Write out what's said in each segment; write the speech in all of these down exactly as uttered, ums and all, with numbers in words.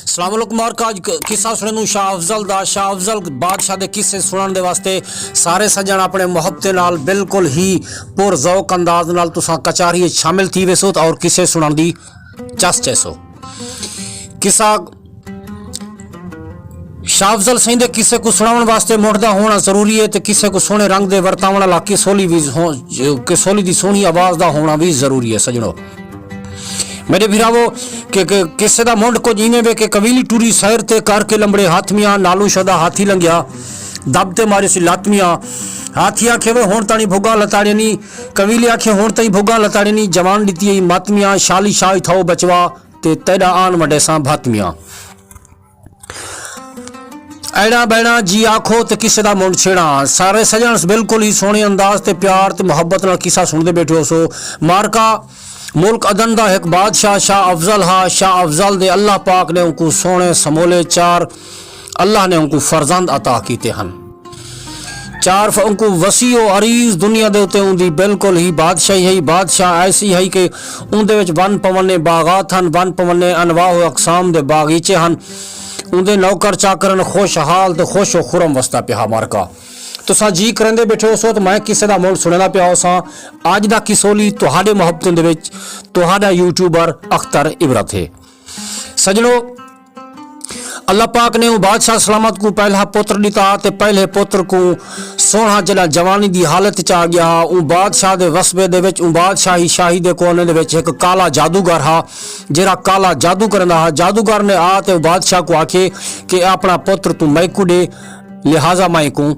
السلام علیکم مارکا، اج قصہ سنڑیندوں شاہ افضل دا۔ شاہ افضل بادشاہ دے قصے سنڑن دے واسطے سارے سجن اپنڑے محبتیں نال بالکل ہی پر ذوق انداز نال تساں کچاری اچ شامل تھی ویسو تے اور قصے سنڑن دی چس چیسو۔ قصہ شاہ افضل سئیں دے قصے کوں سنڑاونڑ واسطے منڈھ دا ہووݨا ضروری ہے تے قصے کوں سوہݨے رنگ دے ورتاونڑ آلا قصولی وی ہو، قصولی دی سوہݨی آواز دا ہووݨا وی ضروری ہے سجنڑو۔ میڈے بھراوو، کہ قصے دا منڈھ کجھ ایویں وے کہ قبیلی ٹری سیر تے کر کے لمبڑے ہاتھ میاں نالوں شدا ہاتھی لنگھیا، دب تے ماری سی لات میاں۔ ہاتھی آکھے وے ہنڑ تاݨی بھگاں لتاڑے نی۔ قبیلی آکھے ہنڑ تئیں بھگاں لتاڑے نی، جوان ڈتی ہئی مت میاں، شالی شاہ اتھاؤ بچوا تے تیڈا آن ونڈیساں بھت میاں۔ ایڑاں بیڑاں جی آکھو تے کسے دا منڈھ چھیڑاں۔ سارے سجنڑ بالکل ہی سوہنے انداز تے پیار تے محبت نال قصہ سنڑدے بیٹھے ہوسو۔ مارکا ملک عدن دا ہک بادشاہ شاہ افضل ہا۔ شاہ افضل دے اللہ پاک نے اونکوں سوہنے سمولے چار، اللہ نے اونکوں فرزند عطا کیتے ہن۔ چار ف اونکوں وسیع و عریض دنیا دے اتے اوندی بالکل ہی بادشاہی ہئی۔ بادشاہ ایسی ہئی کہ اوندے وچ ون پونے باغات ہن، ون پونے انواع و اقسام دے باغیچے ہن۔ اوندے نوکر چاکرن خوشحال تے خوش و خرم وسدا پیا ہا۔ مارکا تساں جی کریندے بیٹھے ہوسو تے میں قصے دا منڈھ سنڑیندا پیا ہوساں۔ اج دا قصولی تہاڈے محبتیں دے وچ تہاڈا یوٹیوبر اختر عبرت ہے۔ سجنڑو، اللہ پاک نے اوں بادشاہ سلامت کوں پہلا پتر ڈتا تے پہلے پتر کوں سوہنڑا جڈاں جوانی دی حالت اچ آ گیا ہا، اوں بادشاہ دے وسبے دے وچ اوں بادشاہی شاہی دے کونے دے وچ ہک کالا جادوگر ہا، جیہڑا کالا جادو کریندا ہا۔ جادوگر نے آ تے اوں بادشاہ کوں آکھیے کہ اپنڑا پتر توں میکوں ڈے، لہذا میں اینکوں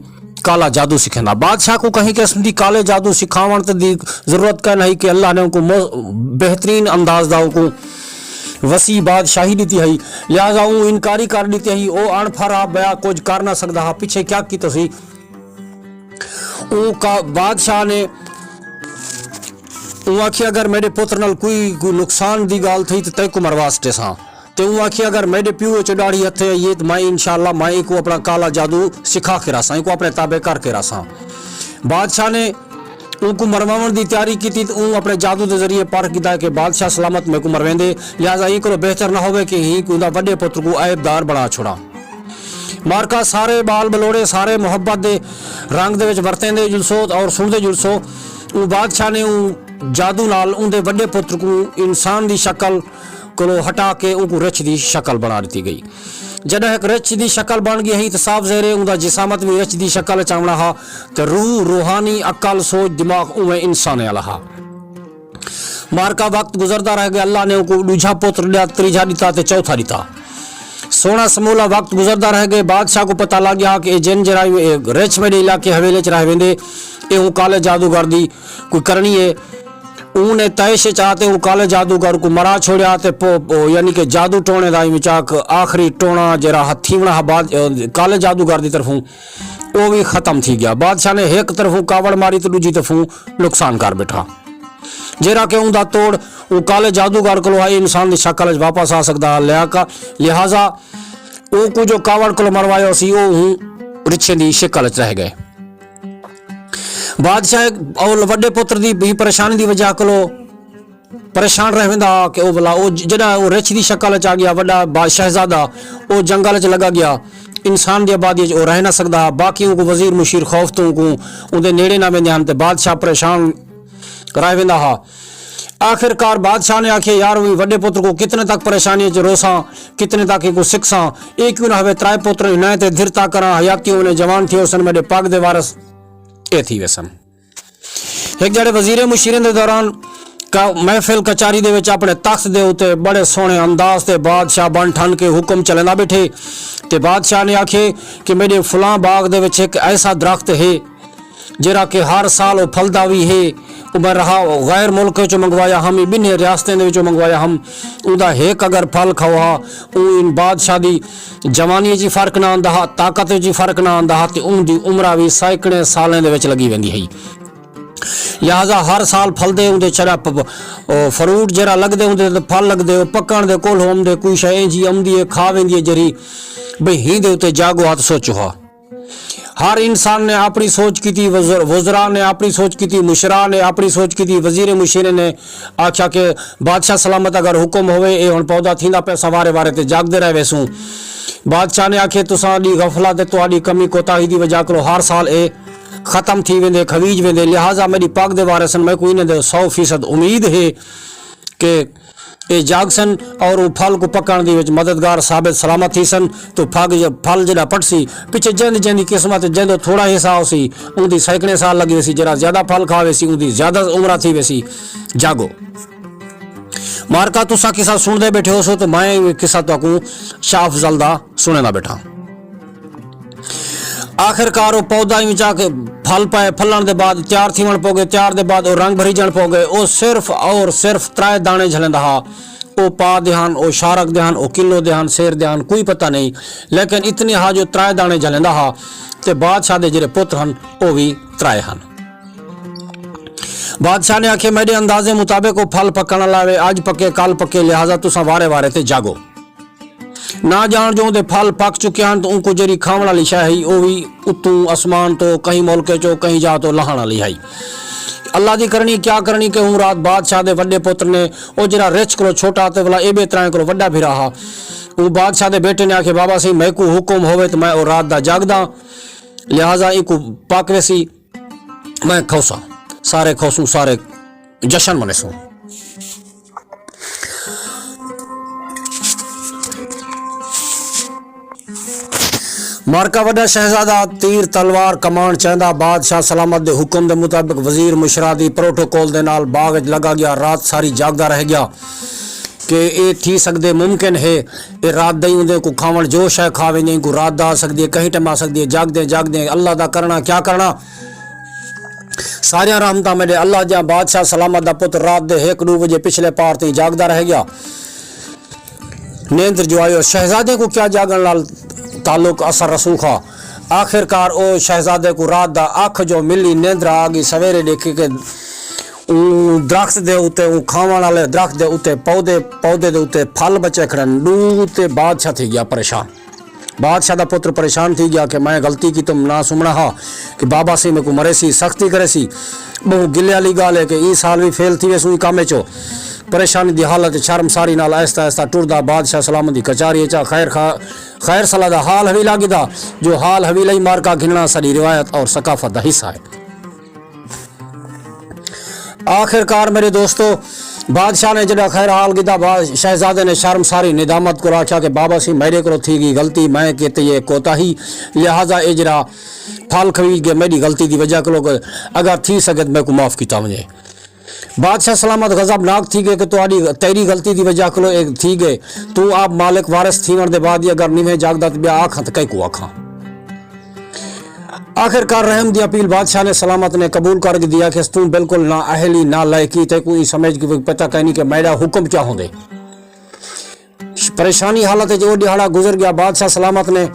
کالا جادو سکھیندا۔ بادشاہ کوں کہیں قسم دی کالے جادو سکھاوݨ تے دی ضرورت کائنی ہئی کہ اللہ نے اونکوں مو-، بہترین انداز دا اونکوں وسیع بادشاہی ݙتی ہئی، لہذا اوں انکاری کر ݙتی ہئی۔ او اݨ پڑھ ہا، ٻیا کجھ کر نہ سڳدا ہا۔ پچھے کیا کیتوسی؟ اوں کا-، بادشاہ نے اوں آکھیا، اگر میݙے پتر نال کوئی، کوئی نقصان دی ڳالھ تھئی تے تیکوں مروا سٹیساں۔ تے اوں آکھیا، اگر میݙے پیو اچ ݙاڑھی ہتھے آئی ہے تے میں انشاءاللہ میں اینکوں اپݨا کالا جادو سکھا کے رہساں، اینکوں اپݨے تابع کر کے رہساں۔ بادشاہ نے اونکوں مرواوݨ دی تیاری کیتی تے اوں اپݨے جادو دے ذریعے پرکھ گھدا کہ بادشاہ سلامت میکوں مرویندے، لہذا ایں کولوں بہتر نہ ہووے کہ ایں کوں اوندا وݙے پتر کوں عیب دار بݨا چھوڑاں۔ مارکا سارے ٻال ٻلوڑے، سارے محبت دے رنگ دے وچ ورتیندے جلسو اور سݨدے جلسو۔ اوں بادشاہ نے اوں جادو نال اوندے وݙے پتر کوں انسان دی شکل کولو ہٹا کے اونکوں رچھ دی شکل بݨا ݙتی ڳئی۔ جݙاں ہک رچھ دی شکل بݨ ڳئی ہئی تاں صاف ظاہر ہے اوندا جسامت وی رچھ دی شکل اچ آوݨا ہا تے روح، روحانی، عقل، سوچ، دماغ اونویں انسانیں آلا ہا۔ مارکا وقت گزردا رہ ڳیا، اللہ نے اونکوں ݙوجھا پتر ݙتا، تریجھا ݙتا تے چوتھا ݙتا۔ سوہݨا سمولا وقت گزردا رہ ڳئے، بادشاہ کوں پتہ لڳ ڳیا کہ اے جن جیڑھا اے رچھ میݙے علاقے حویلے اچ رہ ویندے، اے اوں کالے جادوگر دی کوئی کرݨی ہے۔ اوں نے طیش اچ آ تے اوں کالے جادوگر کوں مرا چھوڑیا تے پو-، پو-، یعنی کہ جادو ٹوݨے دا ایں وچ آکھ آخری ٹوݨا جیڑھا ہتھیوݨا ہا باد-، کالے جادوگر دی طرفوں، او وی ختم تھی ڳیا۔ بادشاہ نے ہک طرفوں کاوڑ ماری تے ݙوجھی طرفوں نقصان کر ٻیٹھا۔ جیڑھا کہ اوندا توڑ اوں کالے جادوگر کولو ہئی انسان دی شکل اچ واپس آ سڳدا ہا، لہا-، لہذا اونکوں جو کاوڑ کولو مروایا ہوسی، او ہوں رچھیں دی شکل اچ رہ ڳئے۔ بادشاہ او وݙے پتر دی بی پریشانی دی وجہ کولو پریشان رہ ویندا ہا کہ او ولا او ج-، جݙاں او رچھ دی شکل اچ آ ڳیا، وݙا با-، شہزادہ او جنگل اچ لڳا ڳیا، انسان دی آبادی اچ او رہ نہ سڳدا ہا۔ باقی اونکوں وزیر مشیر خوف توں اونکوں اوندے نیڑے نہ ویندے ہن تے بادشاہ پریشان رہ ویندا ہا۔ آخر کار بادشاہ نے آکھیا، یار، وی وݙے پتر کوں کتنے تک پریشانی اچ روساں، کتنے تک اینکوں سکھساں؟ اے کیوں نہ ہووے ترائے پتر ہنائیں تے دھرتا کراں، حیاتی ہووݨے جوان تھی ہوسن، میݙے پڳ دے وارث اے تھی ویسن۔ ہک جیڑھے وزیریں مشیریں دے دوران کا-، محفل کچاری دے وچ اپݨے تخت دے اتے بڑے سوہݨے انداز تے بادشاہ بݨ ٹھن کے حکم چلیندا ٻیٹھے تے بادشاہ نے آکھے کہ میݙے فلاں باغ دے وچ ہک ایسا درخت ہے جیڑھا کہ ہر سال او پھلدا وی ہے۔ او میں رہا غیر ملک وچوں منگوایا ہم، ایں ٻنھیں ریاستیں دے وچوں منگوایا ہم۔ اوندا ہک اگر پھل کھاؤ ہا، اوں ان بادشاہ دی جوانی اچ وی فرق نہ آندا ہا، طاقت اچ وی فرق نہ آندا ہا تے اوندی عمرا وی سینکڑیں سالیں دے وچ لڳی ویندی ہئی۔ لہذا ہر سال پھلدے اوندے چڑا پ-، او فروٹ جیڑھا لڳدے اوندے تے پھل لڳدے، او پکݨ دے کول ہوندے، کوئی شے اینجھی امدی ہے، کھا ویندی ہے جیڑھی بھئی ہیندے اتے جاڳو ہا تے سوچو ہا۔ ہر انسان نے اپݨی سوچ کیتی، وزر-، وزراء نے اپݨی سوچ کیتی، مشراء نے اپݨی سوچ کیتی، وزیر مشیر نے آکھیا کہ بادشاہ سلامت اگر حکم ہووے، اے ہݨ پودا تھیندا پئے، اساں وارے وارے تے جاڳدے رہ ویسوں۔ بادشاہ نے آکھے، تساں دی غفلت تے تہاݙی کمی کوتاہی دی وجہ کولوں ہر سال اے ختم تھی ویندے، کھویج ویندے، لہذا میݙی پڳ دے وارث ہن، میکوں انہاں دے سو فیصد امید ہے کہ اے جاڳسن اور اوں پھل کوں پکݨ دی وچ مددگار ثابت سلامت تھیسن۔ توں پھڳ ج-، پھل جݙاں پٹسی، پچھے جیندی جیندی قسمت جیندو تھوڑا حصہ ہوسی، اوندی سینکڑیں سال لڳی ویسی، جیڑھا زیادہ پھل کھا ویسی، اوندی زیادہ عمر تھی ویسی۔ جاڳو۔ مارکا تساں قصہ سݨدے ٻیٹھے ہوسو تے میں وی قصہ تہاکوں شاہ افضل دا سݨیندا ٻیٹھاں۔ آخر کار او پودا ایویں چا کے پھل پائے، پھلݨ دے بعد تیار تھیوݨ پوڳے، تیار دے بعد او رنگ بھریجݨ پوڳے۔ او صرف اور صرف ترائے داݨے جھلیندا ہا۔ او پا دے ہن، او شارک دے ہن، او کلو دے ہن، سیر دے ہن، کوئی پتہ نہیں، لیکن اتنے ہا جو ترائے داݨے جھلیندا ہا تے بادشاہ دے جیڑھے پتر ہن او وی ترائے ہن۔ بادشاہ نے آکھے، میݙے اندازے مطابق او پھل پکݨ آلا وے، اڄ پکے، کل پکے، لہذا تساں وارے وارے تے جاڳو۔ نہ ڄاݨ جو اوندے پھل پک چکے ہن تاں اونکوں جیڑھی کھاوݨ آلی شے ہئی، او وی اتوں اسمان توں، کہیں ملک اچوں، کہیں جاہ توں لہݨ آلی ہئی۔ اللہ دی کرݨی کیا کرݨی کہ اوں رات بادشاہ دے وݙے پتر نے، او جیڑھا رچھ کولوں چھوٹا تے ولا ایٻے ترائیں کولوں وݙا بھرا ہا، اوں بادشاہ دے بیٹے نے آکھے، بابا سئیں، میکوں حکم ہووے تاں میں او رات دا جاڳداں، لہذا اینکوں پک ویسی، میں کھوساں، سارے کھوسوں، سارے جشن منیسوں۔ مارکا وݙا شہزادہ تیر تلوار کمان چیندا، بادشاہ سلامت دے حکم دے مطابق وزیر مشرا دی پروٹوکول دے نال باغ اچ لڳا ڳیا، رات ساری جاڳدا رہ ڳیا کہ اے تھی سڳدے، ممکن ہے اے رات دئیں اوندے کوں کھاوݨ، جو شے کھا ویندے، اینکوں رات دا آ سڳدی ہے، کہیں ٹائم آ سڳدی ہے۔ جاڳدیں جاڳدیں اللہ دا کرݨا کیا کرݨا۔ ساریاں رحمتاں میݙے اللہ دیاں۔ بادشاہ سلامت دا پتر رات دے ہک ݙو وڄے پچھلے پار تئیں جاڳدا رہ ڳیا۔ نیندر جو آئی، او شہزادے کوں کیا جاڳݨ نال تعلق اثر رسوخ ہا۔ آخر کار او شہزادے کوں رات دا اکھ جو ملی، نیندر آ ڳئی۔ سویرے ݙیکھے کہ اوں درخت دے اتے، اوں کھاوݨ آلے درخت دے اتے پودے، پودے دے اتے پھل بچے کھڑن۔ ݙو تے بادشاہ تھی ڳیا پریشان۔ بادشاہ دا پتر پریشان تھی ڳیا کہ میں غلطی کیتم، نہ سمݨا ہا کہ بابا سئیں میکوں مریسی، سختی کریسی۔ ٻہوں گلے آلی ڳالھ ہے کہ ایں سال وی فیل تھی ویسوں ایں کم اچوں۔ پریشانی دی حالت اچ شرمساری نال آہستہ آہستہ ٹردا بادشاہ سلامت دی کچاری اچ آ۔ خیر خا-، خیر صلاح دا حال حویلا گھدا، جو حال حویلا ہی مارکا گھنݨا ساݙی روایت اور ثقافت دا حصہ ہے۔ آخر کار میݙے دوستو، بادشاہ نے جݙاں خیر حال گھدا، با-، شہزادے نے شرمساری ندامت کولوں آکھیا کہ بابا سئیں، میݙے کولوں تھی ڳئی غلطی، میں کیتی ہے کوتاہی، لہذا اے جیڑھا پھل کھویج ڳئے میݙی غلطی دی وجہ کولوں، اگر تھی سڳے تاں میکوں معاف کیتا ونڄے۔ بادشاہ سلامت غضبناک تھی ڳئے کہ تہاݙی، تیݙی غلطی دی وجہ کولوں اے تھی ڳئے، توں آپ مالک وارث تھیوݨ دے بعد ہی اگر نویں جاڳدا تاں ٻیا آکھاں تاں کیکوں آکھاں۔ آخر کار رحم دی اپیل بادشاہ نے سلامت نے قبول کر گھدی، آکھیس، توں بالکل نا اہل ہی، نا لائق ہی، تیکوں ایں سمجھ کے پتہ کائنی کہ میݙا حکم کیا ہوندے۔ پریشانی حالت اچ او ݙیہاڑا گزر ڳیا۔ بادشاہ سلامت نے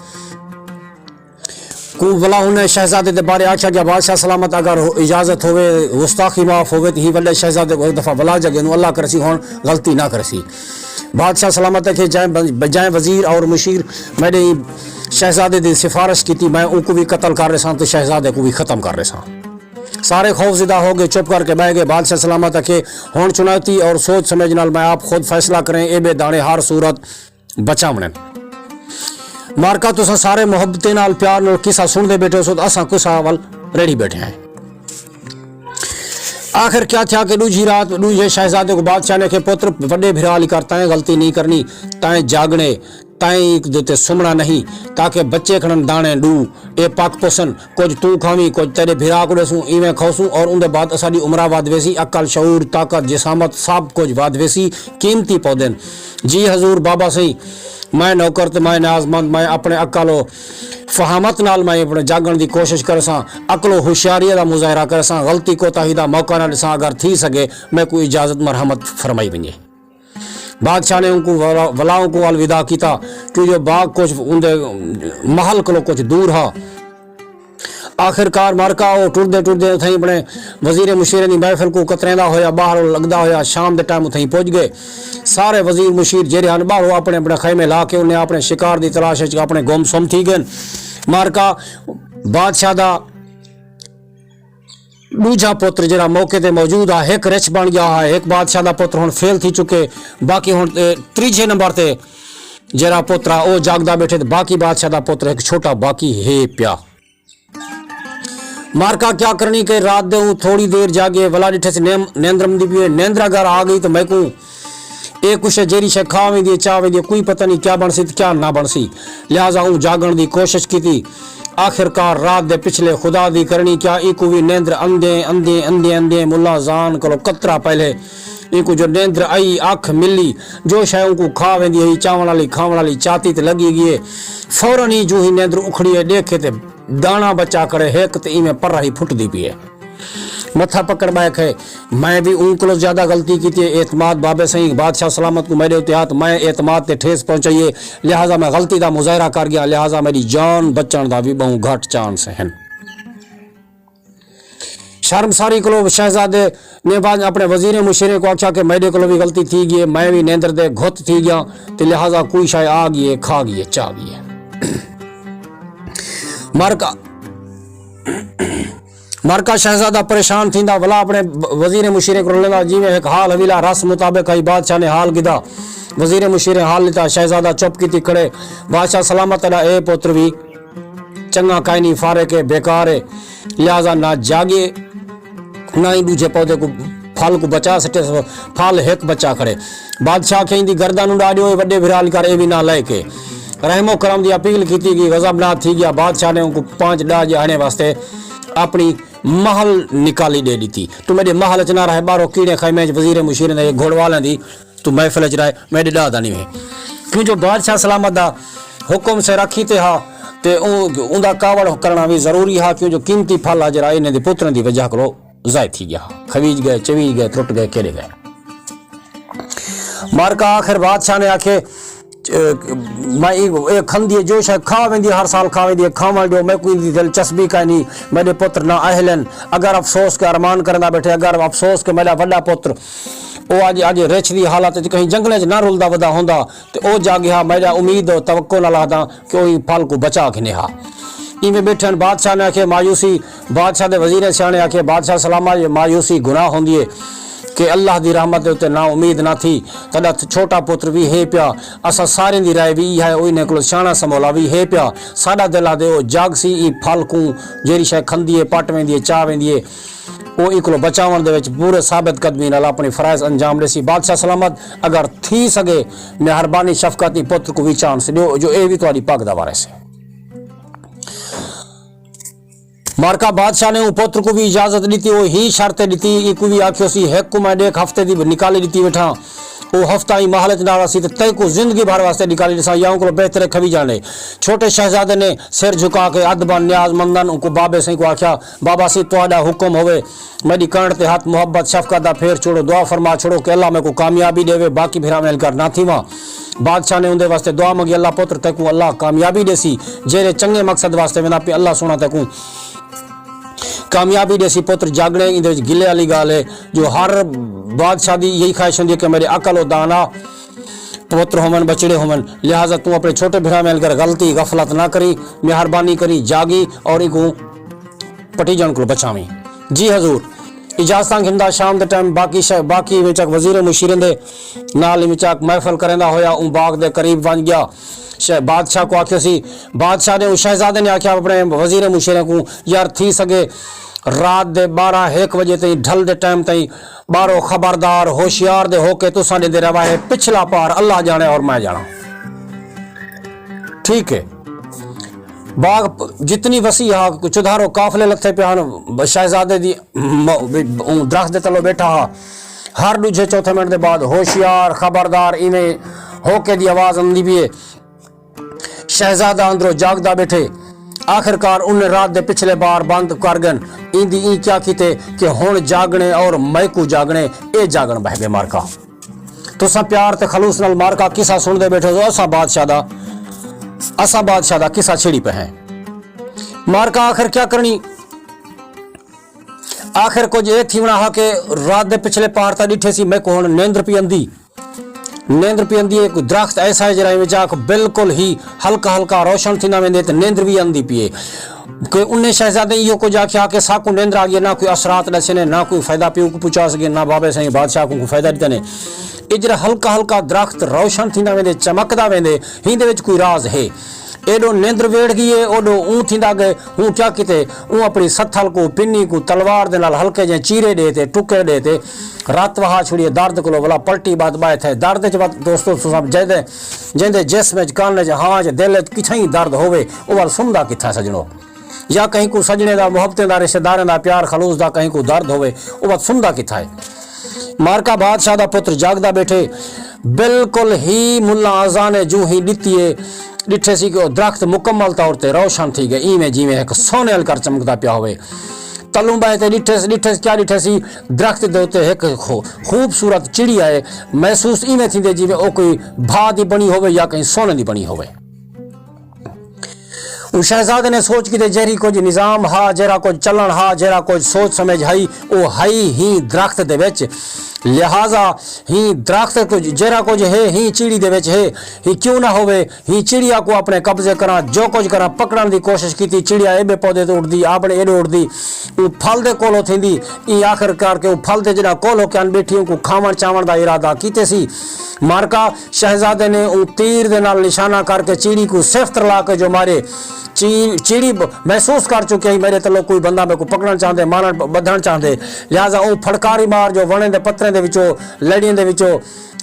کوں ولا انہیں شہزادے دے بارے آکھیا ڳیا، بادشاہ سلامت اگر اجازت ہووے، گستاخی معاف ہووے، تاں ہی وݙے شہزادے کوں ہک دفعہ ولا جاڳے، اونوں اللہ کرسی، ہݨ غلطی نہ کرسی۔ بادشاہ سلامت آکھے، جائیں، بجائیں وزیر اور مشیر میݙے شہزادے دی سفارش کیتی، میں اونکوں وی قتل کر ݙیساں تے شہزادے کوں وی ختم کر ݙیساں۔ سارے خوف زدہ ہو ڳئے، چپ کر کے ٻہہ ڳئے۔ بادشاہ سلامت آکھے، ہݨ چنوتی اور سوچ سمجھ نال میں آپ خود فیصلہ کریں، ایہ ٻئے داݨے ہر صورت بچاوݨن۔ مارکا تساں سارے محبتیں نال، پیار نال قصہ سݨدے ٻیٹھے ہو، اساں قصہ ول ریڑھی ٻیٹھے ہیں۔ آخر کیا تھیا کہ ݙوجھی رات ݙوجھے شہزادے کوں بادشاہ نے آکھے، پتر، وݙے بھرا آلی کر تائیں غلطی نہیں کرنی، تائیں جاڳݨے، تائیں ہک دے اتے سمݨا نہیں، تاکہ بچے کھڑن داݨے ݙو، اے پک پوسن، کجھ توں کھاویں، کجھ تیݙے بھرا کوں ݙیسوں، ایویں کھوسوں اور اوندے بعد اساݙی عمرا ودھ ویسی، عقل، شعور، طاقت، جسامت سب کجھ ودھ ویسی، قیمتی پودے ہن۔ جی حضور بابا سئیں، میں نوکر تے میں نیاز مند، میں اپݨے عقل و فہامت نال میں اپݨے جاڳݨ دی کوشش کرساں، عقل و ہوشیاری دا مظاہرہ کرساں، غلطی کوتاہی دا موقع نہ ݙیساں، اگر تھی سڳے میکوں اجازت مرحمت فرمائی ونڄے۔ بادشاہ نے اونکوں ولا-، ولا اونکوں الوداع کیتا، کیوں جو باغ کجھ اوندے محل کولوں کجھ دور ہا۔ آخر کار مارکا او ٹردے ٹردے اتھائیں اپݨے وزیر مشیریں دی محفل کوں کتریندا ہویا ٻاہروں لڳدا ہویا شام دے ٹائم اتھائیں پڄ ڳئے۔ سارے وزیر مشیر جیڑھے ہن ٻاہروں اپݨے اپݨے خیمے لا کے انہیں اپݨے شکار دی تلاش اچ اپݨے گم سم تھی ڳئن۔ مارکا بادشاہ دا ݙوجھا پتر جیڑھا موقع تے موجود ہا، ہک رچھ بݨ ڳیا ہا، ہک بادشاہ دا پتر ہݨ فیل تھی چکے، باقی ہݨ، اے، تریجھے نمبر تے جیڑھا پتر ہا، او جاڳدا ٻیٹھے تے باقی بادشاہ دا پتر ہک چھوٹا باقی ہے پیا۔ مارکا کیا کرنی کہ رات دے اوں تھوڑی دیر جاڳے، ولا ݙٹھس نیم-، نیندر امدی پئی ہے، نیندر اگر آ ڳئی تاں میکوں اے کچھ ہے جیڑھی شے کھا ویندی ہے، چا ویندی ہے، کوئی پتہ نہیں کیا بݨسی تے کیا نہ بݨسی۔ لہذا اوں جاڳݨ دی کوشش کیتی۔ آخر کار رات دے پچھلے خدا دی کرنی کیا، اینکوں وی نیندر اندے، اندے، اندے، اندے ملا زان کولو قطرہ پہلے اینکوں جو نیندر آئی، اکھ ملی، جو شے اونکوں کھا ویندی ہئی، چاوݨ آلی، کھاوݨ آلی چاتی تے لڳی ڳئی ہے۔ فوراً ہی جو ہی نیندر اکھڑی ہے، ݙیکھے تے داݨا بچا کھڑے ہک تے ایویں پرہ ہی پھٹدی پئی ہے۔ متھا پکڑ ٻہہ کھئے، میں وی اوں کولو زیادہ غلطی کیتی ہے۔ اعتماد بابے سئیں بادشاہ سلامت کوں میݙے اتے ہا، میں اعتماد تے ٹھیس پہنچائی ہے، لہذا میں غلطی دا مظاہرہ کر ڳیا، لہذا میݙی جان بچݨ دا وی ٻہوں گھٹ چانس ہن۔ شرمساری کولو شہزادے نے بعد اپݨے وزیریں مشیریں کوں آکھیا کہ میݙے کولو وی غلطی تھی ڳئی ہے، میں وی نیندر دے گھت تھی ڳیا تے لہذا کوئی شے آ ڳئی ہے، کھا ڳئی ہے، چا ڳئی ہے۔ مارکا مارکا شہزادہ پریشان تھیندا ولا اپݨے وزیر مشیریں کوں رلیندا، جیویں ہک حال حویلہ رسم مطابق ہئی، بادشاہ نے حال گھدا، وزیر مشیریں حال ݙتا، شہزادہ چپ کیتی کھڑے۔ بادشاہ سلامت، تیݙا اے پتر وی چنڳا کائنی، فارغ ہے، بیکار ہے، لہذا نہ جاڳے، نہ ہی ݙوجھے پودے کوں، پھل کوں بچا سٹے، پھل ہک بچا کھڑے۔ بادشاہ آکھیا، ایندی گردن اݙا ݙیو، اے وݙے بھرا آلی کار، اے وی نالائق ہے۔ رحم و کرم دی اپیل کیتی ڳئی، غضبناک تھی ڳیا۔ بادشاہ نے اونکوں پنج ݙاہ ڄہاڑیں واسطے اپݨی محل نکالی ݙے ݙتی۔ توں میݙے محل اچ نہ رہ، ٻاہروں کیڑے خیمے اچ وزیر مشیریں دے گھوڑ والیں دی توں محفل اچ رہ، میݙے ݙاہ دا نی وے۔ کیوں جو بادشاہ سلامت دا حکم سر اکھیں تے ہا تے اوں، اوندا کاوڑ کرݨا وی ضروری ہا، کیوں جو قیمتی پھل ہا جیڑھا انہیں دے پتریں دی وجہ کولو ضائع تھی ڳیا ہا۔ کھویج ڳئے، چویج ڳئے، ترٹ ڳئے، کیڑے ڳئے۔ مارکا آخر بادشاہ نے آکھے، چ-، میں اے، اے کھندی ہے، جو شے کھا ویندی ہے، ہر سال کھا ویندی ہے، کھاوݨ ݙیو، میکوں ایندی دلچسپی کائنی، میݙے پتر نااہل ہن۔ اگر افسوس کے ارمان کریندا ٻیٹھے، اگر افسوس کہ میݙا وݙا پتر او اڄ، اڄ رچھ دی حالت وچ کہیں جنگلیں وچ نہ رلدا ودا ہوندا تے او جاڳے ہا، میݙا امید و توقع نال آہداں کہ او ایں پھل کوں بچا گھنے ہا۔ ایویں ٻیٹھے ہن، بادشاہ نے آکھے مایوسی، بادشاہ دے وزیریں سیاݨے آکھے، بادشاہ سلامت، اے مایوسی گناہ ہوندی ہے کہ اللہ دی رحمت دے اتے نا امید نہ تھی، تیݙا چھوٹا پتر وی ہے پیا، اساں ساریں دی رائے وی ایہا ہے، او انہیں کولو سیاݨا سمولا وی ہے پیا، ساݙا دل آہدے او جاڳسی، ایں پھل کوں جیڑھی شے کھندی ہے، پٹ ویندی ہے، چا ویندی ہے، او ایں کولو بچاوݨ دے وچ پورے ثابت قدمی نال اپݨی فرائض انجام ݙیسی۔ بادشاہ سلامت، اگر تھی سڳے مہربانی شفقت ایں پتر کوں وی چانس ݙیو جو اے وی تہاݙی پڳ دا وارث ہے۔ مارکا بادشاہ نے اوں پتر کوں وی اجازت ݙتی، او ہی شرط ݙتی، اینکوں وی آکھیوسی، ہک کوں میں ݙیکھ ہفتے دی نکالی ݙتی ویٹھاں، او ہفتہ ایں محل اچ نہ رہسی تے تیکوں زندگی بھر واسطے نکالی ݙیساں یا اوں کولو بہتر ہے کھوی جاݨے۔ چھوٹے شہزادے نے سر جھکا کے ادباً نیاز منداً اونکوں بابے سئیں کوں آکھیا، بابا سئیں، تہاݙا حکم ہووے۔ میݙی کݨ تے ہتھ محبت شفقت دا پھیر چھوڑو، دعا فرما چھوڑو کہ اللہ میکوں کامیابی ݙیوے، باقی بھرا میں الکر نہ تھیواں۔ بادشاہ نے اوندے واسطے دعا منگی، اللہ پتر تیکوں اللہ کامیابی ݙیسی، جیڑھے چنڳے مقصد واسطے ویندا پئیں اللہ سوہݨا تیکوں کامیابی ݙیسی۔ پتر جاڳݨے ایندے وچ گلے آلی ڳالھ ہے جو ہر بادشاہ دی ایہی خواہش ہوندی ہے کہ میݙے عقل و دانا پتر ہوون، ٻچڑے ہوون، لہذا توں اپݨے چھوٹے بھرا میں الکر غلطی غفلت نہ کریں، مہربانی کریں جاڳیں اور اینکوں پٹیجݨ کولو بچاویں۔ جی حضور، اجازتاں گھندا شام دے ٹائم باقی شہ-، باقی وچک وزیر مشیریں دے نال وچک محفل کریندا ہویا اوں باغ دے قریب ونڄ ڳیا۔ شہ-، بادشاہ کوں آکھیوسی، بادشاہ نے، اوں شہزادے نے آکھیا اپݨے وزیر مشیریں کوں، یار تھی سڳے رات دے ٻارہ ہک وڄے تئیں، ڈھل دے ٹائم تئیں ٻاہروں خبردار، ہوشیار دے ہوکے تساں ݙیندے رہوا ہے، پچھلا پار اللہ ڄاݨے اور میں ڄاݨاں۔ ٹھیک ہے۔ باغ پ-، جتنی وسیع ہا، چدھاروں قافلے لتھے پئے ہن، شہزادے دی م-، اوں درخت دے تلوں ٻیٹھا ہا۔ ہر ݙوجھے چوتھے منٹ دے بعد ہوشیار، خبردار، ایویں ہوکے دی آواز آندی پئی ہے۔ شہزادہ اندروں جاڳدا ٻیٹھے۔ آخر کار انہیں رات دے پچھلے بار بند کر ڳن۔ ایندی ایں کیا کیتے کہ ہݨ جاڳݨے اور میکوں جاڳݨے، اے جاڳݨ ٻہہ ڳئے مارکا۔ تساں پیار تے خلوص نال مارکا قصہ سݨدے ٻیٹھے ہو، اساں بادشاہ دا، اساں بادشاہ دا قصہ چھیڑی پئے ہیں۔ مارکا آخر کیا کرݨی؟ آخر کجھ اے تھیوݨا ہا کہ رات دے پچھلے پار تاں ݙٹھے سی، میکوں ہݨ نیندر پئی آندی۔ نیندر پی آندی ہے۔ کوئی درخت ایسا ہے جیڑھا ایویں چاک بالکل ہی ہلکا ہلکا روشن تھیندا ویندے تے نیندر وی آندی پی ہے۔ کہ انہیں شہزادے ایہو کجھ آکھیا کہ ساکوں نیندر آ گئی ہے، نہ کوئی اثرات ݙسے نے، نہ کوئی فائدہ پیو کوں پہنچا سڳے، نہ بابے سائیں بادشاہ کوں کوئی فائدہ ݙتے نے۔ اے جیڑھا ہلکا ہلکا درخت روشن تھیندا ویندے، چمکدا ویندے، ہیندے وچ کوئی راز ہے۔ ایݙو نیندر ویڑھ ڳئی ہے، اوݙو اوں تھیندا ڳئے۔ اوں کیا کیتے؟ اوں اپݨی ستھل کوں، پنی کوں، تلوار دے نال ہلکے جئیں چیرے ݙے تے، ٹکے ݙے تے رت وہا چھوڑیے درد کولو۔ ولا پلٹی ٻات ٻائے تھئے درد اچ وت۔ دوستو، تساں جیندے، جیندے جسم اچ، کن اچ، ہاں اچ، دل اچ کتھائیں درد ہووے، او ول سمدا کتھاں سڄݨو؟ یا کہیں کوں سڄݨے دا، محبتیں دا، رشتہ داریں دا، پیار خلوص دا کہیں کوں درد ہووے، او وت سمدا کتھاں ہے؟ مارکا بادشاہ دا پتر جاڳدا ٻیٹھے، بالکل ہی ملاں اذان جوں ہی ݙتی ہے، ݙٹھے سی کہ او درخت مکمل طور تے روشن تھی ڳئے، ایویں جیویں ہک سونے آل گھر چمکدا پیا ہووے۔ تلوں ٻہہ تے ݙٹھے، ݙٹھے کیا ݙٹھے سی؟ درخت دے اتے ہک خو-، خوبصورت چڑیا ہے۔ محسوس ایویں تھیندے جیویں او کوئی بھا دی بݨی ہووے یا کہیں سونے دی بݨی ہووے۔ اوں شہزادے نے سوچ کیتے، جیرھی کجھ نظام ہا، جیرھا کجھ چلݨ ہا، جیرھا کجھ سوچ سمجھ ہئی، او ہئی ہی درخت دے وچ۔ لہذا ہی درخت کجھ، جیرھا کجھ ہے، ہی چڑی دے وچ ہے۔ ہی کیوں نہ ہووے، ہی چڑیا کوں اپݨے قبضے کراں، جو کجھ کراں، پکڑݨ دی کوشش کیتی۔ چڑیا ایݙے پودے تے اݙدی، آپݨے ایݙو اݙدی، اوں پھل دے کولھو تھیندی۔ ایں آخر کر کے اوں پھل دے جݙاں کولھو کیان ٻیٹھی، اونکوں کھاوݨ چاوݨ دا ارادہ کیتے سی۔ مارکا شہزادے نے اوں تیر دے نال نشانہ کر کے چیڑی کوں صفت رلا کے جو مارے۔ چی-، چیڑی ب-، محسوس کر چکی ہئی، میݙے تلوں کوئی بندہ میکوں پکڑݨ چاہندے، مارݨ ب-، ٻدھݨ چاہندے۔ لہذا اوں پھڑکاری مار جو وݨیں دے پتریں دے وچوں، لڑیں دے وچوں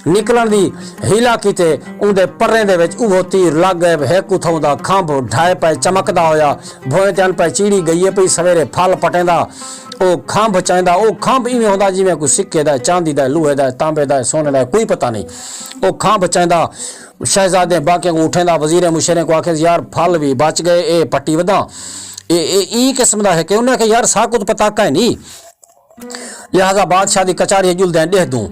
نکلݨ دی حیلہ کیتے، اوندے پریں دے وچ اوہو تیر لڳ ڳئے۔ ہک اتھاؤں دا کھمب ڈھائے پئے چمکدا ہویا، بھوئیں تے ان پئے چیڑی ڳئی ہے پئی سویرے پھل پٹیندا۔ او کھمب چائیندا، او کھمب ایویں ہوندا جیویں کوئی سکے دا ہے، چاندی دا ہے، لوہے دا ہے، تانبے دا ہے، سونے دا ہے، کوئی پتہ نہیں۔ او کھمب چائیندا، شہزادیں باقیاں کوں اٹھیندا، وزیریں مشیریں کوں آکھے، یار، پھل وی بچ ڳئے، اے پٹی وداں۔ اے، اے ایں قسم دا ہے کہ انہاں آکھیا، یار، ساکوں تاں پتہ کائنی۔ لہذا بادشاہ دی کچاری جلدیں ݙیہدوں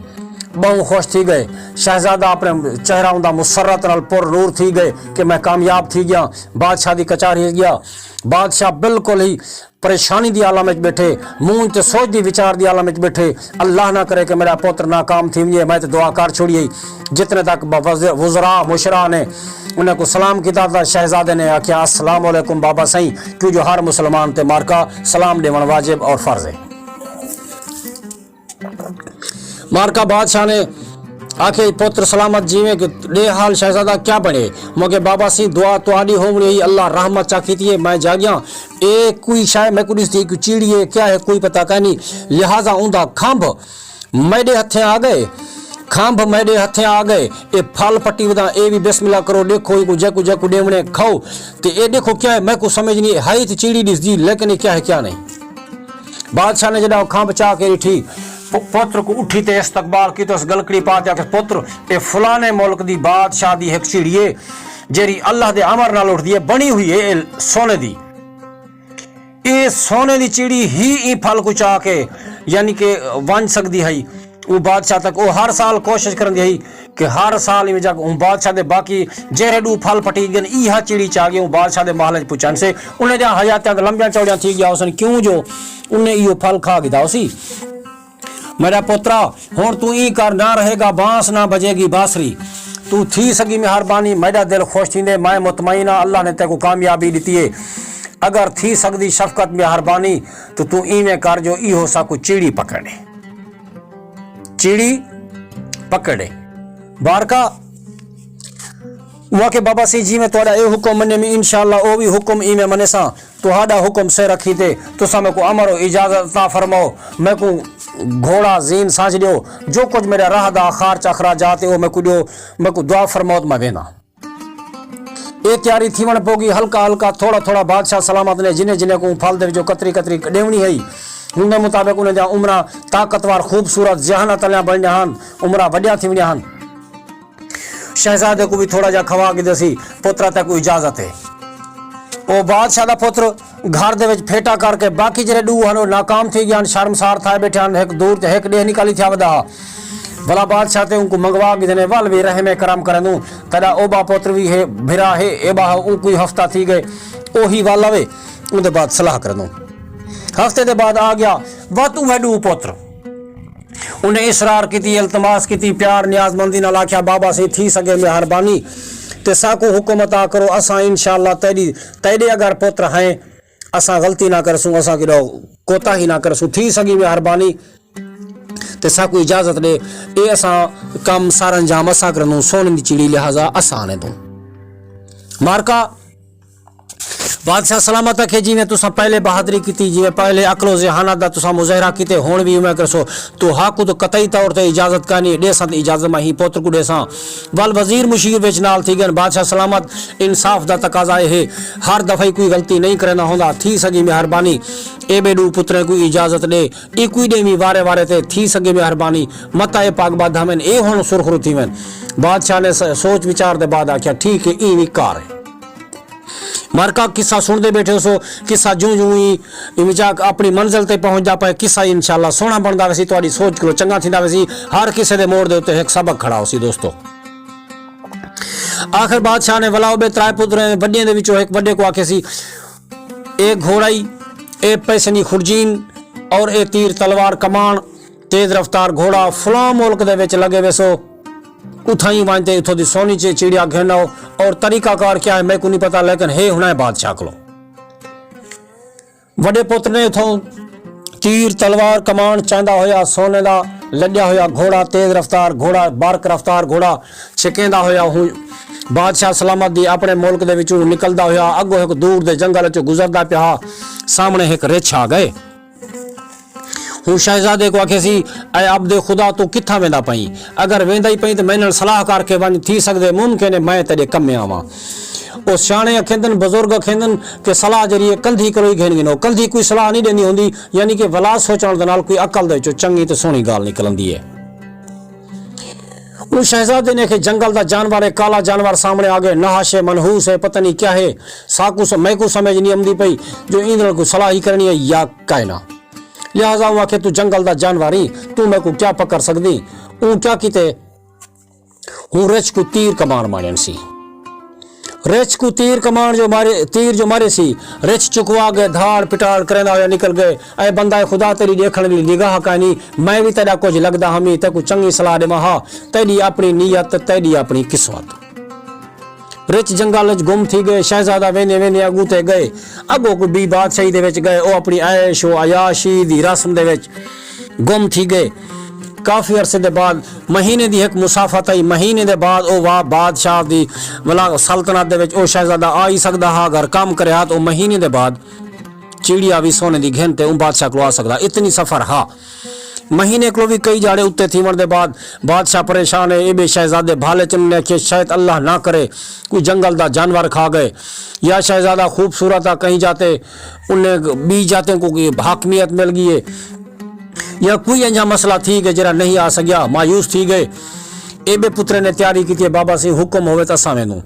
ٻہوں خوش تھی ڳئے۔ شہزادہ اپݨے چہرہ اوندا مسرت نال پر نور تھی ڳئے کہ میں کامیاب تھی ڳیاں، بادشاہ دی کچاری ڳیا۔ بادشاہ بالکل ہی پریشانی دی عالم وچ ٻیٹھے، مونجھ تے سوچ دی وچار دی عالم وچ ٻیٹھے، اللہ نہ کرے کہ میݙا پتر ناکام تھی ونڄے، میں تے دعا کر چھوڑی ہئی۔ جتنے تک ب-، وز-، وزراء، مشراء نے انہاں کوں سلام کیتا تاں شہزادے نے آکھیا، السلام علیکم بابا سئیں، کیوں جو ہر مسلمان تے مارکا سلام ݙیوݨ واجب اور فرض ہے۔ مارکا بادشاہ نے آکھے، پتر سلامت جیویں کہ ݙے حال شہزادہ کیا بݨے؟ مگے بابا سئیں دعا تہاݙی ہووݨی ہئی، اللہ رحمت چا کیتی ہے، میں جاڳیاں۔ اے کوئی شے میکوں ݙسدی، کوئی چیڑی ہے، کیا ہے، کوئی پتہ کائنی۔ لہذا اوندا کھمب میݙے ہتھیں آ ڳئے، کھمب میݙے ہتھیں آ ڳئے۔ اے پھل پٹی وداں، اے وی بسم اللہ کرو، ݙیکھو ایکوں جیکوں جیکوں ݙیوݨے کھاؤ۔ تے اے ݙیکھو کیا ہے، میکوں سمجھ نہیں ہئی تے چیڑی ݙسدی، لیکن اے کیا ہے کیا نہیں۔ بادشاہ نے جݙاں او کھمب چا کے ݙٹھی، پ-، پتر کوں اٹھی تے استقبال کیتس، گلکڑی پا تے آکھس، پتر، اے فلانے ملک دی بادشاہ دی ہک چیڑی ہے، جیڑھی اللہ دے امر نال اٹھدی ہے، بݨی ہوئی ہے اے سونے دی۔ اے سونے دی چیڑی ہی ایں پھل کوں چا کے، یعنی کہ ونڄ سڳدی ہئی۔ او بادشاہ تک او ہر سال کوشش کریندی ہئی کہ ہر سال ایویں جا کے اوں بادشاہ دے باقی جیڑھے ݙو پھل پٹی ڳئن، ایہا چیڑی چا ڳئی اوں بادشاہ دے محل اچ پچن سے۔ انہیں دیاں حیاتیاں تاں لمبیاں چوڑیاں تھی ڳیاں ہوسن، کیوں جو انہیں ایہو پھل کھا گھدا ہوسی۔ میݙا پترا، ہݨ توں ایں کر، نہ رہے گا بانس نہ بجے گی بانسری۔ توں تھی سڳی مہربانی، میݙا دل خوش تھیندے، میں مطمئن ہاں اللہ نے تیکوں کامیابی ݙتی ہے۔ اگر تھی سڳدی شفقت مہربانی تاں توں ایویں کر جو ایہو ساکوں چیڑی پکڑ ݙے۔ چیڑی پکڑے۔ بارکا، اوں آکھے، بابا سئیں، جیویں تہاݙا اے حکم منیمی، انشاءاللہ او وی حکم ایویں منیساں۔ تہاݙا حکم سر رکھی تے تساں میکوں امر و اجازت عطا فرماؤ، میکوں گھوڑا زین سانجھ ݙیو، جو کجھ میݙا راہ دا خرچ اخراجات ہے او میکوں ݙیو، میکوں دعا فرماؤ تے میں وینداں۔ اے تیاری تھیوݨ پوڳی، ہلکا ہلکا، تھوڑا تھوڑا بادشاہ سلامت نے جنہیں جنہیں کوں پھل دے وچوں قطری قطری ݙیوݨی ہئی۔ اوندے مطابق انہیں دیاں عمراں طاقتور، خوبصورت، ذہانت آلیاں بݨدیاں ہن، عمراں وݙیاں تھیوݨیاں ہن۔ شہزادے کوں وی تھوڑا جیہا کھوا گھدے سی، پترا تیکوں اجازت ہے۔ او بادشاہ دا پتر گھر دے وچ پھیٹا کر کے باقی جیڑھے ݙو ہن او ناکام تھی ڳئے ہن، شرمسار تھائے ٻیٹھے ہن، ہک دور تے ہک ݙیہہ نکالی تھیا ودا ہا۔ بھلا بادشاہ تے اونکوں منگوا گھدے نے، ول وی رحم کرم کریندوں، تیݙا اوٻا پتر وی ہے، بھرا ہے، ایٻا ہا، اونکوں وی ہفتہ تھی ڳئے، اوہی ول آوے، اوندے بعد صلاح کریندوں۔ ہفتے دے بعد آ ڳیا، وت اوہے ݙو پتر۔ انہیں اصرار کیتی، التماس کیتی، پیار نیاز مندی نال آکھیا، بابا سئیں تھی سڳے مہربانی تے ساکوں حکم عطا کرو، اساں انشاءاللہ تیݙی تیݙے اگر پتر ہیں، اساں غلطی نہ کرسوں، اساں کݙو کوتاہی نہ کرسوں، تھی سڳی مہربانی تے ساکوں اجازت ݙے، اے اساں کم سر انجام اساں کرندوں، سونے دی چڑی لہذا اساں آنے دوں۔ مارکا بادشاہ سلامت آکھے، جیویں تساں پہلے بہادری کیتی، جیویں پہلے عقل و ذہانت دا تساں مظاہرہ کیتے، ہݨ وی اوویں کرسو۔ تہاکوں تاں قطعی طور تے اجازت کائنی، ݙیساں تاں اجازت میں ہی پتر کوں ݙیساں۔ ول وزیر مشیر وچ نال تھی ڳئن۔ بادشاہ سلامت، انصاف دا تقاضا اے ہے، ہر دفعہ ہی کوئی غلطی نہیں کریندا ہوندا، تھی سڳی مہربانی اے ٻے ݙو پتریں کوں اجازت ݙے، اے کوئی ݙیویں وارے وارے تے، تھی سڳی مہربانی، متاں اے پڳ ٻدھ ہاوین، اے ہݨ سرخرو تھیون۔ بادشاہ نے س-، سوچ وچار دے بعد آکھیا، ٹھیک ہے، ایں وی کار ہے۔ مارکا قصہ سݨدے ٻیٹھے ہوسو، قصہ جوں جوں ہی ایویں چا اپݨی منزل تے پہنچدا پئے، قصہ انشاءاللہ سوہݨا بݨدا ویسی، تہاݙی سوچ کولو چنڳا تھیندا ویسی، ہر قصے دے موڑ دے اتے ہک سبق کھڑا ہوسی دوستو۔ آخر بادشاہ نے ولا او ٻے ترائے پتریں وݙیں دے وچوں ہک وݙے کوں آکھیسی، اے گھوڑائی، اے پیسے دی خرجین اور اے تیر تلوار کمان، تیز رفتار گھوڑا فلاں ملک دے وچ لڳے ویسو، اتھائیں ونڄ تے اتھوں دی سونی چ-، چڑیا گھن آؤ، اور طریقہ کار کیا ہے میکوں نہیں پتہ، لیکن ہے ہݨ ہے بادشاہ کولو۔ وݙے پتر نے اتھوں تیر، تلوار، کمان چیندا ہویا، سونے دا لݙیا ہویا گھوڑا، تیز رفتار گھوڑا، برق رفتار گھوڑا چھکیندا ہویا ہوں بادشاہ سلامت دی اپݨے ملک دے وچوں نکلدا ہویا اڳوں ہک دور دے جنگل وچوں گزردا پیا ہا۔ سامݨے ہک رچھ آ ڳئے۔ ہوں شہزادے کوں آکھیسی، اے عبد خدا، توں کتھاں ویندا پئیں؟ اگر ویندا ہی پئیں تاں میݙے نال صلاح کر کے ونڄ، تھی سڳدے ممکن ہے میں تیݙے کمے آواں۔ او سیاݨے اکھیندن، بزرگ اکھیندن کہ صلاح جیڑھی ہے کندھی کولوں ہی گھن گھنو۔ کندھی کوئی صلاح نہیں ݙیندی ہوندی، یعنی کہ ولا سوچݨ دے نال کوئی عقل دے وچوں چنڳی تے سوہݨی ڳالھ نکل آندی ہے۔ اوں شہزادے نے آکھے، جنگل دا جانور ہے، کالا جانور سامݨے آ ڳئے، نحس ہے، منحوس ہے، پتہ نہیں کیا ہے، ساکوں س-، میکوں سمجھ نہیں آندی پئی جو ایندے نال کوئی صلاح ہی کرݨی ہے یا کائنا۔ لہذا اوں آکھے، توں جنگل دا جانور ہیں، توں میکوں کیا پکڑ سڳدیں؟ اوں کیا کیتے؟ ہوں رچھ کوں تیر کمان مارن سی۔ رچھ کوں تیر کمان جو مارے، تیر جو مارے سی، رچھ چکوا ڳئے، دھاڑ پٹاڑ کریندا ہویا نکل ڳئے۔ اے بندہ خدا، تیݙی ݙیکھݨ دی نگاہ کائنی، میں وی تیݙا کجھ لڳدا ہمی، تیکوں چنڳی صلاح ݙیواں ہا، تیݙی اپݨی نیت، تیݙی اپݨی قسمت۔ رچھ جنگل وچ گم تھی ڳئے۔ شہزادہ ویندے ویندے اڳوں تے ڳئے۔ اڳوں کوئی ٻئی بادشاہی دے وچ ڳئے۔ او اپݨی عیش و عیاشی دی رسم دے وچ گم تھی ڳئے۔ کافی عرصے دے بعد، مہینے دی ہک مسافت ہئی، مہینے دے بعد او وا بادشاہ دی ولا سلطنت دے وچ او شہزادہ آ ہی سڳدا ہا، اگر کم کرے ہا تاں او مہینے دے بعد چڑیا وی سونے دی گھن تے اوں بادشاہ کولو آ سڳدا۔ اتنی سفر ہا۔ مہینے کولو وی کئی ڄاڑے اتے تھیوݨ دے بعد بادشاہ پریشان ہے۔ اے ٻے شہزادے بھالے چن نے آکھیے، شاید اللہ نہ کرے کوئی جنگل دا جانور کھا ڳئے، یا شہزادہ خوبصورت آ کہیں جاتے انہیں ٻئی جاتیں کوں کوئی حاکمیت مل ڳئی ہے، یا کوئی انجھا مسئلہ تھی ڳئے جیڑھا نہیں آ سڳیا، مایوس تھی ڳئے۔ اے ٻے پترے نے تیاری کیتی ہے، بابا سئیں حکم ہووے تاں اساں ویندوں۔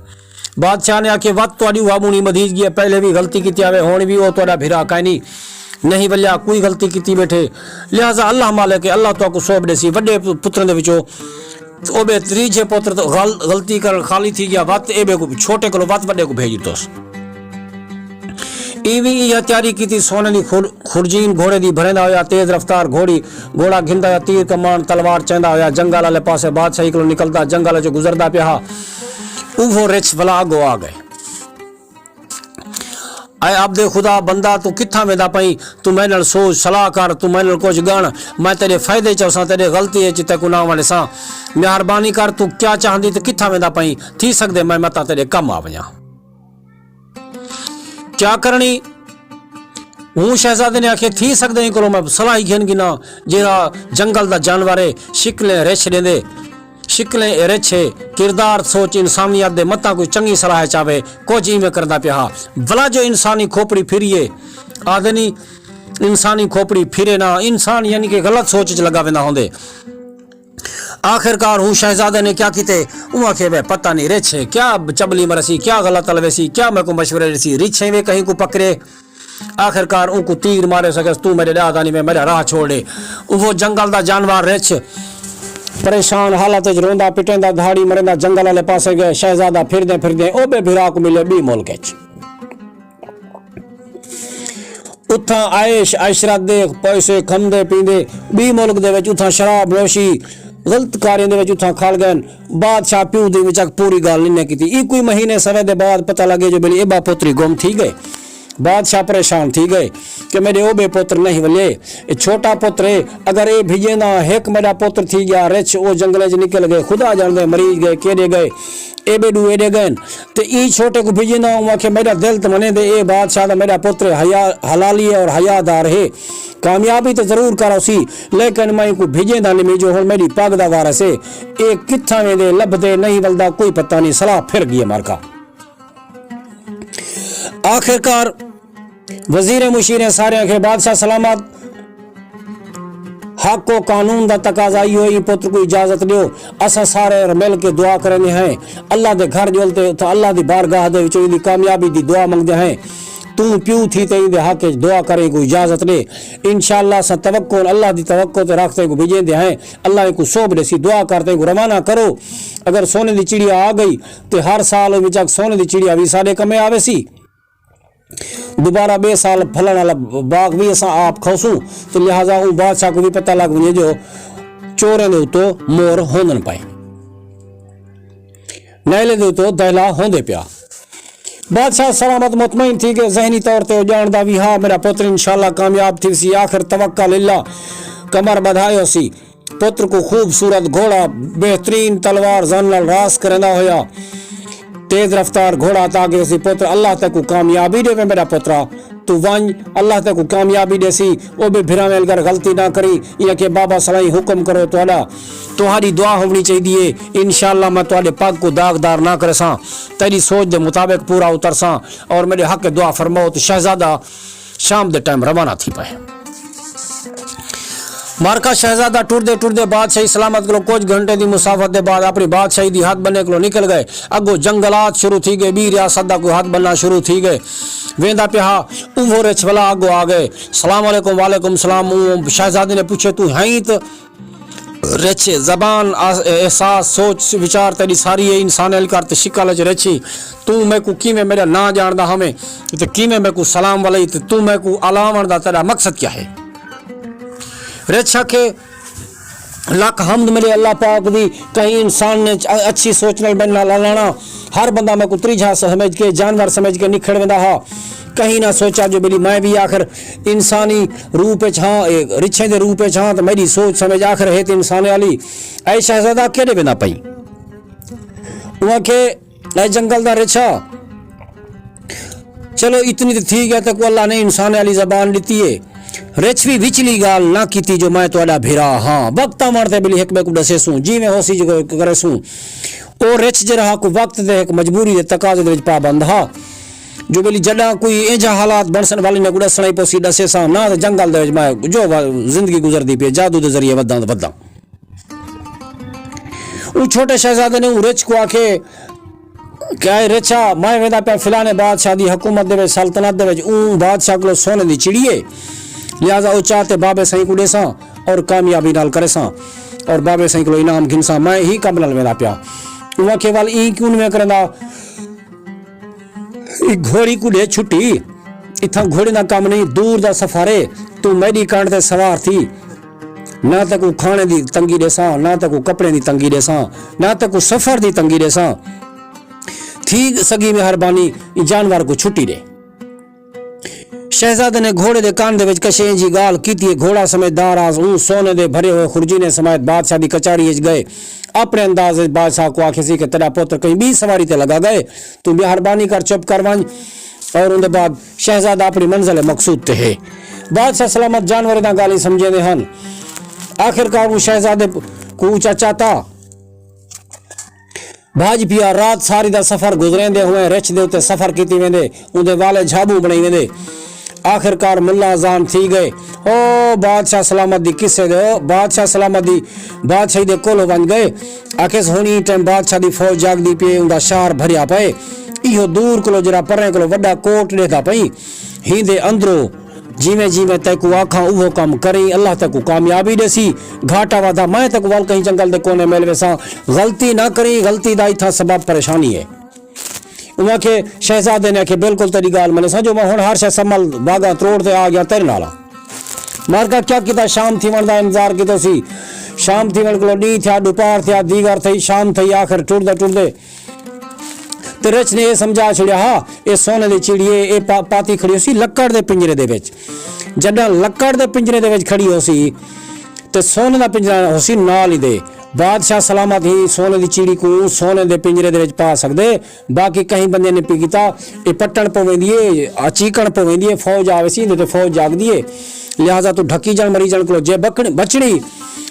بادشاہ نے آکھے، وت تہاݙی اہا ٻوݨی ٻدھیج ڳئی ہے، پہلے وی غلطی کیتی آوے، ہݨ وی او تہاݙا بھرا کائنی، نہیں ولیا، کوئی غلطی کیتی ٻیٹھے، لہذا اللہ مالک ہے، اللہ تہاکوں ثواب ݙیسی۔ وݙے پتریں دے وچوں او ٻے تریجھے پتر توں غل-، غلطی کرݨ خالی تھی ڳیا، وت اے ٻے کوں، چھوٹے کولوں وت وݙے کوں بھیڄ ݙتوس۔ ایویں ایہا تیاری کیتی، سونے دی خر-، خرجین گھوڑے دی بھریندا ہویا، تیز رفتار گھوڑی، گھوڑا گھندا ہویا، تیر کمان تلوار چیندا ہویا جنگل آلے پاسے بادشاہی کولوں نکلدا، جنگل وچوں گزردا پیا ہا۔ اوہو رچھ ولا اڳوں آ ڳئے۔ اے عبد خدا بندہ، توں کتھاں ویندا پئیں؟ توں میݙے نال سوچ صلاح کر، توں میݙے نال کجھ ڳݨ، میں تیݙے فائدے چ ہوساں، تیݙے غلطی اچ تیکوں نہ ونڈساں۔ مہربانی کر، توں کیا چاہندیں تے کتھاں ویندا پئیں؟ تھی سڳدے میں متاں تیݙے کم آ ونڄاں۔ کیا کرݨی؟ ہوں شہزادے نے آکھے، تھی سڳدے ایں کولوں میں صلاح ہی گھن گھناں، جیڑھا جنگل دا جانور ہے، شکلیں رچھ ݙیندے، شکلیں اے رچھ ہے، کردار سوچ انسانیت دے متاں کوئی چنڳی صلاح چاوے، کجھ ایویں کردا پیا ہا۔ ولا جو انسانی کھوپڑی پھری ہے، آہدے نی انسانی کھوپڑی پھرے نہ، انسان یعنی کہ غلط سوچ اچ لڳا ویندا ہوندے۔ آخر کار ہوں شہزادے نے کیا کیتے؟ اوں آکھے، وے پتہ نہیں رچھ ہے، کیا چبلی مرسی، کیا غلط الویسی، کیا میکوں مشورے ݙیسی، رچھ ہے وے کہیں کوں پکڑے۔ آخر کار اونکوں تیر مارے سڳس، توں میݙے ݙاہ دا نہیں، میں میݙا راہ چھوڑ ݙے۔ اوہو جنگل دا جانور رچھ پریشان حالت وچ روندا پٹیندا دھاڑی مریندا جنگل آلے پاسے ڳئے۔ شہزادہ پھردیں پھردیں او ٻے بھرا کوں ملے ٻئی ملک وچ۔ اتھاں عیش عشرت دے پیسے کھمدے پیندے، ٻی ملک دے وچ اتھاں شراب نوشی، غلط کاریاں دے وچ اتھاں کھل ڳئن۔ بادشاہ پیو دی وچک پوری ڳالھ نی کیتی۔ ای کوئی مہینے سوے دے بعد پتہ لڳے جو بلی ایبا پتری گم تھی ڳئے۔ بادشاہ پریشان تھی ڳئے کہ میݙے اوٻے پتر نہیں ولے، اے چھوٹا پتر ہے، اگر اے بھڄیندا ہک میݙا پتر تھی ڳیا، رچھ او جنگلیں چ نکل ڳئے، خدا ڄاݨدے مریض ڳئے کیݙے ڳئے، اے ٻے ݙو ایݙے ڳئن۔ تے ایں چھوٹے کوں بھڄیندا ہوں، آکھے میݙا دل تاں منے دے اے بادشاہ دا میݙا پتر حیا حلالی ہے اور حیا دار ہے، کامیابی تے ضرور کر آسی، لیکن میں اینکوں بھڄیندا نمی جو ہݨ میݙی پڳ دا وارث ہے، اے کتھاں ویندے لبھدے نہیں ولدا کوئی پتہ نہیں، صلاح پھر ڳئی ہے مارکا۔ آخر کار وزیر مشیریں سارے آکھے بادشاہ سلامت، حق و قانون دا تقاضا ایہو ہے، ایں پتر کوں اجازت ݙیو، اساں سارے مل کے دعا کریندے ہیں، اللہ دے گھر ڄل تے اتھاں اللہ دی بارگاہ دے وچوں ایندی کامیابی دی دعا منگدے ہیں، توں پیو تھی تے ایندے حق وچ دعا کریں کوں اجازت ݙے۔ انشاءاللہ اساں توقع، اللہ دی توقع تے رکھ تے کوں بھیجیندے ہیں، اللہ اینکوں سوبھ ݙیسی، دعا کر تے کوں روانہ کرو۔ اگر سونے دی چڑیا آ ڳئی تے ہر سال او وچک سونے دی چڑیا وی ساݙے کمے آویسی۔ دوبارہ ٻئے سال پھلݨ والا باغ وی اساں آپ کھوسوں، تے لہذا اوں بادشاہ کوں وی پتہ لڳ ونڄے جو چوریں دے اتوں مور ہوندن پئے، نیلے دے اتوں دہلا ہوندے پیا۔ بادشاہ سلامت مطمئن تھی ڳئے، ذہنی طور تے او ڄاݨدا وی ہا میݙا پتر انشاءاللہ کامیاب تھیوسی۔ آخر توکل اللہ کمر ٻدھائے ہوسی۔ پتر کوں خوبصورت گھوڑا، بہترین تلوار زن نال راس کریندا ہویا تیز رفتار گھوڑا عطا کیتی۔ پتر، اللہ تیکوں کامیابی ݙیوے میݙا پترا، توں ونڄ، اللہ تیکوں کامیابی ݙیسی۔ او ٻئے بھراویں الگر غلطی نہ کریں، ایں آکھے بابا سلائیں حکم کرو تہاݙا، تہاݙی دعا ہووݨی چاہیدی ہے، انشاءاللہ میں تہاݙے پڳ کوں داغدار نہ کریساں، تیݙی سوچ دے مطابق پورا اترساں اور میݙے حق دعا فرماؤ۔ تے شہزادہ شام دے ٹائم روانہ تھی پئے۔ مارکا شہزادہ ٹردے ٹردے بادشاہی سلامت کولوں کجھ گھنٹے دی مسافت دے بعد اپݨی بادشاہی دی حد بننے کولوں نکل ڳئے۔ اڳوں جنگلات شروع تھی ڳئے، ٻی ریاست دا کوئی حد بننا شروع تھی ڳئے۔ ویندا پیا ہا، اوہو رچھ ولا اڳوں آ ڳئے۔ سلام علیکم، وعلیکم سلام۔ اوں شہزادے نے پچھے، توں ہئیں تے رچھ، زبان، آ-، احساس، سوچ، وچار تیݙی ساری ہے انسان الکار تے شکل اچ رچھی۔ توں میکوں کیویں میݙا ناں ڄاݨدا ہاویں تے کیویں میکوں سلام ولائی تے توں میکوں الاوݨ دا تیݙا مقصد کیا ہے؟ رچھ آکھے، لکھ حمد میݙے اللہ پاک دی، کہیں انسان نے چ-، اچھی سوچ نال میݙے نال الانا، ہر بندہ میکوں تریجھا سمجھ کے، جانور سمجھ کے نکھڑ ویندا ہا۔ کہیں نہ سوچا جو بلی میں وی آخر انسانی روپ اچ ہاں، اے رچھیں دے روپ اچ ہاں، تے میݙی سوچ سمجھ آخر ہے تے انسان آلی۔ اے شہزادہ کیݙے ویندا پئیں؟ اوں آکھے، اے جنگل دا رچھا، چلو اتنی تے تھی ڳیا، تیکوں اللہ نے انسان آلی زبان ݙتی ہے۔ رچھ وی وچلی ڳالھ نہ کیتی جو میں تہاݙا بھرا ہاں۔ وقت آوݨ تے بلی ہک ٻئے کوں ݙسیسوں، جیویں ہوسی جو کریسوں۔ او رچھ جیڑھا ہک وقت تے ہک مجبوری دے تقاضے دے وچ پابند ہا۔ جو ویلی جݙاں کوئی اینجھا حالات بݨسن، ول انہاں کوں ݙسݨا ہی پوسی، ݙسیساں نہ تے جنگل دے وچ میں جو وا-، زندگی گزردی پئی ہے، جادو دے ذریعے وداں تے وداں۔ اوں چھوٹے شہزادے نے اوں رچھ کوں آکھے کہ اے رچھا، میں ویندا پیا فلانے بادشاہ دی حکومت دے وچ، سلطنت دے وچ، اوں بادشاہ کولوں سونے دی چڑی ہے، لہذا او چاہ تے بابے سائیں کوں ݙیساں اور کامیابی نال کریساں اور بابے سائیں کولوں انعام گھنساں، میں ہی کم نال ویندا پیا۔ اوں آکھے، ول ایں کیوں نویں کریندا؟ اے گھوڑی کوں ݙے چھٹی، اتھاں گھوڑی دا کم نہیں، دور دا سفر ہے، توں میݙی کنڈ تے سوار تھی، نہ تیکوں کھانے دی تنگی ݙیساں، نہ تیکوں کپڑے دی تنگی ݙیساں، نہ تیکوں سفر دی تنگی ݙیساں، تھی سڳی مہربانی ایں جانور کوں چھٹی ݙے۔ شہزادے نے گھوڑے دے کن دے وچ کشیں جی ڳالھ کیتی ہے۔ گھوڑا سمجھدار آس اوں سونے دے بھرے ہوئے خرجینے سمیت بادشاہ دی کچاری اچ ڳئے۔ اپݨے انداز وچ بادشاہ کوں آکھیسی کہ تیݙا پتر کہیں ٻی سواری تے لڳا ڳئے، توں مہربانی کر چپ کر ونڄ۔ اور اوندے بعد شہزادہ اپݨی منزل مقصود تے ہے۔ بادشاہ سلامت جانوریں دیاں ڳالھیں سمجھیندے ہن۔ آخر کار اوں شہزادے کوں اچا چاتا بھڄ پیا۔ رات ساری دا سفر گزریندے ہوئیں رچھ دے اتے سفر کیتی ویندے، اوندے والے جھابوں بݨائی ویندے۔ آخر کار ملا اذان تھی ڳئے۔ او بادشاہ سلامت دی قصے دے، او بادشاہ سلامت دی بادشاہی دے کولھوں ونڄ ڳئے۔ آکھیس، ہݨ ایں ٹائم بادشاہ دی فوج جاڳدی پئی ہے، اوندا شہر بھریا پئے۔ ایہو دور کولوں جیڑھا پریں کولوں وݙا کوٹ ݙیہدا پئیں۔ ہیندے اندروں جیویں جیویں تیکوں آکھاں اوہو کم کریں، اللہ تیکوں کامیابی ݙیسی۔ گھاٹا وادھا میں تیکوں ول کہیں جنگل دے کونے مل ویساں۔ غلطی نہ کریں، غلطی دا اتھاں سبب پریشانی ہے۔ انہاں آکھے، شہزادے نے آکھے، بالکل تیݙی ڳالھ منیساں جو میں ہݨ ہر شے سنبھل، بھاڳاں تروڑ تے آ ڳیاں تیݙے نال آں۔ مارکا کیا کیتا؟ شام تھیوݨ دا انتظار کیتا سی۔ شام تھیوݨ کولو ݙینہہ تھیا، ݙوپہر تھیا، دیگر تھئی، شام تھئی، آخر ٹردے ٹردے تے رچھ نے اے سمجھا چھڑیا ہا، اے سونے دی چڑی اے، اے پا-، پاتی کھڑی ہوسی لکڑ دے پنجرے دے وچ۔ جݙاں لکڑ دے پنجرے دے وچ کھڑی ہوسی، تے سونے دا پنجرہ ہوسی نال ہی دے۔ بادشاہ سلامت ہی سونے دی چڑی کوں سونے دے پنجرے دے وچ پا سڳدے، باقی کہیں بندے نے پی کیتا، اے پٹݨ پویندی اے، چیکݨ پویندی اے، فوج آویسی، ایندے تے فوج جاڳدی اے، لہذا توں ڈھکی ڄݨ مریضݨ کولو جے بکڑ-، بچڑی،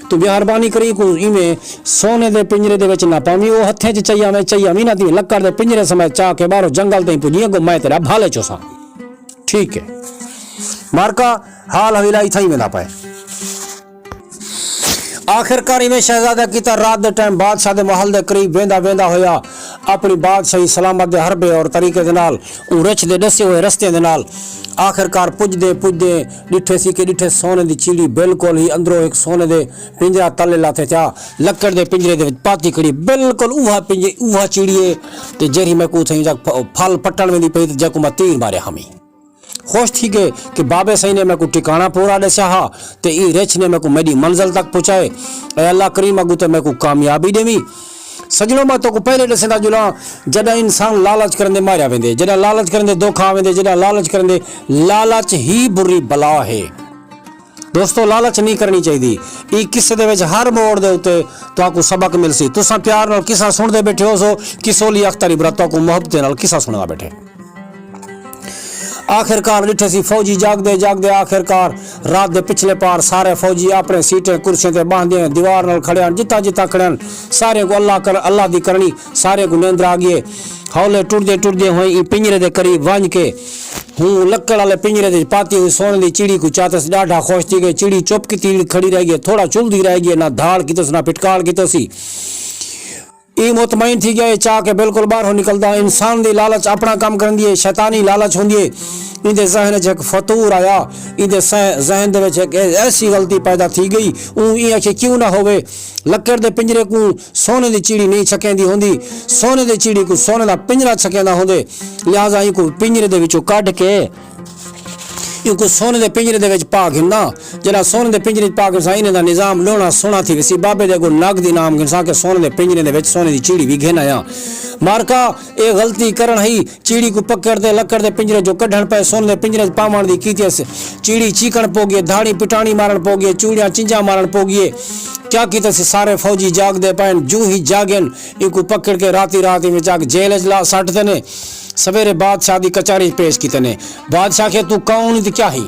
توں مہربانی کری کوں ایویں سونے دے پنجرے دے وچ نہ پاویں، او ہتھیں چ چئی آویں، چئی آویں نہ تیں لکڑ دے پنجرے سمیت چا کے ٻاہروں جنگل تئیں پڄی، اڳوں میں تیݙا بھالے چوساں۔ ٹھیک ہے۔ مارکا حال حویلا اتھاں ہی ویندا پئے۔ آخر کار ایویں شہزادہ کیتا، رات دے ٹائم بادشاہ دے محل دے قریب ویندا ویندا ہویا اپݨی بادشاہی سلامت دے حربے اور طریقے دے نال اوں رچھ دے ݙسے ہوئے رستیاں دے نال آخر کار پڄدے پڄدے ݙٹھے سی کہ ݙٹھے سونے دی چڑی بالکل ہی اندروں ہک سونے دے پنجرہ تلے لاتھے تھیا، لکڑ دے پنجرے دے وچ پاتی کھڑی، بالکل اوہا پنج-، اوہا چڑی ہے تے جیڑھی میکوں اتھائیں جا پھ-، پھل پٹݨ ویندی پئی تے جیکوں میں تیر ماریا ہمی۔ خوش تھی ڳئے کہ بابے سئیں نے میکوں ٹکاݨا پورا ݙسیا ہا تے ایں رچھ نے میکوں میݙی منزل تک پہنچائے۔ اے اللہ کریم، اڳوں تے میکوں کامیابی ݙیویں۔ سڄݨو، میں تہاکوں پہلے ݙسیندا جلاں، جݙاں انسان لالچ کریندے ماریا ویندے، جݙاں لالچ کریندے دکھ آ ویندے، جݙاں لالچ کریندے، لالچ ہی بری بلا ہے۔ دوستو، لالچ نہیں کرنی چاہیدی۔ ایں قصے دے وچ ہر موڑ دے اتے تہاکوں سبق ملسی۔ تساں پیار نال قصہ سݨدے ٻیٹھے ہوسو، کسولی اختر عبرت تہاکوں محبت نال قصہ سݨدا ٻیٹھے۔ آخر کار ݙٹھے سی فوجی جاڳدے جاڳدے آخر کار رات دے پچھلے پار سارے فوجی اپݨے سیٹیں کرسیاں تے ٻاہندے دیوار نال کھڑے ہن، جتھاں جتھاں کھڑے ہن سارے کوں اللہ کر-، اللہ دی کرݨی، سارے کوں نیندر آ ڳئی ہے۔ ہولے ٹردے ٹردے ہوئیں ایں پنجرے دے قریب ونڄ کے ہوں لکڑ آلے پنجرے دے پاتی ہوئی سونے دی چڑی کوں چاتس، ݙاڈھا خوش تھی ڳئے۔ چڑی چپ کیتی کھڑی رہ ڳئی، تھوڑا چلدی رہ ڳئی، نہ دھاڑ کیتس نہ پھٹکار کیتسی۔ ایں مطمئن تھی ڳیا، اے چا کے بالکل ٻاہروں نکلدا۔ انسان دی لالچ اپݨا کم کریندی ہے، شیطانی لالچ ہوندی ہے۔ ایندے ذہن اچ ہک فطور آیا، ایندے سہ-، ذہن دے وچ ہک اے-، ایسی غلطی پیدا تھی ڳئی۔ اوں ایں آکھے کیوں نہ ہووے، لکڑ دے پنجرے کوں سونے دی چڑی نہیں چھکیندی ہوندی، سونے دی چڑی کوں سونے دا پنجرہ چھکیندا ہوندے، لہذا اینکوں پنجرے دے وچوں کڈھ کے اینکوں سونے دے پنجرے دے وچ پا گھننا۔ جݙاں سونے دے پنجرے وچ پا گھنساں، انہیں دا نظام ݙوہݨا سوہݨا تھی ویسی۔ بابے دے اڳوں نگ دی نام گھنساں کہ سونے دے پنجرے دے وچ سونے دی چڑی وی گھن آیاں۔ مارکا اے غلطی کرݨ ہئی، چڑی کوں پکڑ تے لکڑ دے پنجرے جو کڈھݨ پئے، سونے دے پنجرے وچ پاوݨ دی کیتی اس۔ چڑی چیکݨ پو ڳئے، دھاڑی پٹاݨی مارݨ پو ڳئے، چوڑیاں چنجاں مارݨ پو ڳئے۔ کیا کیتا سی، سارے فوجی جاڳدے پئن، جوں ہی جاڳن اینکوں پکڑ کے راتی رات وچ آ کے جیل وچ لا سٹ ݙتے نے۔ سویرے بادشاہ دی کچہری وچ پیش کیتے نے۔ بادشاہ آکھے، توں کون تے کیا ہی؟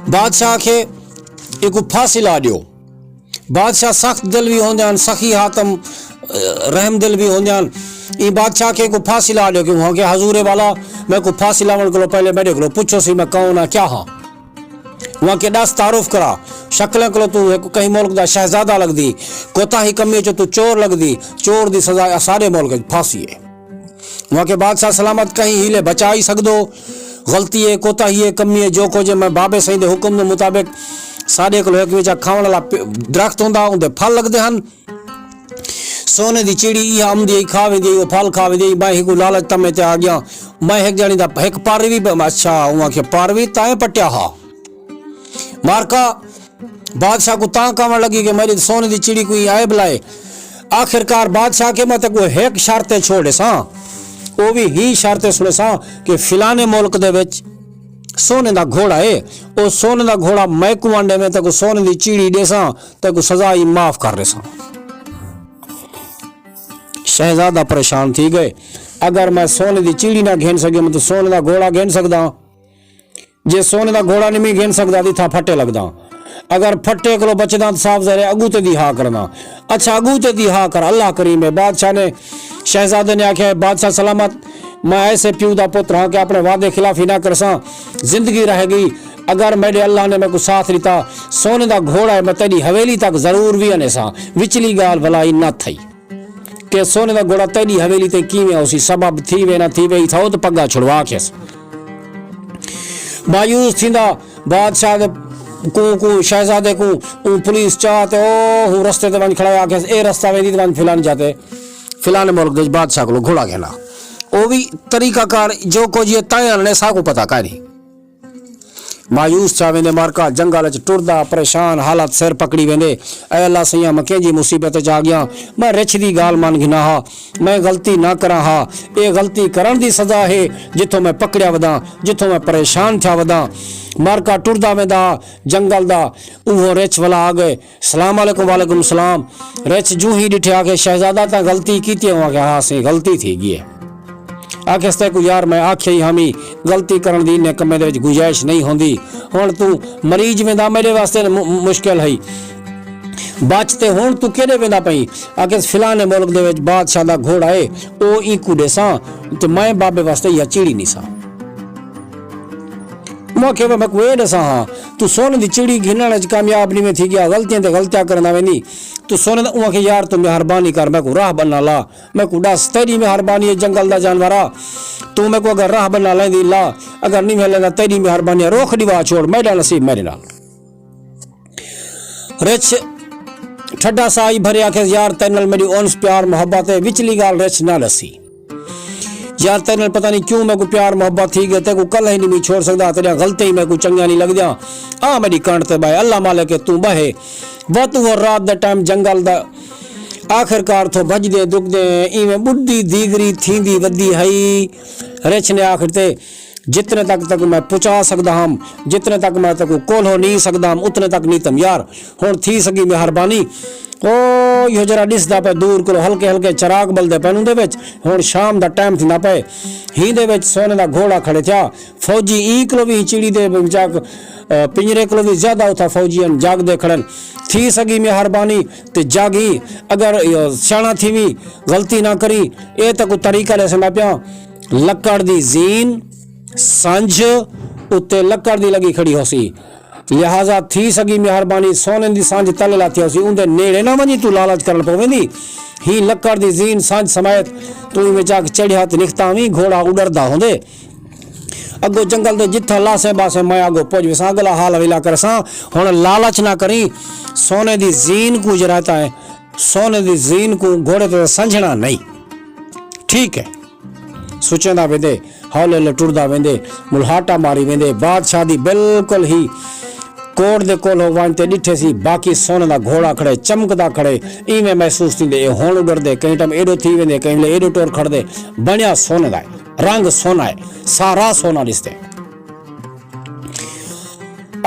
بادشاہ آکھے، اینکوں پھانسی لا ݙیو۔ بادشاہ سخت دل وی ہوندے ہن، سخی حاتم، اے، رحم دل وی ہوندے ہن۔ ایں بادشاہ آکھے، اینکوں پھانسی لا ݙیو، کیوں کہ حضور والا، میکوں پھانسی لاوݨ کولوں پہلے میݙے کولوں پچھو سی میں کون ہاں، کیا ہاں؟ اوں آکھے، ݙس، تعارف کرا، شکلیں کولوں توں ہک کہیں ملک دا شہزادہ لڳدی، کوتاہی کمی چوں توں چور لڳدی، چور دی سزا ساݙے ملک وچ پھانسی ہے۔ اوں آکھے، بادشاہ سلامت، کہیں حیلے بچا ہی سڳدو؟ غلطی ہے، کوتاہی ہے، کمی ہے، جو کجھ ہے، میں بابے سئیں دے حکم دے مطابق ساݙے کولوں ہک وچا کھاوݨ والا پ-، درخت ہوندا، اوندے پھل لڳدے ہن۔ سونے دی چڑی ایہا امدی ہئی، کھا ویندی ہئی، او پھل کھا ویندی ہئی۔ میں ہکوں لالچ تمے تے آ ڳیاں۔ میں ہک ڄݨی دا ہک پر وی پ-، اچھا، اوں آکھے، پر وی تائیں پٹیا ہا۔ مارکا بادشاہ کوں تاں کاوݨ لڳی کہ میݙی سونے دی چڑی کوئی عیب لائے۔ آخر کار بادشاہ آکھے، میں تیکوں ہک شرط تے چھوڑ ݙیساں، او وی ہی شرط تے سݨیساں کہ فلانے ملک دے وچ سونے دا گھوڑا ہے، او سونے دا گھوڑا میکوں آن ݙیویں، تیکوں سونے دی چڑی ݙیساں، تیکوں سزا ہی معاف کر ݙیساں۔ شہزادہ پریشان تھی ڳئے، اگر میں سونے دی چڑی نہ گھن سڳیوم تاں سونے دا گھوڑا گھن سڳداں؟ جے سونے دا گھوڑا نمی گھن سڳدا تاں اتھاں پھٹے لڳداں۔ اگر پھٹے کولوں بچداں تاں صاف ظاہر ہے اڳوں تے دی ہا کرینداں۔ اچھا، اڳوں تے دی ہا کر، اللہ کریم ہے۔ بادشاہ نے، شہزادے نے آکھیا، بادشاہ سلامت، میں ایسے پیو دا پتر ہاں کہ اپݨے وعدے خلافی نہ کرساں۔ زندگی رہ ڳئی، اگر میݙے اللہ نے میکوں ساتھ ݙتا، سونے دا گھوڑا ہے، میں تیݙی حویلی تک ضرور وی آنیساں۔ وچلی ڳالھ بھلائی نہ تھئی۔ کہ سونے دا گھوڑا تیݙی حویلی تے کیویں ہوسی، سبب تھیوے نہ تھیوے، اتھاں ات پڳا چھڑوا کھیس۔ مایوس تھیندا بادشاہ دے کوں، کوں، شہزادے کوں، اوں پولیس چا تے او ہوں رستے تے ونڄ کھڑا ہے، آکھیس، اے رستہ ویندی تے ونڄ فلانی جاہ تے، فلانے ملک دے وچ بادشاہ کولوں گھوڑا گھن آ۔ او وی طریقہ کار جو کجھ اے تائیں آنڑے ساکوں پتہ کائنی۔ مایوس تھیا ویندے مارکا جنگل اچ ٹردا پریشان حالت سر پکڑی ویندے، اے اللہ سئیاں میں کینجھی مصیبت اچ آ گیاں، میں رچھ دی گالھ من گھنا ہا، میں غلطی نہ کراں ہا، اے غلطی کرݨ دی سزا ہے، جتھوں میں پکڑیا وداں، جتھوں میں پریشان تھیا وداں۔ مارکا ٹردا ویندا ہا جنگل دا، اوہو رچھ ولا آ گئے۔ سلام علیکم۔ وعلیکم السلام۔ رچھ جوں ہی ڈٹھے آکھے شہزادہ تاں غلطی کیتی ہے؟ آکھے ہاں سئیں غلطی تھی گی ہے۔ آکھیس تیکوں یار میں آکھیا ہی ہامی غلطی کرݨ دی انہیں کمیں دے وچ گنجائش نہیں ہوندی۔ ہݨ توں مریج ویندا میݙے واسطے مشکل ہئی۔ بچ تے ہݨ توں کیݙے ویندا پئیں؟ آکھیس فلانے ملک دے وچ بادشاہ دا گھوڑا ہے، او اینکوں ݙیساں تے میں بابے واسطے یا چیڑی نیساں۔ مونکھے وے میکوں اے ݙساں ہاں، توں سونے دی چڑی گھنݨ اچ کامیاب نیویں تھی ڳیا، غلطیاں تے غلطیاں کریندا ویندیں۔ توں سونے دا اوں آکھے یار توں مہربانی کر میکوں راہ ٻنھا لا، میکوں ݙس تیݙی مہربانی اے جنگل دا جانور آ، توں میکوں اگر راہ ٻنھا لیندیں لا، اگر نیویں لیندا تیݙی مہربانی اے، رخ ݙیوا چھوڑ میݙا نصیب میݙے نال۔ رچھ ٹھڈا ساہ ہی بھرے آکھیس یار تیݙے نال میݙی انس پیار محبت اے، وچلی ڳالھ رچھ نہ ݙسی۔ یار تیݙے نال پتہ نی کیوں میکوں پیار محبت تھی ڳئے، تیکوں کلھ ہی نی میں چھوڑ سڳدا، تیݙیاں غلطیاں ہی میکوں چنڳیاں نی لڳدیاں۔ آ میݙی کنڈ تے ٻہہ، اللہ مالک اے توں ٻہہ۔ وت اوہو رات دا ٹائم جنگل دا، آخر کار تھوں بھڄدے ݙکدے ایویں ٻڈھدی دیگری تھیندی ودی ہئی۔ رچھ نے آخر تے جتنے تک تیکوں میں پچا سڳدا ہم، جتنے تک میں تیکوں کولھو نی سڳدا ہم، اتنے تک نیتم یار۔ ہݨ تھی سڳی مہربانی۔ او ایہو جیڑھا ݙسدا پئے دور کولوں ہلکے ہلکے چراغ ٻلدے پئن اوندے وچ۔ ہݨ شام دا ٹائم تھیندا پئے۔ ہیندے وچ سونے دا گھوڑا کھڑے تھیا۔ فوجی ایں کولوں وی چڑی دے وچاک، آ، پنجرے کولوں وی زیادہ اتھاں فوجی ہن جاڳدے کھڑن۔ تھی سڳی مہربانی تے جاڳی، اگر، آ، سیاݨا تھیویں، غلطی نہ کریں، اے تیکوں طریقہ ݙیسیندا پیاں۔ لکڑ دی زین سنجھ اتے لکڑ دی لڳی کھڑی ہوسی، لہذا تھی سڳی مہربانی سونے دی سنجھ تلے لاتی ہوسی، اوندے نیڑے نہ ونڄی، توں لالچ کرݨ پوویندی۔ ہی لکڑ دی زین سنجھ سمیت توں ایں وچاک چڑھیا تے نکھتا ویں، گھوڑا اݙردا ہوندے اڳوں جنگل دے جتھاں لاسیں باسیں میں اڳوں پڄ ویساں، اڳلا حال حویلا کرساں۔ ہݨ لالچ نہ کریں، سونے دی زین کوں جراتا ہے، سونے دی زین کوں گھوڑے تے سنجھݨا نہیں۔ ٹھیک ہے۔ سچیندا ویندے، ہولے ہولے ٹردا ویندے، ملہاٹا ماری ویندے۔ بادشاہ دی بالکل ہی کوٹ دے کولھو ونڄ تے ݙٹھے سی، باقی سونے دا گھوڑا کھڑے، چمکدا کھڑے، ایویں محسوس تھیندے اے ہݨ اݙردے، کہیں ٹائم ایݙو تھی ویندے، کہیں ویلے ایݙو ٹر کھڑدے، بݨیا سونے دا ہے، رنگ سونا ہے، سارا سونا ݙسدے۔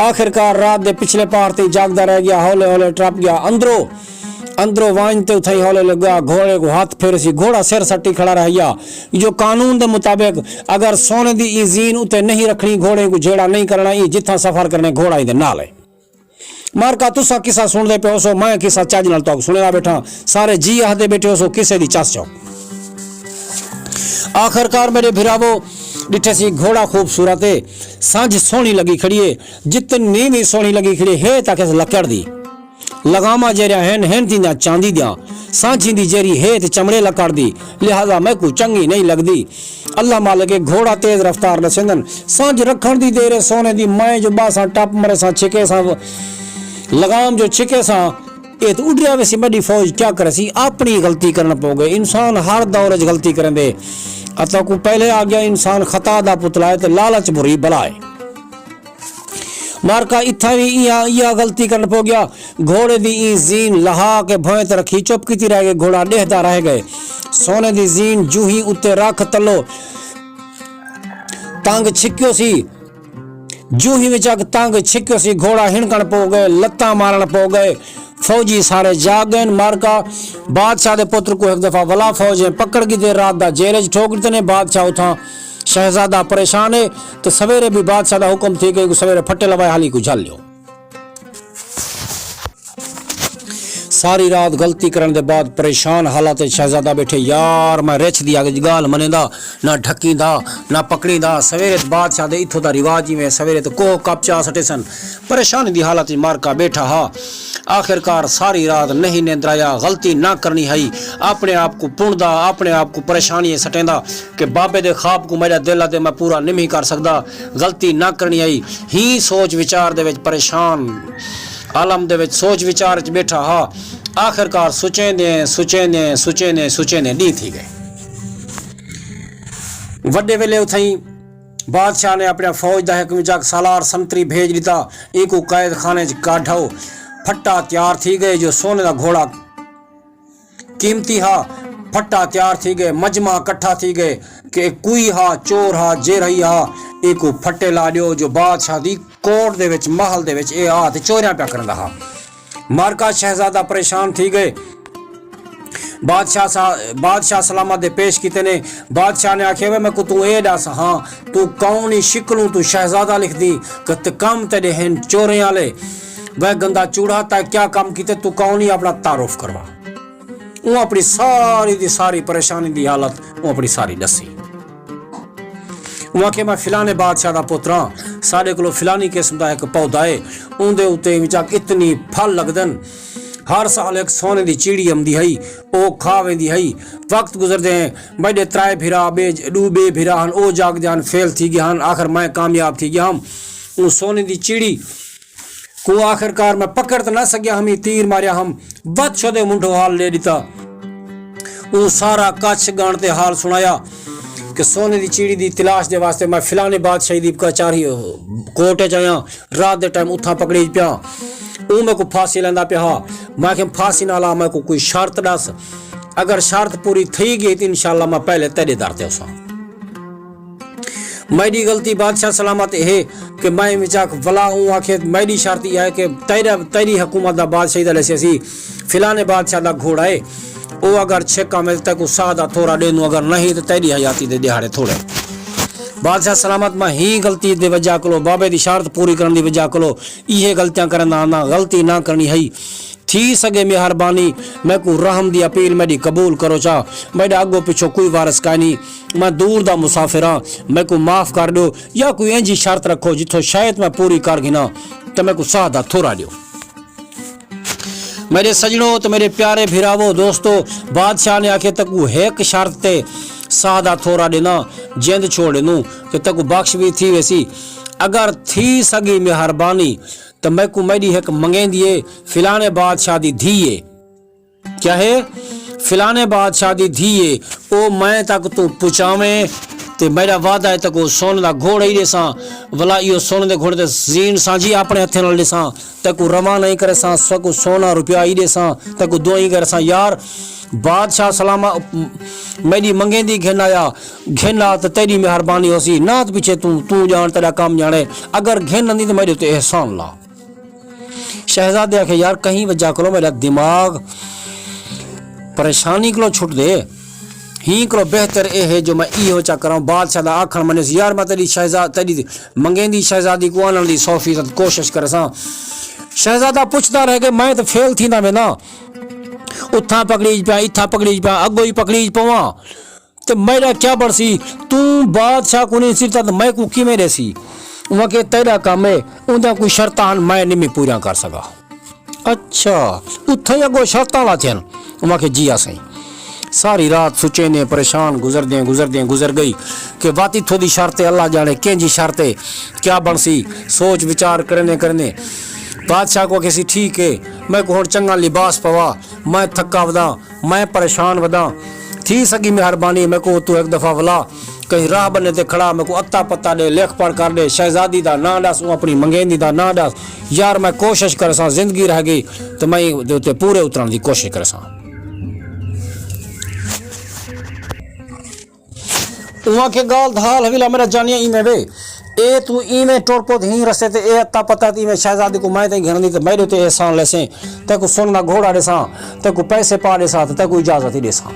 آخر کار رات دے پچھلے پار تئیں جاڳدا رہ ڳیا، ہولے ہولے ٹرپ ڳیا اندروں۔ اندروں ونڄ تے اتھائیں ہولے لڳا، گھوڑے کوں ہتھ پھیرسی، گھوڑا سر سٹی کھڑا رہ ڳیا۔ جو قانون دے مطابق اگر سونے دی ایں زین اتے نہیں رکھݨی، گھوڑے کوں جھیڑا نہیں کرݨا، ایں جتھاں سفر کرݨے گھوڑا ایندے نال ہے۔ مارکا تساں قصہ سݨدے پئے ہوسو، میں قصہ چڄ نال تہاکوں سݨیندا ٻیٹھاں، سارے جی آہدے ٻیٹھے ہوسو قصے دی چس چاؤ۔ آخر کار میݙے بھراوو، ݙٹھے سی گھوڑا خوبصورت ہے، سنجھ سوہݨی لڳی کھڑی ہے، جتنی وی سوہݨی لڳی کھڑی ہے، ہے تاں کس لکڑ دی۔ لغاماں جیڑھیاں ہن، ہن تھیندیاں چاندی دیاں، سانجھیں دی جیڑھی ہے تے چمڑے لکڑ دی، لہذا میکوں چنڳی نہیں لڳدی۔ اللہ مالک ہے، گھوڑا تیز رفتار ݙسیندن۔ سانجھ رکھݨ دی دیر ہے سونے دی، میں جو ٻاساں ٹپ مریساں، چھکیساں، لغام جو چھکیساں، اے تے اݙریا ویسی، میݙی فوج کیا کریسی؟ اپݨی غلطی کرݨ پو ڳئے۔ انسان ہر دور اچ غلطی کریندے۔ اتھاکوں پہلے آ ڳیا، انسان خطا دا پتلا ہے تے لالچ بری بلا ہے۔ مارکا اتھاں وی ایہا، ایہا غلطی کرݨ پو ڳیا۔ گھوڑے دی ایں زین لہا کے بھوئیں تے رکھی، چپ کیتی رہ ڳئے۔ گھوڑا ݙیہدا رہ ڳئے۔ سونے دی زین جوہی اتے رکھ تلو تنگ چھکیو سی۔ جوہی وچ اڳ تنگ چھکیو سی، گھوڑا ہݨکݨ پو ڳئے، لتاں مارݨ پو ڳئے۔ فوجی سارے جاڳ ڳئن۔ مارکا بادشاہ دے پتر کوں ہک دفعہ ولا فوجیں پکڑ گھدے، رات دا جیل اچ ٹھوک ݙتے نے۔ بادشاہ اتھاں شہزادہ پریشان ہے تے سویرے بھی بادشاہ دا حکم تھی کہ اینکوں سویرے پھٹے لوائے حالی کوں جھل لیو۔ ساری رات غلطی کرݨ دے بعد پریشان حالت اچ شہزادہ ٻیٹھے، یار میں رچھ دی اڳ ڳالھ منیندا، نہ ڈھکیندا، نہ پکڑیندا۔ سویرے تے بادشاہ دے اتھوں دا رواج ایویں، سویرے تے کوہ کپ چا سٹیسن۔ پریشانی دی حالت اچ مارکا ٻیٹھا ہا۔ آخر کار ساری رات نہیں نیندرایا، غلطی نہ کرݨی ہئی۔ اپݨے آپ کوں پݨدا، اپݨے آپ کوں پریشانی اچ سٹیندا کہ بابے دے خواب کوں میݙا دل آہدے میں پورا نمہی کر سڳدا، غلطی نہ کرݨی ہئی۔ ہی سوچ وچار دے وچ پریشان عالم دے وچ سوچ وچار اچ ٻیٹھا ہا۔ آخر کار سچیندیں سچیندیں سچیندیں سچیندیں ݙینہہ تھی ڳئے۔ وݙے ویلے اتھائیں بادشاہ نے اپݨے فوج دا ہک وچاک سالار سنتری بھیج ݙتا۔ اینکوں قید خانے چ کڈھاؤ۔ پھٹا تیار تھی ڳئے جو سونے دا گھوڑا قیمتی ہا۔ پھٹا تیار تھی ڳئے، مجمع کٹھا تھی ڳئے کہ اے کوئی ہا، چور ہا، جیرہی ہا، اینکوں پھٹے لا ݙیو جو بادشاہ دی کورٹ دے وچ، محل دے وچ اے آ تے چوریاں پیا کریندا ہا۔ مارکا شہزادہ پریشان تھی ڳئے۔ بادشاہ سا بادشاہ سلامت دے پیش کیتے نے۔ بادشاہ نے آکھیا، وے میکوں توں اے ݙس ہاں، توں کون ای شکلوں توں شہزادہ لکھدی کہ تے کم تیݙے ہن چوریں آلے؟ وے گندا چوڑا، تیں کیا کم کیتے؟ توں کون ای؟ اپݨا تعارف کروا۔ اوں اپݨی ساری دی ساری پریشانی دی حالت اوں اپݨی ساری ݙسی۔ اوں آکھیا، میں فلانے بادشاہ دا پتر ہاں، ساݙے کولو فلانی قسم دا ہک پودا ہے، اوندے اتے وچاک اتنی پھل لڳدن، ہر سال ہک سونے دی چیڑی امدی ہئی، او کھا ویندی ہئی۔ وقت گزردے ہیں، میݙے ترائے بھرا، ٻئے ݙو ٻئے بھرا ہن، او جاڳدے ہن، فیل تھی ڳئے ہن، آخر میں کامیاب تھی ڳیا ہم۔ اوں سونے دی چیڑی کوں آخر کار میں پکڑ تاں نہ سڳیا ہم، ایں تیر ماریا ہم، وت شودے منڈھوں حال ݙے ݙتا۔ اوں سارا کچھ ڳݨ تے حال سݨایا کہ سونے دی چیڑی دی تلاش دے واسطے میں فلانے بادشاہی دی کچہری، کورٹ اچ آیاں، رات دے ٹائم اتھاں پکڑیج پیاں۔ اوں میکوں پھاسی لیندا پیا ہا۔ میں آکھیم، پھاسی نال آ، میکوں کوئی شرط ݙس، اگر شرط پوری تھئی ڳئی تاں انشاءاللہ میں پہلے تیݙے در تے ہوساں۔ میݙی غلطی بادشاہ سلامت اے ہے کہ میں وچاک ولا اوں آکھے، میݙی شرط ایہا ہے کہ تیݙا، تیݙی حکومت دا، بادشاہی دا لیسے سی، فلانے بادشاہ دا گھوڑا ہے، او اگر چھک آوے تاں تیکوں ساہ دا تھورا ݙیندوں، اگر نہیں تاں تیݙی حیاتی دے ݙیہاڑے تھوڑے۔ بادشاہ سلامت، میں ہی غلطی دے وجہ کولو، بابے دی شرط پوری کرݨ دی وجہ کولو ایہے غلطیاں کریندا آنداں، غلطی نہ کرݨی ہئی۔ تھی سڳے مہربانی میکوں رحم دی اپیل میݙی قبول کرو چا، میݙا اڳوں پچھوں کوئی وارث کائنی، میں دور دا مسافر ہاں، میکوں معاف کر ݙیو، یا کوئی اینجھی شرط رکھو جتھوں شاید میں پوری کر گھناں، تے میکوں ساہ دا تھورا ݙیو۔ میݙے سڄݨو تے میݙے پیارے بھراوو، دوستو، بادشاہ نے آکھے، تیکوں ہک شرط تے ساہ دا تھورا ݙینداں، جند چھوڑ ݙیندوں تے تیکوں بخش وی تھی ویسی۔ اگر تھی سڳی مہربانی، تاں میکوں میݙی ہک منگیندی اے، فلانے بادشاہ دی دھی اے۔ کیا ہے؟ فلانے بادشاہ دی دھی اے، او میں تک توں پچاویں تے میݙا وعدہ ہے تیکوں سونے دا گھوڑا ای ݙیساں۔ ولا ایہو سونے دے گھوڑے تے زین سانجھی اپݨے ہتھیں نال ݙیساں، تیکوں روانہ ای کریساں، سیکوں سونا روپیہ ای ݙیساں، تیکوں دعائیں کریساں۔ یار، بادشاہ سلامت میݙی منگیندی گھن آیا، گھن آ تے تیݙی مہربانی ہوسی، نہ تے پچھے توں، توں ڄاݨ، تیݙا کم ڄاݨے، اگر گھن آندی تے میݙے اتے احسان لا۔ شہزادے آکھیا، یار، کہیں وجہ کولو میݙا دماغ پریشانی کولو چھٹ دے، ہیں کولو بہتر اے ہے جو میں ایہو چا کراں۔ بادشاہ دا آکھݨ منیس، یار، میں تیݙی شہزاد، تیݙی منگیندی شہزادی کوں آنݨ دی سو فیصد کوشش کریساں۔ شہزادہ پچھدا رہ ڳئے، میں تاں فیل تھیندا وینداں، اتھاں پکڑیج پیاں، اتھاں پکڑیج پیاں، اڳوں ای پکڑیج پواں۔ تے میݙا کیا بݨسی؟ توں بادشاہ کوں نئیں سݙتا تے میکوں کیویں ݙیسی؟ اوں آکھیا، تیݙا کم ہے، اوندیاں کوئی شرطاں ہن، میں نمی پوریاں کر سڳا۔ اچھا، اتھاں ای اڳوں شرطاں لاتھیاں ہن؟ اوں آکھیا، جی ہا سئیں۔ ساری رات سچیندیں پریشان گزردیں گزردیں گزر ڳئی کہ وت اتھوں دی شرط ہے، اللہ ڄاݨے کینجھی شرط ہے، کیا بݨسی؟ سوچ وچار کریندیں کریندیں بادشاہ کوں آکھیسی، ٹھیک ہے، میکوں ہݨ چنڳا لباس پوا، میں تھکا وداں، میں پریشان وداں، تھی سڳی مہربانی میکوں اتوں ہک دفعہ ولا کہیں راہ بنے تے کھڑا، میکوں اتا پتا ݙے، لکھ پڑھ کر ݙے، شہزادی دا ناں ݙس، اوں اپݨی منگیندی دا ناں ݙس۔ یار، میں کوشش کریساں، زندگی رہ ڳئی تے میں دے اتے پورے اترݨ دی کوشش کریساں۔ اوں آکھیا، ڳالھ دھال حویلا میݙا جانیاں ایویں وے، اے توں ایویں ٹر پو ہیں رستے تے، اے اتا پتا تے ایویں شہزادی کوں میں تئیں گھن آندی تے میݙے اتے احسان لیسیں، تیکوں سونے دا گھوڑا ݙیساں، تیکوں پیسے پا ݙیساں تے تیکوں اجازت ای ݙیساں۔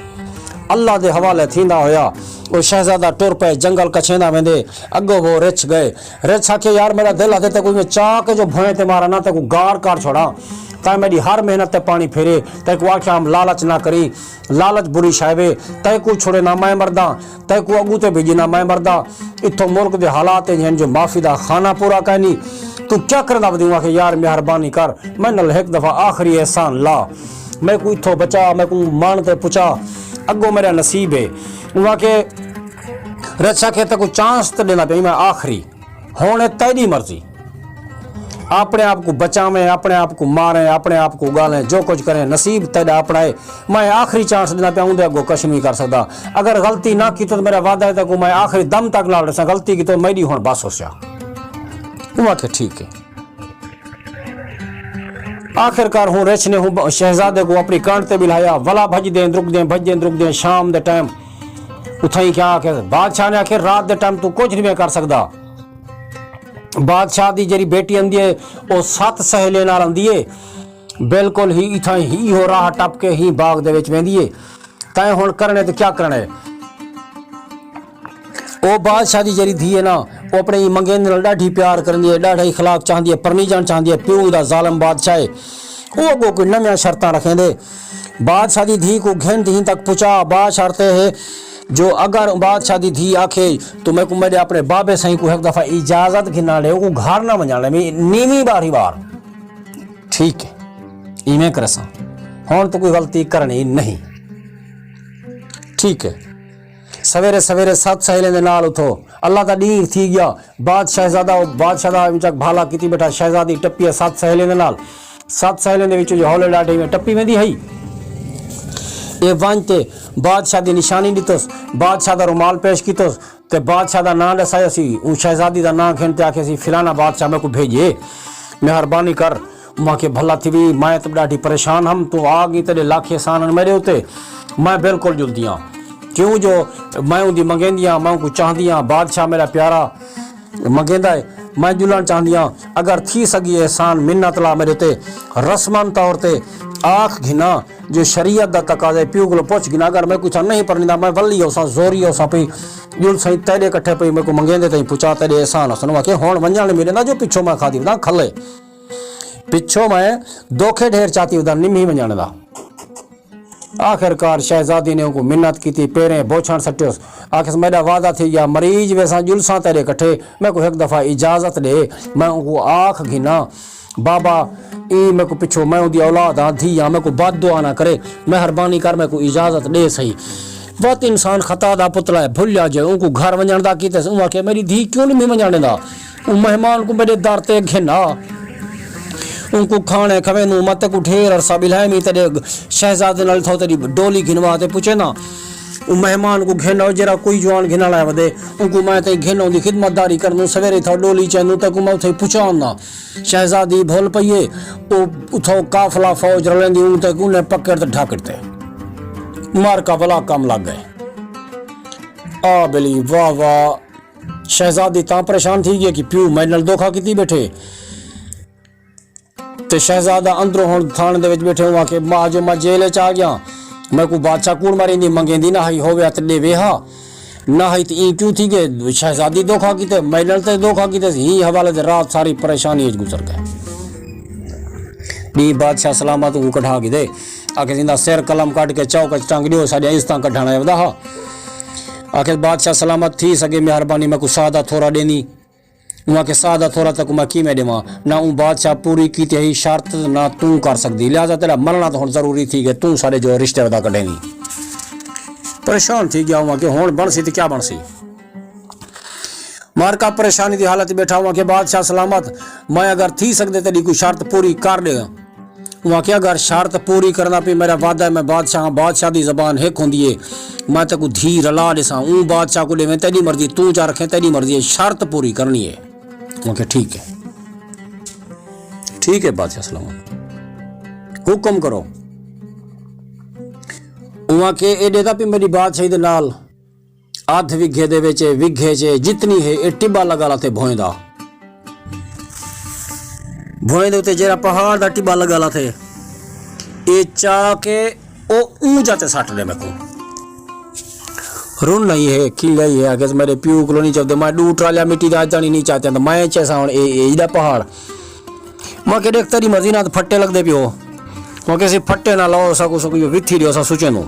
اللہ دے حوالے تھیندا ہویا او شہزادہ ٹر پئے، جنگل کچھیندا ویندے، اڳوں وہ رچھ ڳئے۔ رچھ آکھے، یار، میݙا دل آہدے تیکوں ایویں چا کے جو بھوئیں تے ماراں نہ، تیکوں گار کر چھوڑاں، تاں میݙی ہر محنت تے پاݨی پھیرے۔ تیکوں آکھیا ہم، لالچ نہ کریں، لالچ بری شے وے، تیکوں چھڑے نہ میں مرداں، تیکوں اڳوں تے بھیڄے نہ میں مرداں۔ اتھوں ملک دے حالات انج ہن جو معافی دا خانہ پورا کائنی۔ توں کیا کریندا ودیں؟ اوں آکھیا، یار، مہربانی کر، میݙے نال ہک دفعہ آخری احسان لا، میکوں اتھوں بچا، میکوں مݨ تے پچا، اڳوں میݙا نصیب ہے۔ اوں آکھیا، رچھ آکھے، تیکوں چانس تے ݙیندا پیاں میں آخری، ہݨ اے تیݙی مرضی۔ اپݨے آپ کوں بچاویں، اپݨے آپ کوں ماریں، اپݨے آپ کوں ڳالیں، جو کجھ کریں نصیب تیݙا اپݨا ہے۔ میں آخری چانس ݙیندا پیاں، اوندے اڳوں کجھ نہیں کر سڳدا۔ اگر غلطی نہ کیتس میرا وعدہ ہے تیکوں میں آخری دم تک نال رہساں، غلطی کیتس میݙی ہݨ بس ہوسیا۔ اوں آکھیا ٹھیک ہے۔ آخر کار ہوں رچھ نے ہوں شہزادے کوں اپݨی کنڈ تے ٻلہایا، ولا بھڄدیں درکدیں بھڄدیں درکدیں شام دے ٹائم اتھائیں کیا آکھے، بادشاہ نے آکھے رات دے ٹائم توں کجھ نہیں کر سڳدا۔ بادشاہ دی جیڑھی بیٹی آندی ہے، او ست سہیلیں نال آندی ہے، بالکل ہی اتھاں ہی ایہو راہ ٹپ کے ہی باغ دے وچ ویندی ہے۔ تیں ہݨ کرݨے تے کیا کرݨے؟ او بادشاہ دی جیڑھی دھی ہے نا، او اپݨے منگیندے نال ݙاڈھی پیار کریندی ہے، ݙاڈھا اخلاق چاہندی ہے، پرنیجݨ چاہندی ہے، پیو دا ظالم بادشاہ ہے۔ او اڳوں کوئی نویاں شرطاں رکھیندے۔ بادشاہ دی دھی کوں گھن دھیں تک پچا، با شرط اے ہے جو اگر بادشاہ دی دھی آکھے تو میکوں میݙے اپݨے بابے سئیں کوں ہک دفعہ اجازت گھنݨ ݙے، اوکوں گھر نہ ونڄݨ ݙے، میں نیویں ٻاہری ٻار۔ ٹھیک ہے، ایویں کرساں۔ ہݨ توں کوئی غلطی کرݨی نہیں۔ ٹھیک ہے۔ سویرے سویرے ست سہیلیں دے نال اتھوں اللہ دا ݙینہہ تھی ڳیا۔ بعد شہزادہ، بعد شہزادہ وچ بھالا کیتی ٻیٹھا، شہزادی ٹپی ہے ست سہیلیں دے نال۔ ست سہیلیں دے وچوں جو ہولے ݙاڈھے میں ٹپی ویندی ہئی۔ اے ونڄ تے بادشاہ دی نشانی ݙتس، بادشاہ دا رومال پیش کیتس تے بادشاہ دا ناں ݙسایا سی۔ اوں شہزادی دا ناں گھن تے آکھیا سی، فلانا بادشاہ میکوں بھیڄے، مہربانی کر۔ اوں آکھیا، بھلا تھیوی، میں تاں ݙاڈھی پریشان ہم، توں آ ڳئی، تیݙے لکھ احسان ہن میݙے اتے، میں بالکل ڄلدی ہاں۔ کیوں جو میں اوندی منگیندی ہاں، میں اونکوں چاہندی ہاں، بادشاہ میݙا پیارا منگیندا ہے، میں ڄلݨ چاہندی ہاں۔ اگر تھی سڳی احسان منت لا میݙے تے، رسماً طور تے آکھ گھناں جو شریعت دا تقاضا ہے، پیو کولوں پچھ گھناں، اگر میکوں اتھاں نہیں پرنیندا، میں ولی ہوساں، زوری ہوساں پئی، ڄلساں تیݙے کٹھے پئی، میکوں منگیندے تئیں پچا، تیݙے احسان ہسن۔ اوں آکھیا، ہݨ ونڄݨ نہیں ملیندا جو پچھوں میں کھادی وداں کھلے۔ پچھوں میں دوکھے ڈھیر چاتی وداں، نمھی ونڄݨ دا۔ آخر کار شہزادی نے اونکوں منت کیتی، پیریں بوچھݨ سٹیس۔ آکھیس، میݙا وعدہ تھی ڳیا، مریض ویساں ڄلساں تیݙے کٹھے، میکوں ہک دفعہ اجازت ݙے، میں اونکوں آکھ گھناں، بابا، ایں میکوں پچھوں، میں اوندی اولاد ہاں، دھی ہاں، میکوں بد دعا نہ کرے، مہربانی کر میکوں اجازت ݙے سہی۔ وت انسان خطا دا پتلا ہے، بھلیا جے، اونکوں گھر ونڄݨ دا کیتس، اوں آکھیا، میݙی دھی کیوں نہیں ونڄݨ ݙیندا؟ اوں مہمان کوں میݙے در تے گھن آ، اونکوں کھاݨے کھویندوں، میں تیکوں ڈھیر عرصہ ٻلھائے میں تیݙے شہزادے نال تھو تیݙی ڈولی گھنوا تے پچینداں۔ اوں مہمان کوں گھن آ، جیڑھا کوئی جوان گھن آلا ودے، اونکوں میں تئیں گھن اوندی خدمت داری کریندوں، سویرے تھو ڈولی چیندوں، تیکوں میں اتھے پچا آنداں۔ شہزادی بھل پئی ہے، او اتھوں قافلہ فوج رلیندی اوں تیکوں انہیں پکڑ تے ڈھا کیتے۔ مار کا بھلا کم لڳ ڳئے۔ آ بلی، واہ واہ۔ شہزادی تاں پریشان تھی ڳئی کہ پیو میݙے نال دھوکا کیتی ٻیٹھے۔ تے شہزادہ اندروں ہݨ تھاݨے دے وچ ٻیٹھے ہوا کہ ماں جو میں جیل وچ آ ڳیا، میکوں بادشاہ کوڑ ماریندی، منگیندی نہ ہئی، ہووے ہا تے ݙیوے ہا، نہ ہئی تے ایں کیوں تھی ڳئے؟ شہزادی دھوکا کیتے، میݙے نال تے دھوکا کیتے سی۔ ایں حوالے تے رات ساری پریشانی وچ گزر ڳئے۔ ݙینہہ بادشاہ سلامت کوں کڈھا گھدے، آکھے، ایندا سر قلم کڈھ کے چوک وچ ٹنگ ݙیو، ساݙیاں عزتاں کڈھݨ آئے ودا ہا۔ آکھے، بادشاہ سلامت، تھی سڳے مہربانی میکوں ساہ دا تھورا ݙینی۔ اوں آکھے، ساہ دا تھورا تیکوں میں کیویں ݙیواں؟ نہ اوں بادشاہ پوری کیتی ہئی شرط، نہ توں کر سڳدی، لہذا تیݙا مرݨا تاں ہݨ ضروری تھی ڳئے، توں ساݙے جو رشتے ودا کڈھیندی۔ پریشان تھی ڳیا اوں آکھے، ہݨ بݨسی تے کیا بݨسی؟ مار کا پریشانی دی حالت ٻیٹھا ہوا کہ بادشاہ سلامت، میں اگر تھی سڳدے تیݙی کوئی شرط پوری کر ݙیواں۔ اوں آکھیا، اگر شرط پوری کرݨ دا پئی میݙا وعدہ ہے، میں بادشاہ ہاں، بادشاہ دی زبان ہک ہوندی ہے، میں تیکوں دھی رلا ݙیساں، اوں بادشاہ کوں ݙیویں، تیݙی مرضی، توں چا رکھیں، تیݙی مرضی ہے، شرط پوری کرݨی ہے۔ اوں آکھیا، ٹھیک ہے، ٹھیک ہے بادشاہ سلامت، حکم کرو۔ اوں آکھیا، اے ݙیہدا پئی میݙی بادشاہی دے نال ادھ وگھے دے وچ، وگھے چ جتنی ہے، اے ٹبا لڳا لا تھے بھوئیں دا۔ بھوئیں دے اتے جیڑھا پہاڑ دا ٹبا لڳا لا تھے، اے چا کے او اونجا تے سٹ ݙے میکوں۔ رن نہیں ہے، کھلیا ہی ہے، اگے میرے پیو کولو نہیں چاہتے، میں ݙو ٹرالیا مٹی دا اڄ تاݨی نہیں چاہتے، تو میں چیسا ہݨ اے، اے ایݙا پہاڑ۔ میں کہ ݙیکھ تیݙی مرضی نال پھٹے لڳدے پیو۔ میں کہ سی پھٹے نہ لاؤ، سا کو سو کو وتھی ݙیو، سا سوچے نو۔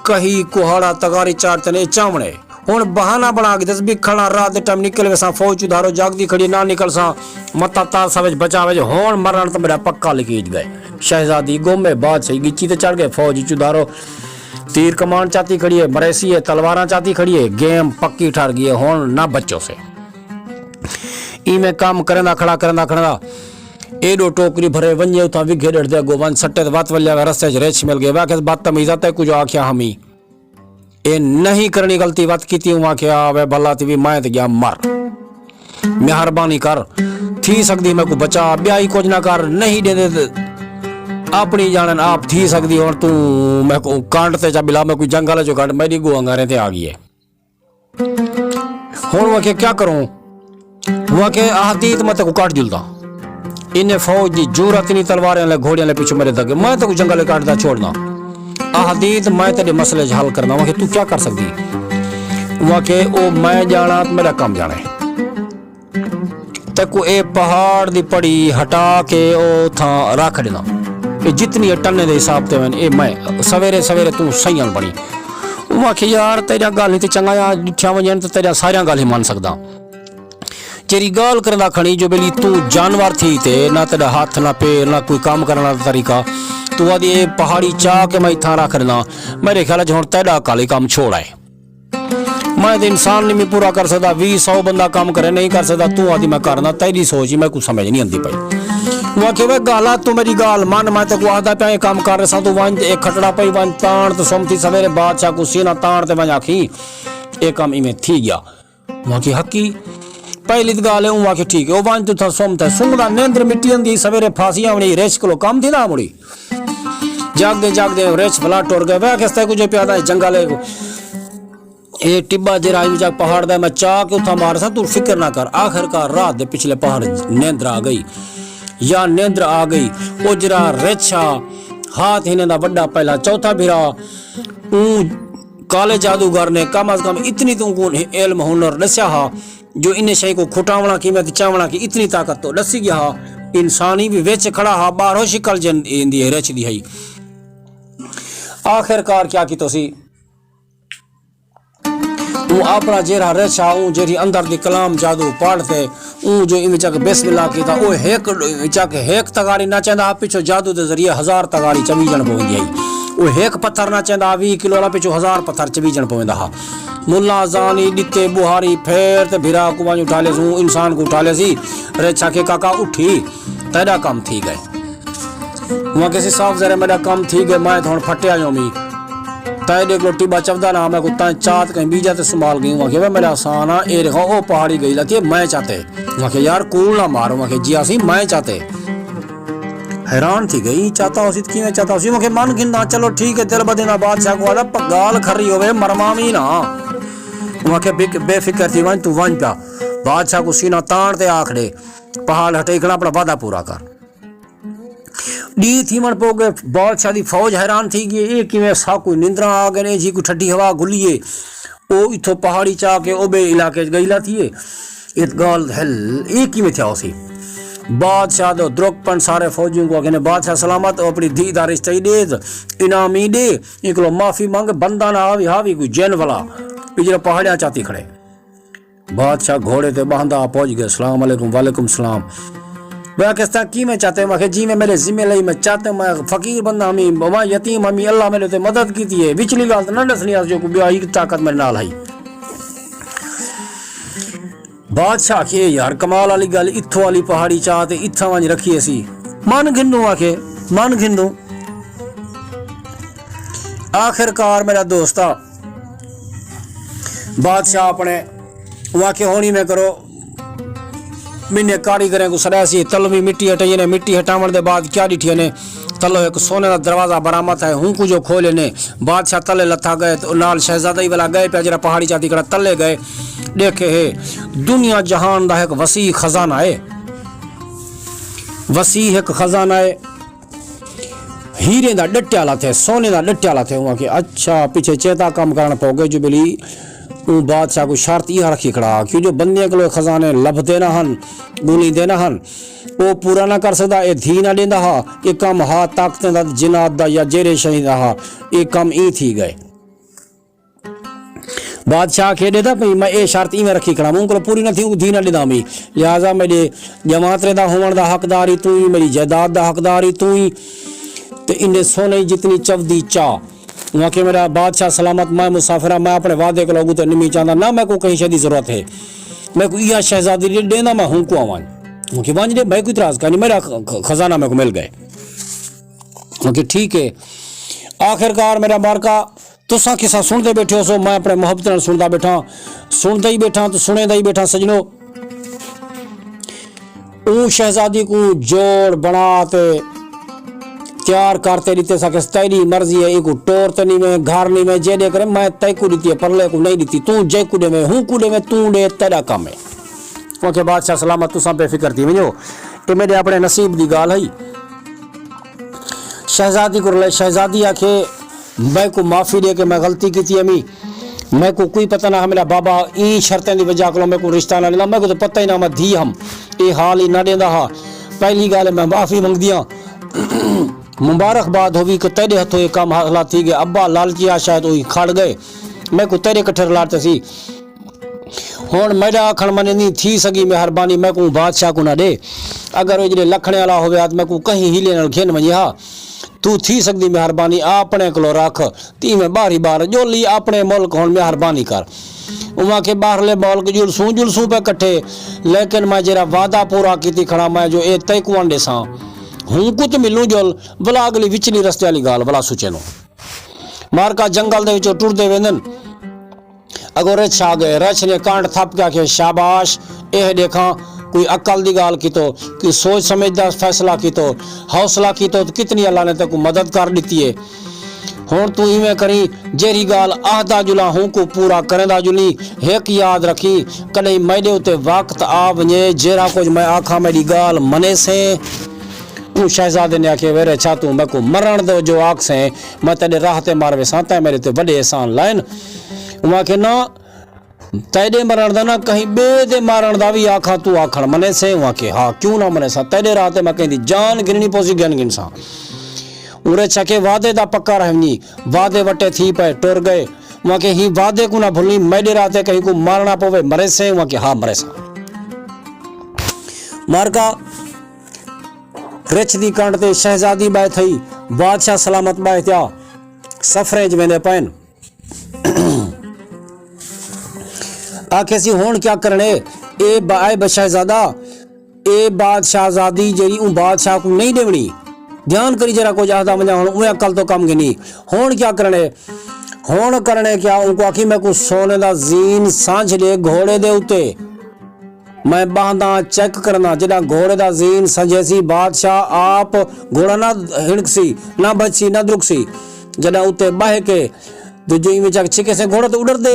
کہی کوہاڑا تغاری چار تنے چاوݨے۔ ہݨ بہانہ بݨا کے دس بھی کھڑا، رات دے ٹائم نکل ویساں، فوج چودھارو جاڳدی کھڑی، نہ نکلساں، متاں تارساں وچ بچا وچ، ہݨ مرݨ تاں میݙا پکا لکیج ڳئے۔ شہزادی گم ہے، بادشاہی ڳچی تے چڑھ ڳئے، فوج چودھارو تیر کمان چاتی کھڑی ہے، مریسی ہے، تلواراں چاتی کھڑی ہے، گیم پکی ٹھر ڳئی ہے، ہݨ نہ بچوسے۔ ایویں کم کریندا کھڑا، کریندا کھڑا، ایݙو ٹوکری بھرے ونڄے، اتھاں وگھے ݙیکھدے اڳوں ونڄ سٹے تے وت ولیا وے، رستے اچ رچھ مل ڳئے۔ وے آکھیس، "بدتمیزا، تیں کجھ آکھیا ہمی؟ اے نہیں کرݨی غلطی وت کیتی۔" اوں آکھیا، "وے بھلا تھی وی، میں تے ڳیا مر۔ مہربانی کر، تھی سڳدی میکوں بچا، ٻیا ای کجھ نہ کر، نہیں ݙیندے تے اپݨی ڄاݨن آپ، تھی سڳدی ہݨ توں میکوں کنڈ تے چا ٻلا، میکوں جنگل چوں کڈھ، میݙی ڳو انگاریں تے آ ڳئی ہے۔" ہݨ اوں آکھیا، "کیا کروں؟" اوں آکھیا، "آہدی تے میں تیکوں کڈھ ڄلداں۔ انہیں فوج دی جرات نی، تلواریں آلے گھوڑیاں آلے پچھوں میݙے دڳے، میں تیکوں جنگل کڈھ دا چھوڑداں۔ آہدی تے میں تیݙے مسئلے اچ حل کرداں۔" اوں آکھیا، "توں کیا کر سڳدی؟" اوں آکھیا، "او میں ڄاݨاں تے میݙا کم ڄاݨے۔ تیکوں اے پہاڑ دی پڑی ہٹا کے او تھاں رکھ ݙینداں۔ اے جتنی اے ٹنے دے حساب تے وین، اے میں سویرے سویرے توں سئیاں بݨی۔" اوں آکھیا، "یار، تیݙیاں ڳالھیں تے چنڳا آ، ݙٹھیاں ونڄن تے تیݙیاں ساریاں ڳالھیں من سڳداں۔ جیڑھی ڳالھ کریندا کھڑیں جو ٻیلی توں جانور تھی تے نہ تیݙا ہتھ نہ پیر نہ کوئی کم کرݨ دا طریقہ، توں آہدی اے پہاڑی چا کے میں اتھاں رکھ ݙینداں، میݙے خیال اچ ہݨ تیݙا کالی کم چھوڑ آئے۔" میں تے انسان نہیں میں پورا کر سڳدا، ویہہ سو بندہ کم کرے نہیں کر سڳدا، توں آہدی میں کرݨا، تیݙی سوچ ہی میکوں سمجھ نہیں آندی پئی۔ اوں آکھیا، "وے ڳالھا، توں میݙی ڳالھ من، میں تیکوں آہدا پیاں اے کم کر ݙیساں، توں ونڄ تے اے کھٹڑا پئی ونڄ تاݨ تے سم تھی سویرے بادشاہ کوں سینہ تاݨ تے ونڄ آکھیں، اے کم ایویں تھی ڳیا۔" اوں آکھیا، "حقی؟" پہلی تے ڳالھ ہے، اوں آکھیا، "ٹھیک ہے۔" او ونڄ تے اتھاں سم تے سمدا، نیندر مٹی آندی، سویرے پھاسی آوݨی، رچھ کولو کم تھیندا مڑی۔ جاڳدے جاڳدے رچھ بھلا ٹر ڳئے، وے آکھیس، "تیکوں جو پیا دا اے جنگل اے، اے ٹٻا جیڑھا ایویں چا پہاڑ دا، میں چا کے اتھاں مار ساں، توں فکر نہ کر۔" آخر کار رات دے پچھلے پہر نیندر آ ڳئی، یا نیندر آ ڳئی۔ او جیڑھا رچھ ہا، ہا تے ہنیں دا وݙا پہلا چوتھا بھرا، اوں کالے جادوگر نے کم از کم اتنی توں کوں علم ہنر ݙسیا ہا جو انہیں شئیں کوں کھٹاوݨا کیویں تے چاوݨا کی اتنی طاقت توں ݙسی ڳیا ہا۔ انسانی وی وچ کھڑا ہا، ٻاہروں شکل جن ایندی رچھ دی ہئی۔ آخر کار کیا کیتوسی؟ اوں اپݨا جیڑھا رچھ ہا، اوں جیڑھی اندر دی کلام جادو پڑھ تے اوں جو ایویں چا کے بسم اللہ کیتا، او ہک، ایویں چا کے ہک تغاری نہ چیندا ہا، پچھوں جادو دے ذریعے ہزار تغاری چویجݨ پوندی ہئی۔ او ہک پتھر نہ چیندا ہا، ویہہ کلو والا، پچھوں ہزار پتھر چویجݨ پوندا ہا۔ ملا زانی ݙتے ٻوہاری پھیر تے بھرا کوں ونڄ اٹھا لیس، اوں انسان کوں اٹھا لیسی۔ رچھ آکھے، "کاکا اٹھی، تیݙا کم تھی ڳئے۔" اوں آکھیسی، "صاف ظاہر ہے میݙا کم تھی ڳئے، میں تاں ہݨ پھٹیا ڄومی۔ تاں ایݙے کولو ٹٻا چودا نہ ہا، میکوں تاں چا تے کہیں ٻیجا تے سنبھال ڳئی۔" اوں آکھیا، "وے میݙا آسان آ، اے ݙیکھا او پہاڑی ڳئی لڳی ہے، میں چاتے۔" اوں آکھیا، "یار کوڑ نہ مار۔" اوں آکھیا، "جی آسی، میں چاتے۔" حیران تھی ڳئی، "چاتا ہوسی تے کیویں چاتا ہوسی؟" اوں آکھیا، "من گھنداں۔" "چلو ٹھیک ہے۔" دل بدیندا بادشاہ کوں آہدا، "پ-، ڳالھ کھری ہووے، مرواں وی نہ۔ اوں آکھیا، "بے، بے فکر تھی ونڄ، توں ونڄ پیا۔" بادشاہ کوں سینہ تاݨ تے آکھ ݙے، "پہاڑ ہٹائی کھڑا، اپݨا وعدہ پورا کر۔" ݙینہہ تھیوݨ پو ڳئے، بادشاہ دی فوج حیران تھی ڳئی، "اے کیویں ساکوں نندراں آ ڳئن، اے جی کوئی ٹھڈی ہوا گھلی ہے، او اتھوں پہاڑی چا کے او ٻئے علاقے اچ ڳئی لاتی ہے، اے ڳالھ ہل، اے کیویں تھیا ہوسی؟" بادشاہ دے درک پن سارے فوجیوں کوں آکھے نے، "بادشاہ سلامت، او اپݨی دھی دا رشتہ ہی ݙے، انعام ہی ݙے، ایں کولو معافی منگ، بندہ نہ ہاوی، ہاوی کوئی جن والا، پجرا پہاڑیاں چاتی کھڑے۔" بادشاہ گھوڑے تے ٻہندا پہنچ ڳئے، "السلام علیکم۔" "وعلیکم السلام۔" "میں کس طرح کیویں چاتے؟" میں آکھیا، "جیویں میݙے ذمے لئی میں چاتے، میں فقیر بندہ ہمی، میں یتیم ہمی، اللہ میݙے تے مدد کیتی ہے، وچلی ڳالھ تاں نہ ݙسݨی آس جو کوئی ٻیا ہی طاقت میݙے نال ہئی۔" بادشاہ آکھے، "یار کمال والی ڳالھ، اتھوں والی پہاڑی چا تے اتھاں ونڄ رکھی اسی، من گھندوں؟" آکھے، "من گھندوں۔" آخر کار میݙا دوستا، بادشاہ اپݨے، اوں آکھے، "ہݨ ایویں کرو، میں نے کاریگریں کوں سݙایا سی، تلویں مٹی ہٹائی نے، مٹی ہٹاوݨ دے بعد کیا ݙٹھی نے، تلو ہک سونے دا دروازہ برآمد ہے، ہوں کوں جو کھولے نے۔" بادشاہ تلے لتھا ڳئے تے نال شہزادہ ہی والا ڳئے پیا، جیڑھا پہاڑی چاتی کھڑا، تلے ڳئے، ݙیکھے ہے دنیا جہان دا ہک وسیع خزانہ ہے، وسیع ہک خزانہ ہے۔ ہیریں دا ݙٹیا لاتھے، سونے دا ݙٹیا لاتھے۔ اوں آکھے، "اچھا، پچھے چیتا کم کرݨ پو ڳئے جو ٻلی۔" اوں بادشاہ کوں شرط ایہا رکھی کھڑا، کیوں جو بندیاں کولو خزانے لبھدے نہ ہن، ڳولیندے نہ ہن۔ او پورا نہ کر سڳدا، اے دھی نہ ݙیندا ہا، اے کم ہا طاقتیں دا، جنات دا یا جیڑھے شئیں دا ہا، اے کم ایں تھی ڳئے۔ بادشاہ آکھے، "ݙیہدا پئی، میں اے شرط ایویں رکھی کھڑا، میں اوں کولو پوری نہ تھی، اوں دھی نہ ݙیندا ہمی۔ لہذا میݙے ڄماں ترے دا ہووݨ دا حقدار ہی توں ہی، میݙی جائیداد دا حقدار ہی توں ہی، تے ایندے سونے جتنی چودی چا۔" اوں آکھے، "میݙا بادشاہ سلامت، میں مسافر ہاں، میں اپݨے وعدے کولو اڳوں تے نمی چاہندا، نہ میکوں کہیں شے دی ضرورت ہے۔" میکوں ایہا شہزادی ݙے، ݙیندا میں ہوں کوں ونڄ۔ ہوں کہ ونڄ ݙے، میکوں اعتراض کائنی، میݙا خ-، خ-، خزانہ میکوں مل ڳئے۔ ہوں کہ ٹھیک ہے۔ آخر کار میݙا مارکا، تساں قصہ سݨدے ٻیٹھے ہوسو، میں اپݨے محبت نال سݨدا ٻیٹھاں، سݨدا ہی ٻیٹھاں تے سݨیندا ہی ٻیٹھاں سڄݨو۔ اوں شہزادی کوں جوڑ بݨا تے تیار کر تے ݙتے ساکھیس، تیݙی مرضی ہے، اینکوں ٹور تے نیویں، گھر نیویں، جیݙے کریں، میں تیکوں ݙتی ہے، پرلے کوں نہیں ݙتی، توں جیکوں ݙیویں، ہوں کوں ݙیویں، توں ݙے، تیݙا کم ہے۔ آکھے بادشاہ سلامت، تساں بے فکر تھی ونڄو، اے میݙے اپݨے نصیب دی ڳالھ ہئی۔ شہزادی کوں رلائے، شہزادی آکھے، میکوں معافی ݙے کہ میں غلطی کیتی امی، میکوں کوئی پتہ نہ ہا، میݙا بابا ایں شرطیں دی وجہ کولوں میکوں رشتہ نہ ݙیندا، میکوں تاں پتہ ہی نہ ہا میں دھی ہم، اے حال ہی نہ ݙیندا ہا۔ پہلی ڳالھ ہے میں معافی منگدی ہاں، مبارکباد ہووی کہ تیݙے ہتھوں اے کم حاصلہ تھی ڳئے، ابا لالچی ہا شاید اوہی کھڑ ڳئے، میکوں تیݙے کٹھے رلا ݙتے سی۔ ہݨ میݙا آکھݨ منیندیں، تھی سڳی مہربانی میکوں بادشاہ کوں نہ ݙے، اگر او جیڑھے لکھݨے آلا ہووے ہا تاں میکوں کہیں حیلے نال گھن ونڄے ہا، توں تھی سڳدی مہربانی اپݨے کولوں رکھ، تے ایویں ٻاہری ٻاہر ڄل ای اپݨے ملک، ہݨ مہربانی کر۔ اوں آکھے ٻاہرلے ملک ڄلسوں، ڄلسوں پئے کٹھے، لیکن میں جیڑھا وعدہ پورا کیتی کھڑا میں جو اے تیکوں ݙیساں، ہوں کوں تاں ملوں ڄل، ولا اڳلی وچلی رستے آلی ڳالھ ولا سوچیندوں۔ مارکا جنگل دے وچوں ٹردے ویندن۔ اڳوں رچھ آ ڳئے۔ رچھ نے کنڈ تھپ کے آکھے، شاباش، ایہ ݙیکھاں، کوئی عقل دی ڳالھ کیتو، کوئی سوچ سمجھ دا فیصلہ کیتو، حوصلہ کیتو، تے کتنی اللہ نے تیکوں مدد کر ݙتی ہے۔ ہݨ توں ایویں کریں، جیڑھی ڳالھ آہدا ڄلاں، ہونکوں پورا کریندا ڄلیں۔ ہک یاد رکھیں، کݙہیں میݙے اتے وقت آ ونڄے، جیڑھا کجھ میں آکھاں، میݙی ڳالھ منیسیں۔ اوں شہزادے نے آکھے، ویرے چھا توں میکوں مرݨ ݙو، جو آکھسیں، میں تیݙے راہ تے مر ویساں، تیں میݙے تے وݙے احسان لائن۔ اوں آکھے، نہ، تیݙے مرݨ دا نہ، کہیں ٻئے دے مرݨ دا وی آکھاں، توں آکھݨ منیسیں؟ اوں آکھے، ہا، کیوں نہ منیساں؟ تیݙے راہ تے میں کہیں دی جان گھنݨی پوسی، گھن گھنساں۔ اوں رچھ آکھے، وعدے دا پکا رہویں، وعدے وٹے تھی پئے، ٹر ڳئے۔ اوں آکھے، ہیں وعدے کوں نہ بھلیں، میݙے راہ تے کہیں کوں مرݨا پووے، مریسیں؟ اوں آکھے، ہا، مریساں۔ مارکا رچھ دی کنڈ تے شہزادی ٻہہ تھئی، بادشاہ سلامت ٻہہ تھیا، سفریں اچ ویندے پئن۔ آکھیسی، ہݨ کیا کرݨے؟ اے با-، اے بادشاہ زادہ، اے بادشاہ زادی جیڑھی اوں بادشاہ کوں نہیں ݙیوݨی۔ دھیان کری جیڑھا کجھ آہدا ونڄاں، ہݨ اونویں عقل توں کم گھنی۔ ہݨ کیا کرݨے؟ ہݨ کرݨے کیا؟ اونکوں آکھیں، میکوں سونے دا زین سانجھ ݙے گھوڑے دے اتے۔ میں ٻہنداں، چیک کرینداں۔ جݙاں گھوڑے دا زین سنجھیسی، بادشاہ آپ گھوڑا نہ ہنکسی، نہ بھڄسی، نہ درکسی۔ جݙاں اتے ٻہہ کے ݙوجھے ایویں چا کے چھکیسیں، گھوڑا تاں اݙردے۔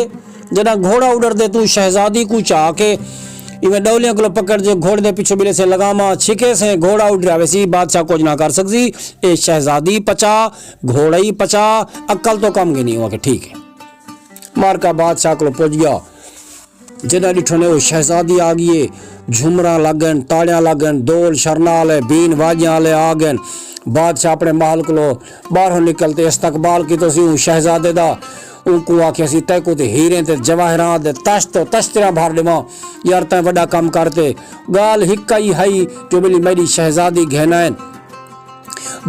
جݙاں گھوڑا اݙردے، توں شہزادی کوں چا کے ایویں ݙولیاں کولوں پکڑ تے گھوڑے دے پچھوں ٻلیسیں، لگاماں چھکیسیں، گھوڑا اݙریا ویسی، بادشاہ کجھ نہ کر سڳسی۔ اے شہزادی پچا، گھوڑا ای پچا، عقل توں کم گھنی۔ اوں آکھے، ٹھیک ہے۔ مارکا بادشاہ کولوں پڄ ڳیا۔ جݙاں ݙٹھو نے او شہزادی آ ڳئی ہے، جھمراں لڳن، تاڑیاں لڳن، ڈھول شرنال ہے، بین واجیاں آلے آ ڳئن۔ بادشاہ اپݨے محل کولوں ٻاہروں نکل تے استقبال کیتوسی اوں شہزادے دا۔ اونکوں آکھیاسی، تیکوں تے ہیریں تے جواہرات دے تشت و تشتریاں بھر ݙیواں، یار تیں وݙا کم کر تے۔ ڳالھ ہک ای ہئی جو ٻلی میݙی شہزادی گھن آئن۔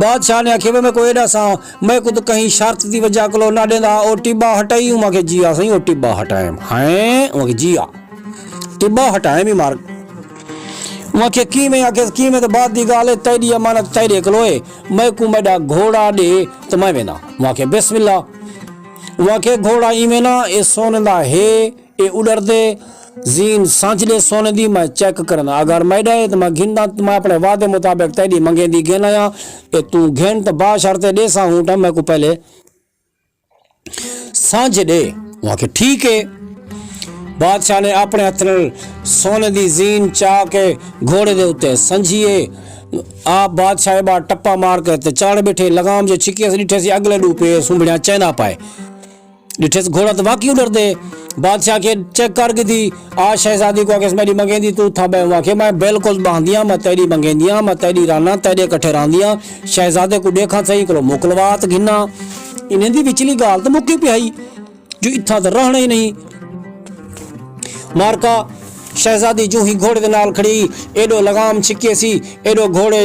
بادشاہ نے آکھیا، وے میکوں اے ݙساں، میکوں تاں کہیں شرط دی وجہ کولوں نہ ݙیندا، او ٹٻہ ہٹائی؟ اوں آکھیا، جی ہا سئیں، او ٹٻہ ہٹائم۔ ہیں؟ اوں آکھیا، جی ہا، ٹٻہ ہٹائم ہی مار۔ اوں آکھیا، کیویں؟ آکھیس، کیویں تاں بعد دی ڳالھ ہے، تیݙی امانت تیݙے کولوں ہے، میکوں میݙا گھوڑا ݙے تاں میں وینداں۔ اوں آکھیا، بسم اللہ۔ اوں آکھیا، گھوڑا ایویں نہ، اے سونے دا ہے، اے اݙردے، زین سانجھ ݙے سونے دی، میں چیک کرینداں، اگر میݙا ہے تاں میں گھنداں، تاں میں اپݨے وعدے مطابق تیݙی منگیندی گھن آیاں، اے توں گھن تاں بشرط ݙیساں، ہوں ٹائم میکوں پہلے سانجھ ݙے۔ اوں آکھیا، ٹھیک ہے۔ بادشاہ نے اپݨے ہتھ نال سونے دی زین چا کے گھوڑے دے اتے سانجھی ہے۔ آپ بادشاہ اے ٻاہر ٹپا مار کے تے چڑھ ٻیٹھے، لگام جو چھکیس ݙٹھیسی، اڳلے ݙو پیر سنبھڑیاں چیندا پئے۔ ݙٹھیس گھوڑا تاں واقعی اݙردے۔ بادشاہ آکھے، چیک کر گھدی؟ آ شہزادی کوں آکھیس، میݙی منگیندی توں اتھاں ٻہہ؟ اوں آکھے، میں بالکل ٻہندیاں، میں تیݙی منگیندیاں، میں تیݙی رہنداں، تیݙے کٹھے رہندیاں۔ شہزادے کوں ݙیکھاں سہی، کولوں مکلوات گھناں۔ انہیں دی وچلی ڳالھ تاں مکی پئی ہئی جو اتھاں تاں رہݨا ہی نہیں۔ مارکا شہزادی جوں ہی گھوڑے دے نال کھڑی، ایݙو لگام چھکیسی، ایݙو گھوڑے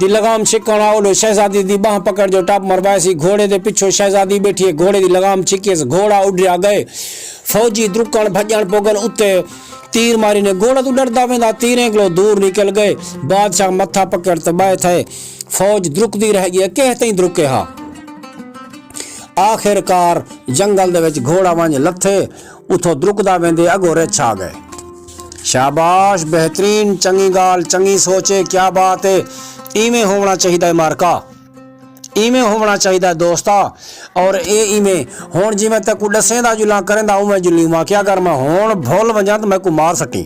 دی لگام چھکݨ آ، اوݙو شہزادی دی ٻانہہ پکڑ جو ٹپ مروائے سی۔ گھوڑے دے پچھوں شہزادی ٻیٹھی ہے، گھوڑے دی لگام چھکیس، گھوڑا اݙریا ڳئے۔ فوجی درکݨ بھڄݨ پوڳن اتے تیر ماری نے۔ گھوڑا توں ݙردا ویندا تیریں کولوں دور نکل ڳئے۔ بادشاہ متھا پکڑ تے ٻہہ تھئے۔ فوج درکدی رہ ڳئی، کہیں تئیں درکے ہا۔ آخر کار جنگل دے وچ گھوڑا ونڄ لتھے، اتھوں درکدا ویندے اڳوں رچھ آ ڳئے۔ شاباش، بہترین، چنڳی ڳالھ، چنڳی سوچ ہے، کیا بات ہے۔ ایویں ہووݨا چاہیدا ہے معرکہ، ایویں ہووݨا چاہیدا ہے دوستا۔ اور اے ایویں ہݨ جیویں تیکوں ݙسیندا جلاں، کریندا اونویں جلیں، اونویں کیا کر، میں ہݨ بھل ونڄاں تاں میکوں مار سٹیں۔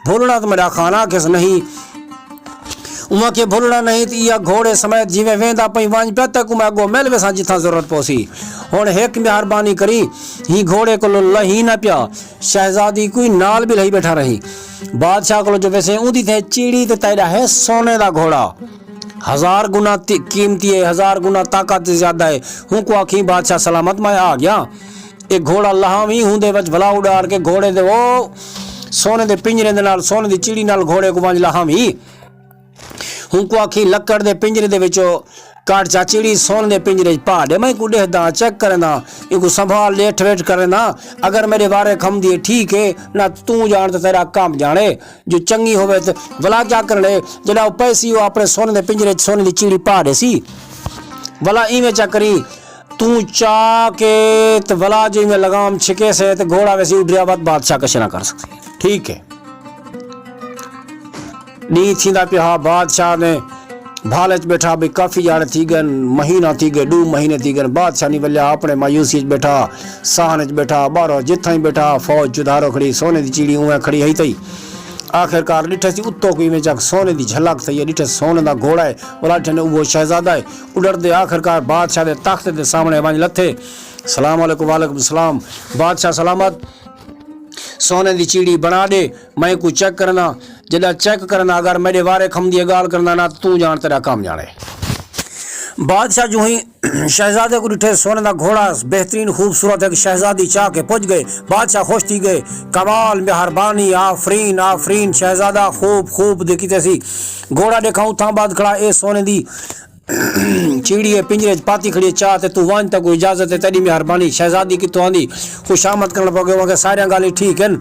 بھلݨا تاں میݙا خانہ کس نہیں۔ اونویں کہ بھلݨا نہیں تاں ایہا گھوڑے سمیت جیویں ویندا پئیں، ونڄ پیا، تیکوں میں اڳوں مل ویساں جتھاں ضرورت پوسی۔ ہݨ ہک مہربانی کری، ہیں گھوڑے کولوں لہی نہ پیا۔ شہزادی کوں نال وی لہی ٻیٹھا رہیں۔ بادشاہ کولوں جو ویسیں اوندی تھئے چیڑی تے تیݙا ہے سونے دا گھوڑا۔ ہزار گنا تی-، قیمتی ہے، ہزار گنا طاقت زیادہ ہے۔ ہوں کوں آکھیں بادشاہ سلامت، میں آ ڳیاں۔ اے گھوڑا لہاویں، ہوندے وچ ولا اݙار کے گھوڑے دے او سونے دے پنجرے دے نال، سونے دی چیڑی نال گھوڑے کوں ونڄ لہاویں۔ ہوں کوں آکھیں لکڑ دے پنجرے دے وچوں کڈھ چا چیڑی سونے دے پنجرے وچ پا ݙے، میں کوں ݙیہداں، چیک کرینداں، اینکوں سنبھال ݙیٹھ ویٹھ کرینداں۔ اگر میݙے وارے کھمدی ہے ٹھیک ہے، نہ توں ڄاݨ تے تیݙا کم ڄاݨے۔ جو چنڳی ہووے تے ولا کیا کرݨے، جݙاں او پیسی او اپݨے سونے دے پنجرے وچ سونے دی چیڑی پا ݙیسی۔ ولا ایویں چا کریں، توں چا کے تے ولا جو ایویں لگام چھکیسے تے گھوڑا ویسی اݙریا وت، بادشاہ کچھ نہ کر سڳسی۔ ٹھیک ہے۔ ݙینہہ تھیندا پیا ہا، بادشاہ نے بھال اچ ٻیٹھا بھئی کافی ڄاڑے تھی ڳئن، مہینہ تھی ڳئے، ݙو مہینے تھی ڳئن، بادشاہ نی ولیا، اپݨے مایوسی اچ ٻیٹھا، ساہن اچ ٻیٹھا، ٻاہروں جتھاں ہی ٻیٹھا، فوج چدھاروں کھڑی، سونے دی چیڑی اونویں کھڑی ہئی تئی۔ آخر کار ݙٹھے سی اتوں کوئی ایویں چک سونے دی جھلک تھئی ہے، ݙٹھے سونے دا گھوڑا ہے، ولا ݙٹھے نے اوہو شہزادہ ہے۔ اݙردے آخر کار بادشاہ دے تخت دے سامݨے ونڄ لتھے۔ سلام علیکم۔ وعلیکم السلام۔ بادشاہ سلامت۔ سونے دی چیڑی بݨا ݙے، میں کوں چیک کرݨا۔ جݙاں چیک کرݨا، اگر میݙے وارے کھمدی ہے ڳالھ کرݨا نہ، توں ڄاݨ تیݙا کم ڄاݨے۔ بادشاہ جوں ہی شہزادے کوں ݙٹھے، سونے دا گھوڑا بہترین خوبصورت ہک شہزادی چا کے پڄ ڳئے۔ بادشاہ خوش تھی ڳئے۔ کمال، مہربانی، آفرین، آفرین، شہزادہ خوب، خوب دے کیتے سی۔ گھوڑا ݙیکھاں اتھاں ٻدھ کھڑا، اے سونے دی چیڑی ہے، پنجرے اچ پاتی کھڑی ہے، چا تے توں ونڄ، تیکوں اجازت ہے، تیݙی مہربانی۔ شہزادی کتھوں آندی؟ خوشامد کرݨ پو ڳئے، اونکیں ساریاں ڳالھیں ٹھیک ہن،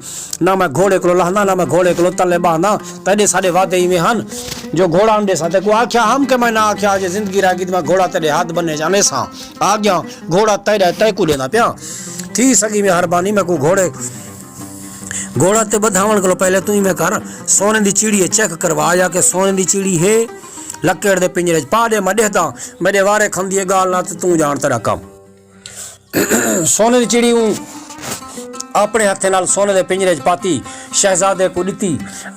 نہ میں گھوڑے کولوں لہنداں، نہ میں گھوڑے کولوں تلے ٻہنداں۔ تیݙے ساݙے وعدے ایویں ہن جو گھوڑا ہم ݙیساں۔ تیکوں آکھیا ہم کہ میں نہ آکھیا، جے زندگی رہ ڳئی تاں میں گھوڑا تیݙے ہتھ بنھے چا ݙیساں۔ آ ڳیاں، گھوڑا تیݙا ہے، تیکوں ݙیندا پیاں۔ تھی سڳی مہربانی، میکوں گھوڑے، گھوڑا تے ٻدھاوݨ کولوں پہلے توں ایویں کر، سونے دی چیڑی ہے، چیک کروا یا کہ سونے دی چیڑی ہے، لکڑ دے پنجرے اچ پا ݙے، میں ݙیہداں، میݙے وارے کھمدی ہے ڳالھ نہ، تے توں ڄاݨ تیݙا کم۔ سونے دی چڑی اوں اپݨے ہتھیں نال سونے دے پنجرے اچ پاتی، شہزادے کوں ݙتی۔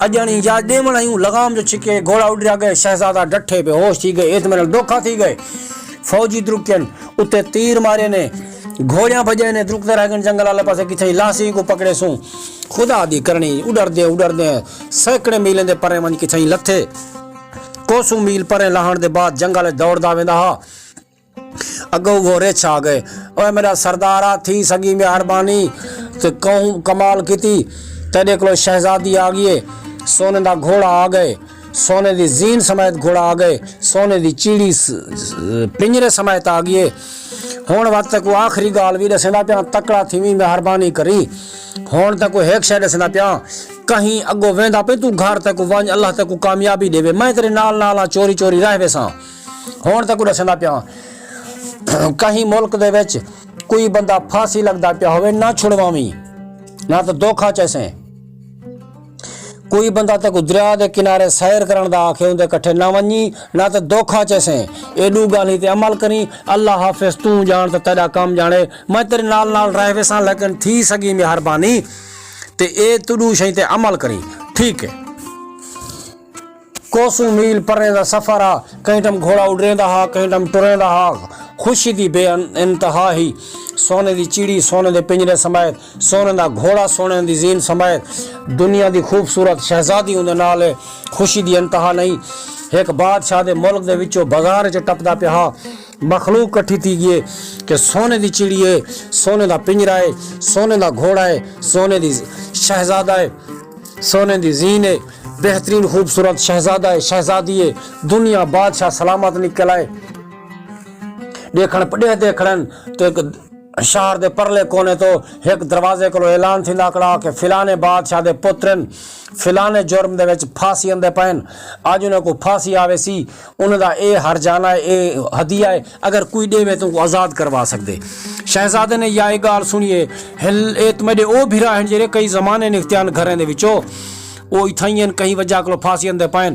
اڄݨ ایں یا ݙیوݨ آئی اوں، لغام جو چھکے، گھوڑا اݙریا ڳئے، شہزادہ ݙٹھے بے ہوش تھی ڳئے، اعتماد نال دھوکا تھی ڳئے۔ فوجی درکین اتے تیر مارے نے، گھوڑیاں بھڄے نے، درکدے رہ ڳئے جنگل آلے پاسے، کتھائیں لہسی کوں پکڑیسوں۔ خدا دی کرݨی، اݙردے اݙردے سینکڑے میلیں دے پریں ونڄ کتھائیں لتھے۔ کوسوں میل پریں لہݨ دے بعد جنگل اچ دوڑدا ویندا ہا۔ اڳوں اوہو رچھ آ ڳئے۔ اوئے میݙا سردارا، تھی سڳی مہربانی تے کہوں کمال کیتی، تیݙے کولوں شہزادی آ ڳئی ہے، سونے دا گھوڑا آ ڳئے، سونے دی زین سمیت گھوڑا آ ڳئے، سونے دی چیڑی س-، س-، پنجرے سمیت آ ڳئی ہے۔ ہݨ وت تیکوں آخری ڳالھ وی ݙسیندا پیاں، تکڑا تھیویں، مہربانی کریں۔ ہݨ تیکوں ہک شے ݙسیندا پیاں، کہیں اڳوں ویندا پئیں توں گھر، تیکوں ونڄ، اللہ تیکوں کامیابی ݙیوے۔ میں تیݙے نال نال ہاں، چوری چوری رہ ویساں۔ ہݨ تیکوں ݙسیندا پیاں، کہیں ملک دے وچ کوئی بندہ پھاسی لڳدا پیا ہووے، نہ چھڑواویں، نہ تاں دھوکا چیسیں۔ کوئی بندہ تیکوں دریا دے کنارے سیر کرݨ دا آکھے، اوندے کٹھے نہ ونڄیں، نہ تاں دھوکا چیسیں۔ اے ݙو ڳالھیں تے عمل کریں۔ اللہ حافظ، توں ڄاݨ تاں تیݙا کم ڄاݨے۔ میں تیݙے نال نال رہ ویساں، لیکن تھی سڳی مہربانی تے اے توں ݙو شئیں تے عمل کریں۔ ٹھیک ہے۔ کوسوں میل پریں دا سفر ہا، کہیں ٹم گھوڑا اݙریندا ہا، کہیں ٹم ٹریندا ہا۔ خوشی دی بے ان-، انتہا ہی۔ سونے دی چڑی، سونے دے پنجرے سمیت، سونے دا گھوڑا، سونے دی زین سمیت، دنیا دی خوبصورت شہزادی اوندے نال ہے۔ خوشی دی انتہا نہیں۔ ہک بادشاہ دے ملک دے وچوں بازار وچ ٹپدا پیا ہا۔ مخلوق کٹھی تھی ڳئی ہے کہ سونے دی چڑی ہے، سونے دا پنجرا ہے، سونے دا گھوڑا ہے، سونے دی شہزادہ ہے، سونے دی زین ہے، بہترین خوبصورت شہزادہ ہے، شہزادی ہے، دنیا بادشاہ سلامت نکل آئے۔ ݙیکھݨ پݙے ݙیکھݨ تے شہر دے پرلے کونے توں ہک دروازے کولوں اعلان تھیندا کھڑا کہ فلانے بادشاہ دے پتر ہن، فلانے جرم دے وچ پھاسی آندے پئے ہن، اڄ انہاں کوں پھاسی آویسی، انہاں دا اے ہرجانہ ہے، اے ہدیہ ہے، اگر کوئی ݙیوے تاں اوکوں آزاد کروا سڳدے۔ شہزادے نے یا اے ڳالھ سݨی ہے، ہل، اے تاں میݙے او بھرا ہن جیڑھے کئی زمانے نکھتے ہن گھریں دے وچوں، او اتھائیں ہن، کہیں وجہ کولوں پھاسی آندے پئے ہن۔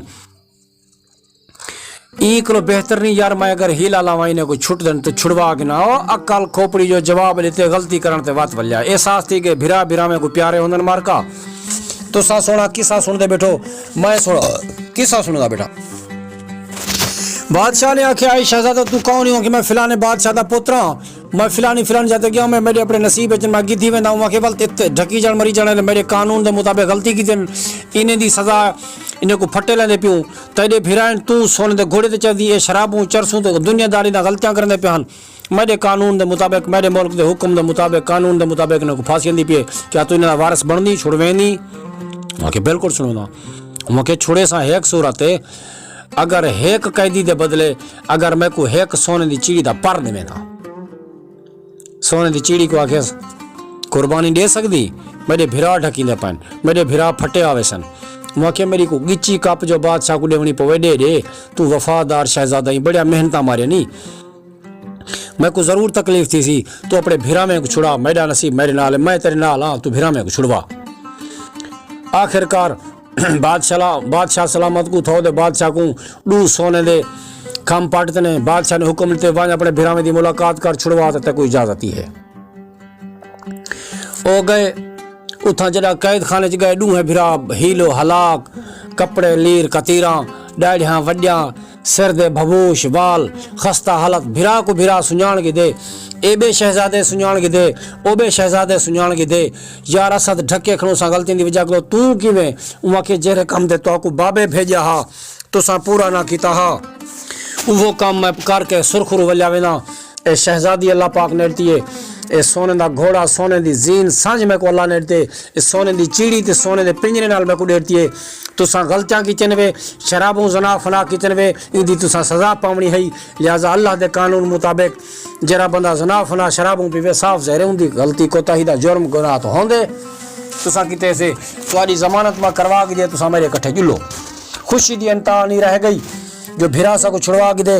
ایں کولوں بہتر نی یار، میں اگر حیلہ لاواں، انہیں کوں چھٹ ݙن تے چھڑوا گھناں۔ او عقل کھوپڑی جو جواب ݙتے، غلطی کرݨ تے وت ولیا۔ احساس تھی ڳئے، بھرا بھراویں کوں پیارے ہوندن مارکا۔ تساں سوہݨا قصہ سݨدے ٻیٹھو، میں سوہݨا قصہ سݨدا ٻیٹھاں۔ بادشاہ نے آکھیا، اے شہزادہ، توں کون ہیں؟ آکھیا، میں فلانے بادشاہ دا پتر ہاں، میں فلانی فلانی جاہ تے ڳیا، میں، میݙے اپݨے نصیب وچ میں گدھی ویندا ہوں۔ آکھیا، ول تے اتھے ڈھکی جان مری جانے، میݙے قانون دے مطابق غلطی کیتی، انہیں دی سزا، انہیں کوں پھٹے لیندے پیوں۔ تیݙے بھرا ہن، توں سونے دے گھوڑے تے چڑھدی، اے شرابوں، چرسوں تے دنیا داری نال غلطیاں کریندے پئے ہن۔ میݙے قانون دے مطابق، میݙے ملک دے حکم دے مطابق، قانون دے مطابق انہاں کوں پھاسی آندی پئی ہے۔ کیا توں انہاں دا وارث بݨدیں، چھڑویندیں؟ میں آکھیا، بالکل چھڑوینداں۔ میں آکھیا، چھڑیساں، ہک صورت ہے، اگر ہک قیدی دے بدلے اگر میکوں ہک سونے دی چڑی دا پر ݙیویں تاں۔ سونے دی چڑی کوں آکھیس، قربانی ݙے سڳدیں؟ میݙے بھرا ڈھکیندے پئن، میݙے بھرا پھٹے آویسن۔ میں آکھیا، میݙی کوئی ڳچی کپ جو بادشاہ کوں ݙیوݨی پوے، ݙے ݙے، توں وفادار شہزادہ ہیں، بڑیاں محنتاں ماریاں نی۔ میکوں ضرور تکلیف تھیسی، توں اپݨے بھراویں کوں چھڑا، میݙا نصیب میݙے نال ہے، میں تیݙے نال ہاں، توں بھراویں کوں چھڑوا۔ آخر کار بادشاہ، بادشاہ سلامت کوں تھو دے بادشاہ کوں ݙو سونے دے کھم پٹ ݙتے نے۔ بادشاہ نے حکم ݙتے، ونڄ اپݨے بھراویں دی ملاقات کر، چھڑوا تے تیکوں اجازت ہی ہے۔ او ڳئے، اتھاں جݙاں قید خانے چ ڳئے، ݙوہیں بھرا ہیلو ہلاک، کپڑے لیر کتیراں، ݙاڑھیاں وݙیاں، سر دے بھبوش وال، خستہ حالت، بھرا کوں بھرا سنڄاݨ گھدے، اے ٻئے شہزادے سنڄاݨ گھدے، او ٻئے شہزادے سنڄاݨ گھدے۔ یار اسد ڈھکے کھڑوں ساں غلطیاں دی وجہ کولوں، توں کیویں؟ اوں آکھے، جیڑھے کم دے تہاکوں بابے بھیڄیا ہا، تساں پورا نہ کیتا ہا۔ اوہو کم میں کر کے سرخرو ولیا وینداں۔ اے شہزادی اللہ پاک نے ݙتی ہے۔ اے سونے دا گھوڑا، سونے دی زین، سنڄ میکوں اللہ نے ݙتے۔ اے سونے دی چیڑی تے سونے دے پنجرے نال میکوں ݙتی ہے۔ تساں غلطیاں کیتیاں وے، شرابوں زنا فنا کیتیاں وے، ایندی تساں سزا پاوݨی ہئی۔ لہذا اللہ دے قانون مطابق جیڑھا بندہ زنا فنا شرابوں پیوے، صاف ظاہر ہے اوندی غلطی، کوتاہی دا جرم گناہ تاں ہوندے۔ تساں کیتے سے، تہاݙی ضمانت میں کروا گھدی ہے، تساں میݙے کٹھے ڄلو۔ خوشی دی انتہا نی رہ ڳئی جو بھرا ساکوں چھڑوا گھدے،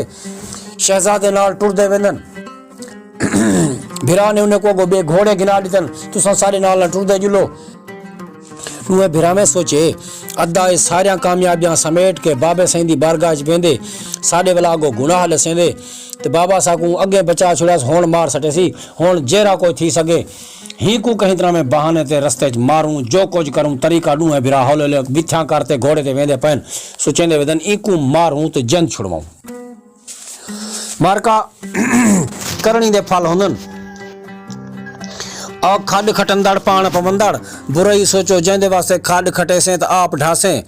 شہزادے نال ٹردے ویندن۔ بھرا نے انہیں کوں اڳوں ٻئے گھوڑے گھنا ݙتن، تساں ساݙے نال نہ ٹردے ڄلو۔ ݙوہیں بھراویں سوچے، ادا اے ساریاں کامیابیاں سمیٹ کے بابے سئیں دی بارگاہ اچ ویندے، ساݙے ولا اڳوں گناہ ݙسیندے تے بابا ساکوں اڳے بچا چھڑیس، ہݨ مار سٹیسی، ہݨ جیڑھا کوئی تھی سڳے، ہیکوں کہیں طرح میں بہانے تے رستے اچ ماروں، جو کجھ کروں طریقہ۔ ݙوہیں بھرا ہولے ہولے وتھیاں کر تے گھوڑے تے ویندے پئن، سوچیندے ودن، اینکوں ماروں تے جند چھڑواؤں۔ مارکا کرݨی دے پھل ہوندن۔ او کھݙ کھٹندڑ پاݨ پوندڑ، برائی سوچو جیندے واسطے کھݙ کھٹیسیں تاں آپ ڈھاسیں۔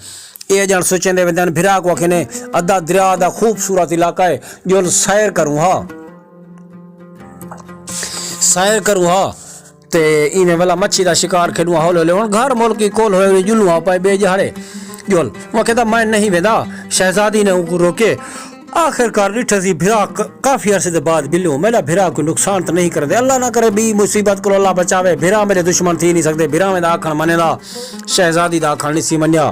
اے ڄݨ سوچیندے ویندن، بھرا کوں آکھینے، ادا دریا دا خوبصورت علاقہ ہے، ڄل سیر کروں ہا۔ سیر کروں ہا۔ تے ایویں ولا مچھی دا شکار کھیݙوں ہا، ہولے ہولے ہݨ گھر ملکی کول ہوئے ہوئے ڄلوں ہا پئے ٻئے ڄہاڑے ڄل۔ او آکھے تاں میں نہیں ویندا۔ شہزادی نے اونکوں روکے۔ آخر کار ݙٹھے سی بھرا ک-، کافی عرصے دے بعد ٻلوں، میݙا بھرا کوئی نقصان تاں نہیں کریندے؟ اللہ نہ کرے ٻئی مصیبت کولوں اللہ بچاوے، بھرا میݙے دشمن تھی نہیں سڳدے۔ بھراویں دا آکھݨ منیندے، شہزادی دا آکھݨ نی سی منیا۔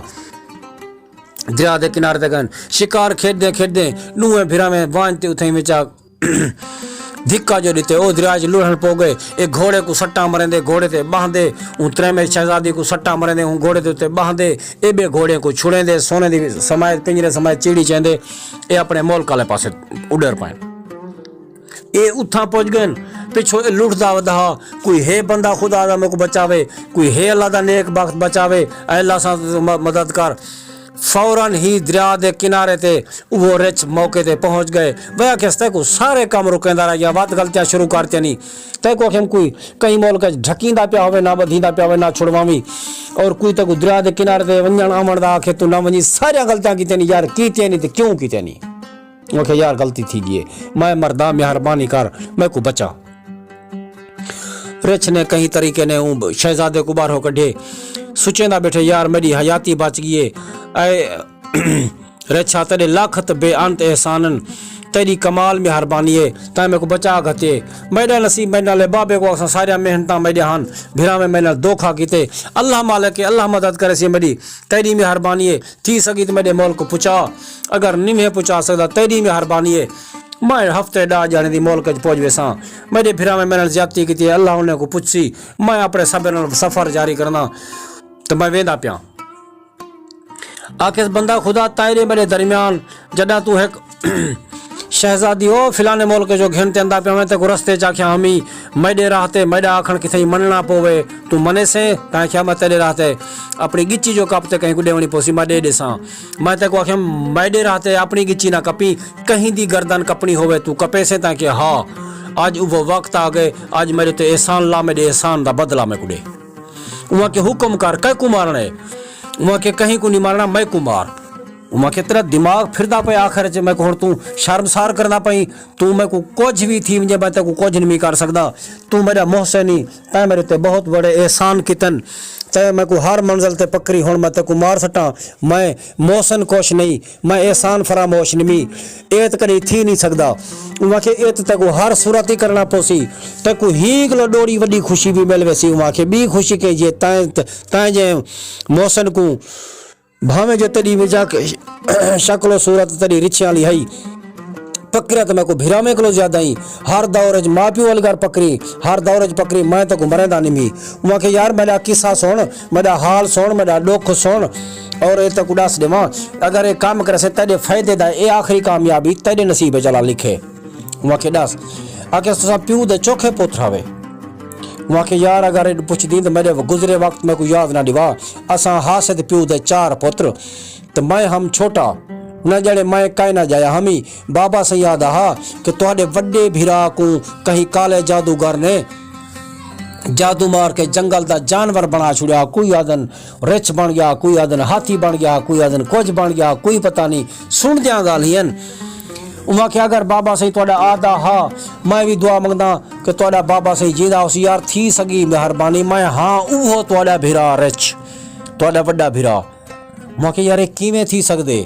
دریا دے کنارے تے ڳئن، شکار کھیݙدیں کھیݙدیں ݙوہیں بھراویں ونڄ تے اتھائیں وچا دھکا جو ݙتے، او دریا اچ لڑھݨ پو ڳئے۔ اے گھوڑے کوں سٹاں مریندے، گھوڑے تے ٻہندے، اوں تریمے شہزادی کوں سٹاں مریندے، اوں گھوڑے دے اتے ٻہندے، اے ٻئے گھوڑیاں کوں چھڑیندے، سونے دی سمائے، پنجرے سمائے چیڑی چیندے، اے اپݨے ملک آلے پاسے اݙر پئن۔ اے اتھاں پڄ ڳئن، پچھوں اے لڑھدا ودا ہا، کوئی ہے بندہ خدا دا میکوں بچاوے، کوئی ہے اللہ دا نیک بخت بچاوے، اے اللہ ساں م-، مدد کر۔ فوراً ہی دریا دے کنارے تے اوہو رچھ موقع تے پہنچ ڳئے۔ وے آکھیس، تیکوں سارے کم رکیندا رہ ڳیا، وت غلطیاں شروع کر ݙتیاں نی۔ تیکوں آکھیم کوئی کہیں ملک اچ ڈھکیندا پیا ہووے، نہ ٻدھیندا پیا ہووے، نہ چھڑواویں۔ اور کوئی تیکوں دریا دے کنارے تے ونڄݨ آوݨ دا آکھے، توں نہ ونڄیں، ساریاں غلطیاں کیتیاں نی یار، کیتیاں نی تے کیوں کیتیاں نی؟ آکھے، یار غلطی تھی ڳئی ہے، میں مرداں، مہربانی کر میکوں بچا۔ رچھ نے کہیں طریقے نے اوں شہزادے کوں ٻاہروں کڈھے۔ سوچیندا ٻیٹھے، یار میݙی حیاتی بچ ڳئی ہے۔ اے رچھا، تیݙے لکھ تے بے انت احسانن، تیݙی کمال مہربانی ہے، تیں میکوں بچا گھتے۔ میݙا نصیب میݙے نال ہے، بابے کوں آکھساں ساریاں محنتاں میݙیاں ہن، بھراویں میݙے نال دھوکھا کیتے۔ اللہ مالک ہے، اللہ مدد کریسی میݙی، تیݙی مہربانی ہے۔ تھی سڳی تاں میݙے ملک کوں پچا، اگر نویں پچا سڳدا تیݙی مہربانی ہے۔ میں ہفتے ݙاہ ڄݨیں دی ملک اچ پڄ ویساں۔ میݙے بھراویں میݙے نال زیادتی کیتی ہے، اللہ انہیں کوں پچھسی۔ میں اپݨے صبر نال سفر جاری کرݨا، تے میں ویندا پیاں۔ آکھیس، بندہ خدا، تیݙے میݙے درمیان جݙاں توں ہک شہزادی او فلانے ملک جو گھن تے آندا پیا، میں تیکوں رستے چ آکھیا ہمی، میݙے راہ تے میݙا آکھݨ کتھائیں منݨا پووے، توں منیسیں؟ تاں آکھیا، میں تیݙے راہ تے اپݨی ڳچی جو کپ تے کہیں کوں ݙیوݨی پوسی، میں ݙے ݙیساں۔ میں تیکوں آکھیا، میݙے راہ تے اپݨی ڳچی نہ کپی، کہیں دی گردن کپݨی ہووے توں کپیسیں؟ تاں آکھیا، ہا، اڄ اوہو وقت آ ڳئے، اڄ میݙے تے احسان لا، میݙے احسان دا بدلہ میکوں ݙے۔ اوں آکھیا، حکم کر، کیکوں مارݨا ہے؟ اوں آکھیا، کہیں کوں نی مارݨا، میکوں مار۔ اوں آکھیا، تیݙا دماغ پھردا پئے، آخر اچ میکوں ہݨ توں شرمسار کریندا پئیں، توں میکوں کجھ وی تھی ونڄے، میں تیکوں کجھ نی کر سڳدا۔ توں میݙا محسن ہیں، تیں میݙے تے بہت وݙے احسان کیتن، تیں میکوں ہر منزل تے پکری، ہݨ میں تیکوں مار سٹاں، میں محسن کچھ نئیں۔ میں احسان فراموش نمی، اے تاں کݙی تھی نی سڳدا۔ اوں آکھیا، اے تاں تیکوں ہر صورت ہی کرݨا پوسی، تیکوں ہی کلو ݙوڑی وݙی خوشی وی مل ویسی۔ اوں آکھیا، ٻی خوشی کہیں جے تیں، تیں جے محسن کوں، بھاویں جو تیݙی وجہ شکل و صورت تیݙی رچھیاں آلی ہئی، پکریا تاں میکوں بھراویں کلو زیادہ ہی۔ ہر دور اچ ماء پیو آلی ڳالھ پکری، ہر دور اچ پکری، میں تیکوں مریندا نمی۔ اوں آکھیا، یار، میݙا قصہ سُݨ، میݙا حال سُݨ، میݙا ݙکھ سُݨ، اور اے تیکوں ݙس ݙیواں، اگر اے کم کریسیں تیݙے فائدے دا، اے آخری کامیابی تیݙے نصیب اچ اللہ لکھے۔ اوں آکھیا، ݙس۔ آکھیس، تساں پیو دے چوکھے پتر ہاوے۔ اوں آکھیا، یار، اگر ایݙو پچھدیں تاں میݙے گزرے وقت میکوں یاد نہ ݙیوا، اساں ہاسے تے پیو دے چار پتر، تے میں ہم چھوٹا، نہ ڄاݨے میں کائنا ڄایا ہمی۔ بابا سئیں آہدا ہا کہ تہاݙے وݙے بھرا کوں کہیں کالے جادوگر نے جادو مار کے جنگل دا جانور بݨا چھوڑیا، کوئی آہدن رچھ بݨ ڳیا، کوئی آہدن ہاتھی بݨ ڳیا، کوئی آہدن کجھ بݨ ڳیا، کوئی پتہ نی۔ سݨدیاں ڳالھیں ہن۔ اوں آکھیا، اگر بابا سئیں تہاݙا آہدا ہا، میں وی دعا منگداں کہ تہاݙا بابا سئیں جیندا ہوسی۔ یار، تھی سڳی مہربانی، میں ہاں اوہو تہاݙا بھرا رچھ، تہاݙا وݙا بھرا۔ موں آکھیا، یار، اے کیویں تھی سڳدے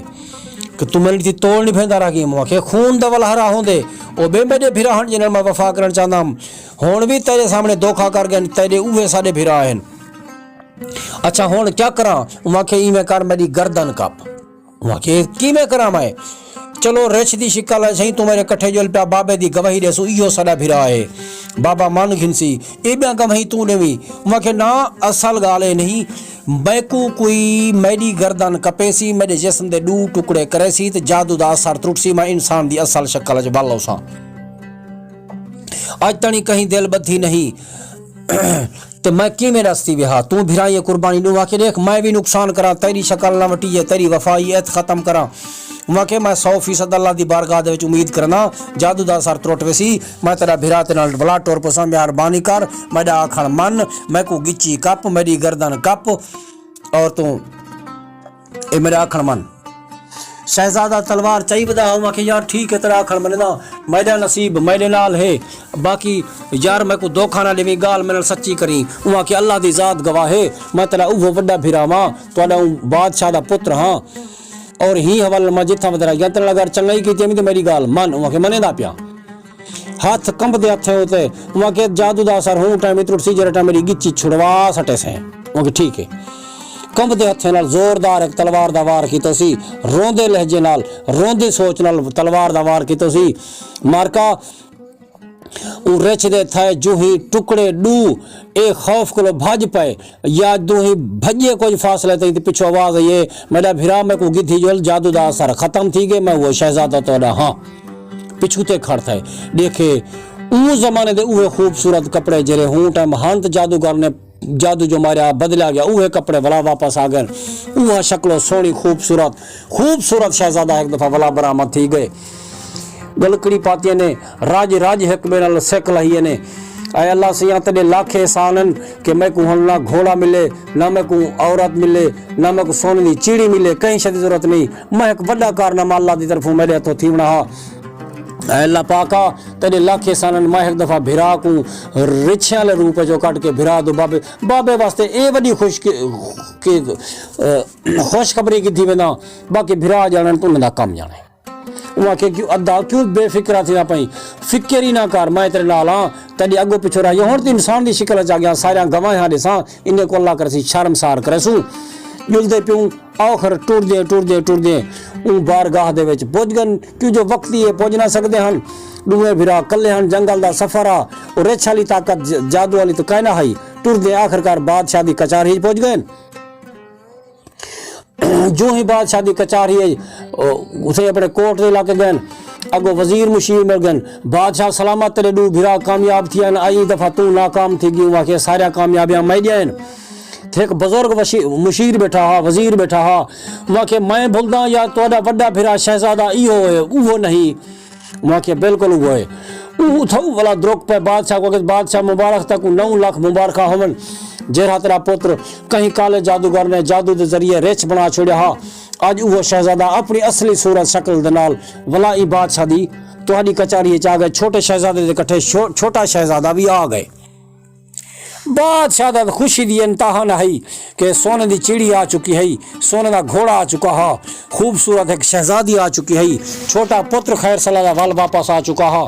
کہ توں میݙی تھی توڑ نبھیندا رہ ڳئیں؟ موں آکھیا، خون دا ولہرا ہوندے، او ٻئے میݙے بھرا ہن جنہاں نال میں وفا کرݨ چاہندا ہم، ہݨ وی تیݙے سامݨے دھوکھا کر ڳئن، تیݙے اوہے ساݙے بھرا ہن۔ اچھا، ہݨ کیا کراں؟ موں آکھیا، ایویں کر، میݙی گردن کپ۔ موں آکھیا، کیویں کراں میں؟ چلو، رچھ دی شکل ہے سئیں، توں میݙے کٹھے ڄل پیا، بابے دی گواہی ݙیسوں، ایہو ساݙا بھرا ہے، بابا من گھنسی۔ اے ٻیاں گواہیں توں ݙیویں؟ موں آکھیا، نہ، اصل ڳالھ اے نہیں، میکوں کوئی میݙی گردن کپیسی، میݙے جسم دے ݙو ٹکڑے کریسی تے جادو دا اثر ترٹسی، میں انسان دی اصل شکل اچ ول ہوساں۔ اڄ تݨی کہیں دل ٻدھی نہیں۔ تے میں کیویں ݙس تھی ویہا؟ توں بھرائیں قربانی ݙیواں کہ ݙیکھ، میں وی نقصان کراں، تیݙی شکل نہ وٹیے، تیݙی وفائی ات ختم کراں۔ اوں آکھیا، میں سو فیصد اللہ دی بارگاہ دے وچ امید کریندا، جادو دا اثر ترٹ ویسی، میں تیݙا بھرا تیݙے نال ولا ٹر پوساں، مہربانی کر، میݙا آکھݨ من، میکوں ڳچی کپ، میݙی گردن کپ، اور توں اے میݙا آکھݨ من۔ شہزادہ تلوار چائی ودا ہا، اوں آکھیا، یار، ٹھیک ہے، تیݙا آکھݨ منینداں، میݙا نصیب میݙے نال ہے، باقی یار، میکوں دھوکھا نہ ݙیویں، ڳالھ میݙے نال سچی کریں۔ اوں آکھیا، اللہ دی ذات گواہ ہے، میں تیݙا اوہو وݙا بھرا واں، تہاݙا اوں بادشاہ دا پتر ہاں۔ اور ہیں حوالے نال میں جتھاں ودرا ڳیاں، تیݙے نال اگر چنڳائی کیتی ہمی تے میݙی ڳالھ من۔ اوں آکھیا، منیندا پیاں۔ ہتھ کمبدے ہتھیں اتے، اوں آکھیا، جادو دا اثر ہوں ٹائم ہی ترٹسی، جیڑھے ٹائم میݙی ڳچی چھڑوا سٹیسیں۔ اوں آکھیا، ٹھیک ہے۔ کمبدے ہتھیں نال زوردار ہک تلوار دا وار کیتوسی، روندے لہجے نال، روندی سوچ نال تلوار دا وار کیتوسی۔ مارکا اوں رچھ دے تھئے جوہیں ٹکڑے ݙو، اے خوف کولو بھڄ پئے۔ یا ݙوہیں بھڄے کجھ فاصلے تئیں تے پچھوں آواز آئی ہے، میݙا بھرا، میکوں گدھی ڄل، جادو دا اثر ختم تھی ڳئے، میں اوہو شہزادہ تہاݙا ہاں۔ پچھوں تے کھڑ تھئے۔ ݙیکھے، اوں زمانے دے اوہے خوبصورت کپڑے جیڑھے ہوں ٹائم ہن تے جادوگر نے جادو جو ماریا بدلیا ڳیا، اوہے کپڑے ولا واپس آ ڳئن۔ اوہا شکل و سوہݨی خوبصورت، خوبصورت شہزادہ ہک دفعہ ولا برآمد تھی ڳئے۔ ڳلکڑی پاتیاں نے، رڄ رڄ ہک ٻئے نال سک لہیے نے۔ اے اللہ سئیاں، تیݙے لکھ احسان ہن کہ میکوں ہݨ نہ گھوڑا ملے، نہ میکوں عورت ملے، نہ میکوں سونے دی چیڑی ملے، کہیں شے دی ضرورت نہیں۔ میں ہک وݙا کارنامہ اللہ دی طرفوں میݙے ہتھوں تھیوݨا ہا۔ اے اللہ پاکا، تیݙے لکھ احسان ہن، میں ہک دفعہ بھرا کوں رچھیں آلے روپ اچوں کڈھ کے بھرا دو بابے، بابے واسطے اے وݙی خوش کہ، کہ، اے، خوشخبری کیتی وینداں، باقی بھرا ڄاݨن تاں انہاں دا کم ڄاݨے۔ اوں آکھیا، کیوں ادا، کیوں بے فکرا تھیندا پئیں؟ فکر ہی نہ کر، میں تیرے نال ہاں۔ تیݙے اڳوں پچھوں رہیو، ہݨ توں انسان دی شکل اچ آ ڳیا، ساریاں گواہیاں ݙیساں، انہیں کوں اللہ کریسی، شرمسار کریسوں۔ ڄلدے پیوں، آخر ٹردے ٹردے ٹردے اوں بارگاہ دے وچ پڄ ڳن، کیوں جو وقتی اے پڄ نہ سڳدے ہن۔ ݙوہیں بھرا کلھے ہن، جنگل دا سفر ہا، او رچھ آلی طاقت، ج-، جادو آلی تاں کائنا ہئی۔ ٹردے آخر کار بادشاہ دی کچہری اچ پڄ ڳئن۔ جوں ہی بادشاہ دی کچہری اچ، او، اتھے اپݨے کوٹ دے علاقے ڳئن، اڳوں وزیر مشیر مل ڳئن۔ بادشاہ سلامت، تیݙے ݙو بھرا کامیاب تھئن، ایں دفعہ توں ناکام تھی ڳئیں۔ اوں آکھیا، ساریاں کامیابیاں میݙیاں ہن۔ اتھے ہک بزرگ وشی-، مشیر ٻیٹھا ہا، وزیر ٻیٹھا ہا۔ اوں آکھیا، میں بھلداں یا تہاݙا وݙا بھرا شہزادہ ایہو ہے، اوہو نہیں؟ اوں آکھیا، بالکل اوہو ہے۔ اوں اتھاؤں ولا درک پئے بادشاہ کوں کہ بادشاہ مبارک، تیکوں نو لکھ مبارکاں ہوون، جیڑھا تیݙا پتر کہیں کالے جادوگر نے جادو دے ذریعے رچھ بݨا چھوڑیا ہا۔ اڄ اوہو شہزادہ اپݨی اصلی صورت شکل دے نال ولا ایں بادشاہ دی تہاݙی کچہری اچ آ ڳئے۔ چھوٹے شہزادے دے کٹھے چھو-، چھوٹا شہزادہ وی آ ڳئے۔ بادشاہ دا خوشی دی انتہا نہ ہئی کہ سونے دی چڑی آ چکی ہئی، سونے دا گھوڑا آ چکا ہا، خوبصورت ہک شہزادی آ چکی ہئی، چھوٹا پتر خیر صلاح دا ول واپس آ چکا ہا۔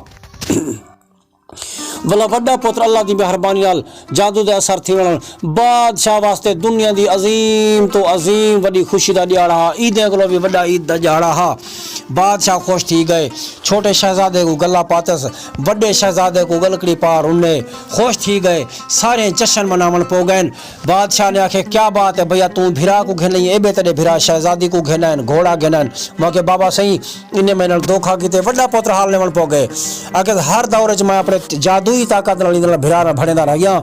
ولا وݙا پتر اللہ دی مہربانی نال جادو دے اثر تھیوݨ بادشاہ واسطے دنیا دی عظیم توں عظیم وݙی خوشی دا ݙیہاڑا ہا۔ عیدیں کولوں وی وݙا عید دا ݙیہاڑا ہا۔ بادشاہ خوش تھی ڳئے۔ چھوٹے شہزادے کوں ڳلا پاتس، وݙے شہزادے کوں ڳلکڑی پا رنے۔ خوش تھی ڳئے۔ سارے جشن مناوݨ پو ڳئن۔ بادشاہ نے آکھے، کیا بات ہے بھیا، توں بھرا کوں گھن آئیں، ایݙے تیݙے بھرا شہزادی کوں گھن آئن، گھوڑا گھن آئن۔ میں آکھے، بابا سئیں، انہیں میݙے نال دھوکا کیتے، وݙا پتر حال لیوݨ پو ڳئے۔ اگر ہر دور اچ میں اپݨے جادوئی طاقت نال ایندے نال بھرا نال بھڑیندا رہ ڳیاں۔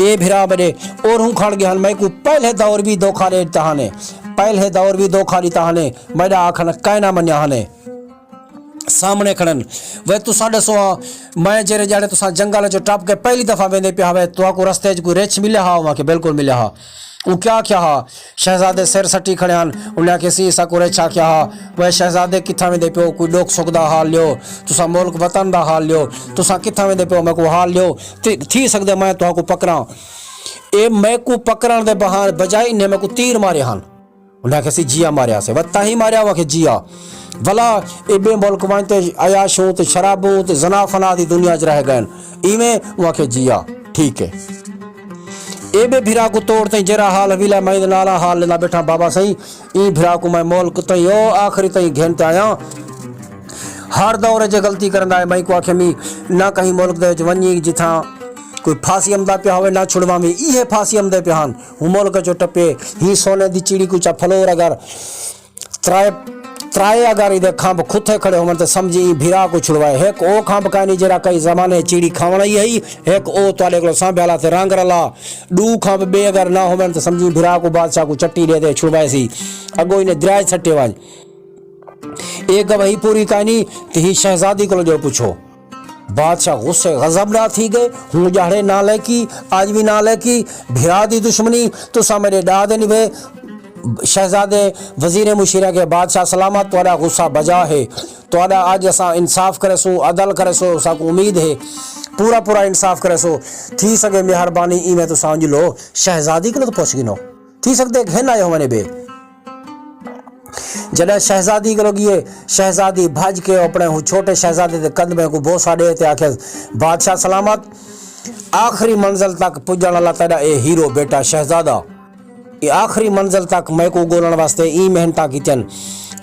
اے بھرا میݙے اورہوں کھڑ ڳئے ہن، میکوں پہلے دور وی دھوکا ݙے ݙتا ہنے، پہلے دور وی دھوکا ݙتا ہنے، میݙا آکھݨ کائنا منیا ہنے۔ سامݨے کھڑن۔ وے تساں ݙسو ہاں، میں جیڑھے ڄاڑے تساں جنگل اچوں ٹپ کے پہلی دفعہ ویندے پیا ہاوے، تہاکوں رستے اچ کوئی رچھ ملیا ہا؟ اوں آکھے، بالکل ملیا ہا۔ اوں کیا آکھیا ہا؟ شہزادے سر سٹی کھڑے ہن۔ انہیں آکھیا سی، ساکوں رچھ آکھیا ہا۔ وے شہزادے کتھاں ویندے پیو؟ کوئی ݙکھ سکھ دا حال لیو، تساں ملک وطن دا حال لیو، تساں کتھاں ویندے پیو؟ میکوں حال لیو، تے تھی سڳدے میں تہاکوں پکڑاں۔ اے میکوں پکڑݨ دے بہان-، بجائے انہیں میکوں تیر مارے ہن۔ انہیں آکھیا سی، جیا ماریا سے؟ وت تاں ہی ماریا؟ اوں آکھیا، جیا۔ ولا ایبے ملک ونڄ تے عیاشوں تے شرابوں تے زنا فنا دی دنیا اچ رہ ڳئن۔ ایویں؟ اوں آکھیا، جیا، ٹھیک ہے۔ ایبے بھرا کوں توڑ تئیں جیڑھا حال حویلا میں ایندے نال حال لیندا ٻیٹھاں بابا سئیں، ایں بھرا کوں میں ملک تئیں او آخری تئیں گھن تے آیاں۔ ہر دور اچ غلطی کریندا ہے۔ میں کوں آکھیا، میں نہ کہیں ملک دے وچ ونڄی جتھاں کوئی پھاسی امدا پیا ہووے، نہ چھڑواویں، ایہے پھاسی امدے پئے ہن۔ ہوں ملک اچوں ٹپے، ہی سونے دی چڑی کوں چا پھلور اگر ترائے، ترائے اگر ایندے کھمب کھتھے کھڑے ہوون تے سمجھی ایں بھرا کوں چھڑوائے۔ ہک او کھمب کائنی جیڑھا کئی زمانے چڑی کھاوݨ آئی ہئی، ہک او تہاݙے کولوں سانبھیا لا تے رنگ رلا۔ ݙو کھمب ٻئے اگر نہ ہوون تے سمجھی بھرا کوں بادشاہ کوں چٹی ݙے تے چھڑوائے سی۔ اڳوں اینے دریا اچ سٹے ونڄ۔ اے گواہی پوری کائنی تے ہی شہزادی کولوں ڄو پچھو۔ بادشاہ غصے غضب نہ تھی ڳئے، ہوں ڄاہڑے نالائقی، اڄ وی نالائقی، بھرا دی دشمنی، تساں میݙے ݙا دے نوے شہزادے، وزیر مشیریں آکھے، بادشاہ سلامت، تہاݙا غصہ بجا ہے، تہاݙا اڄ اساں انصاف کریسوں، عدل کریسوں، ساکوں امید ہے پورا پورا انصاف کریسو، تھی سڳے مہربانی ایویں تساں ونڄ لو، شہزادی کولوں تاں پچھ گھنو، تھی سڳدے گھن آئے ہووݨ ٻئے۔ جݙاں شہزادی کولوں ڳئے، شہزادی بھڄ کے اپݨے ہوں چھوٹے شہزادے دے قدمیں کوں بوسہ ݙے تے آکھیس، بادشاہ سلامت، آخری منزل تک پڄݨ آلا تیݙا اے ہیرو بیٹا شہزادہ، اے آخری منزل تک میکوں ڳولݨ واسطے ایں محنتاں کیتن،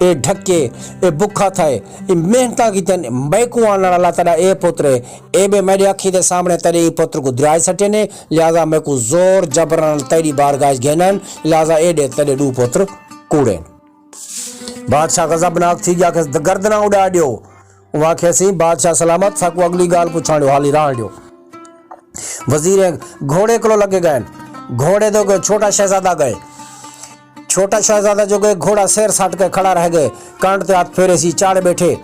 اے ڈھکے، اے بکھا تھئے، اے محنتاں کیتن، میکوں آنݨ آلا تیݙا اے پتر اے، ایبے میݙے اکھیں دے سامݨے تیݙے ایں پتر کوں دریا اچ سٹے نے، لہذا میکوں زور جبر نال تیݙی بارگاہ اچ گھن آئن، لہذا ایݙے تیݙے ݙو پتر کوڑے ہن۔ بادشاہ غضبناک تھی ڳیا، آکھیس، گردناں اݙا ݙیو۔ اوں آکھیا سی، بادشاہ سلامت، ساکوں اڳلی ڳالھ پچھݨ ݙیو، حالی رہݨ ݙیو۔ وزیریں گھوڑے کولوں لڳے ڳئن۔ گھوڑے دے اڳوں چھوٹا شہزادہ ڳئے۔ چھوٹا شہزادہ جو ڳئے، گھوڑا سر سٹ کے کھڑا رہ ڳئے۔ کنڈ تے ہتھ پھیرے سی، چڑھ ٻیٹھے۔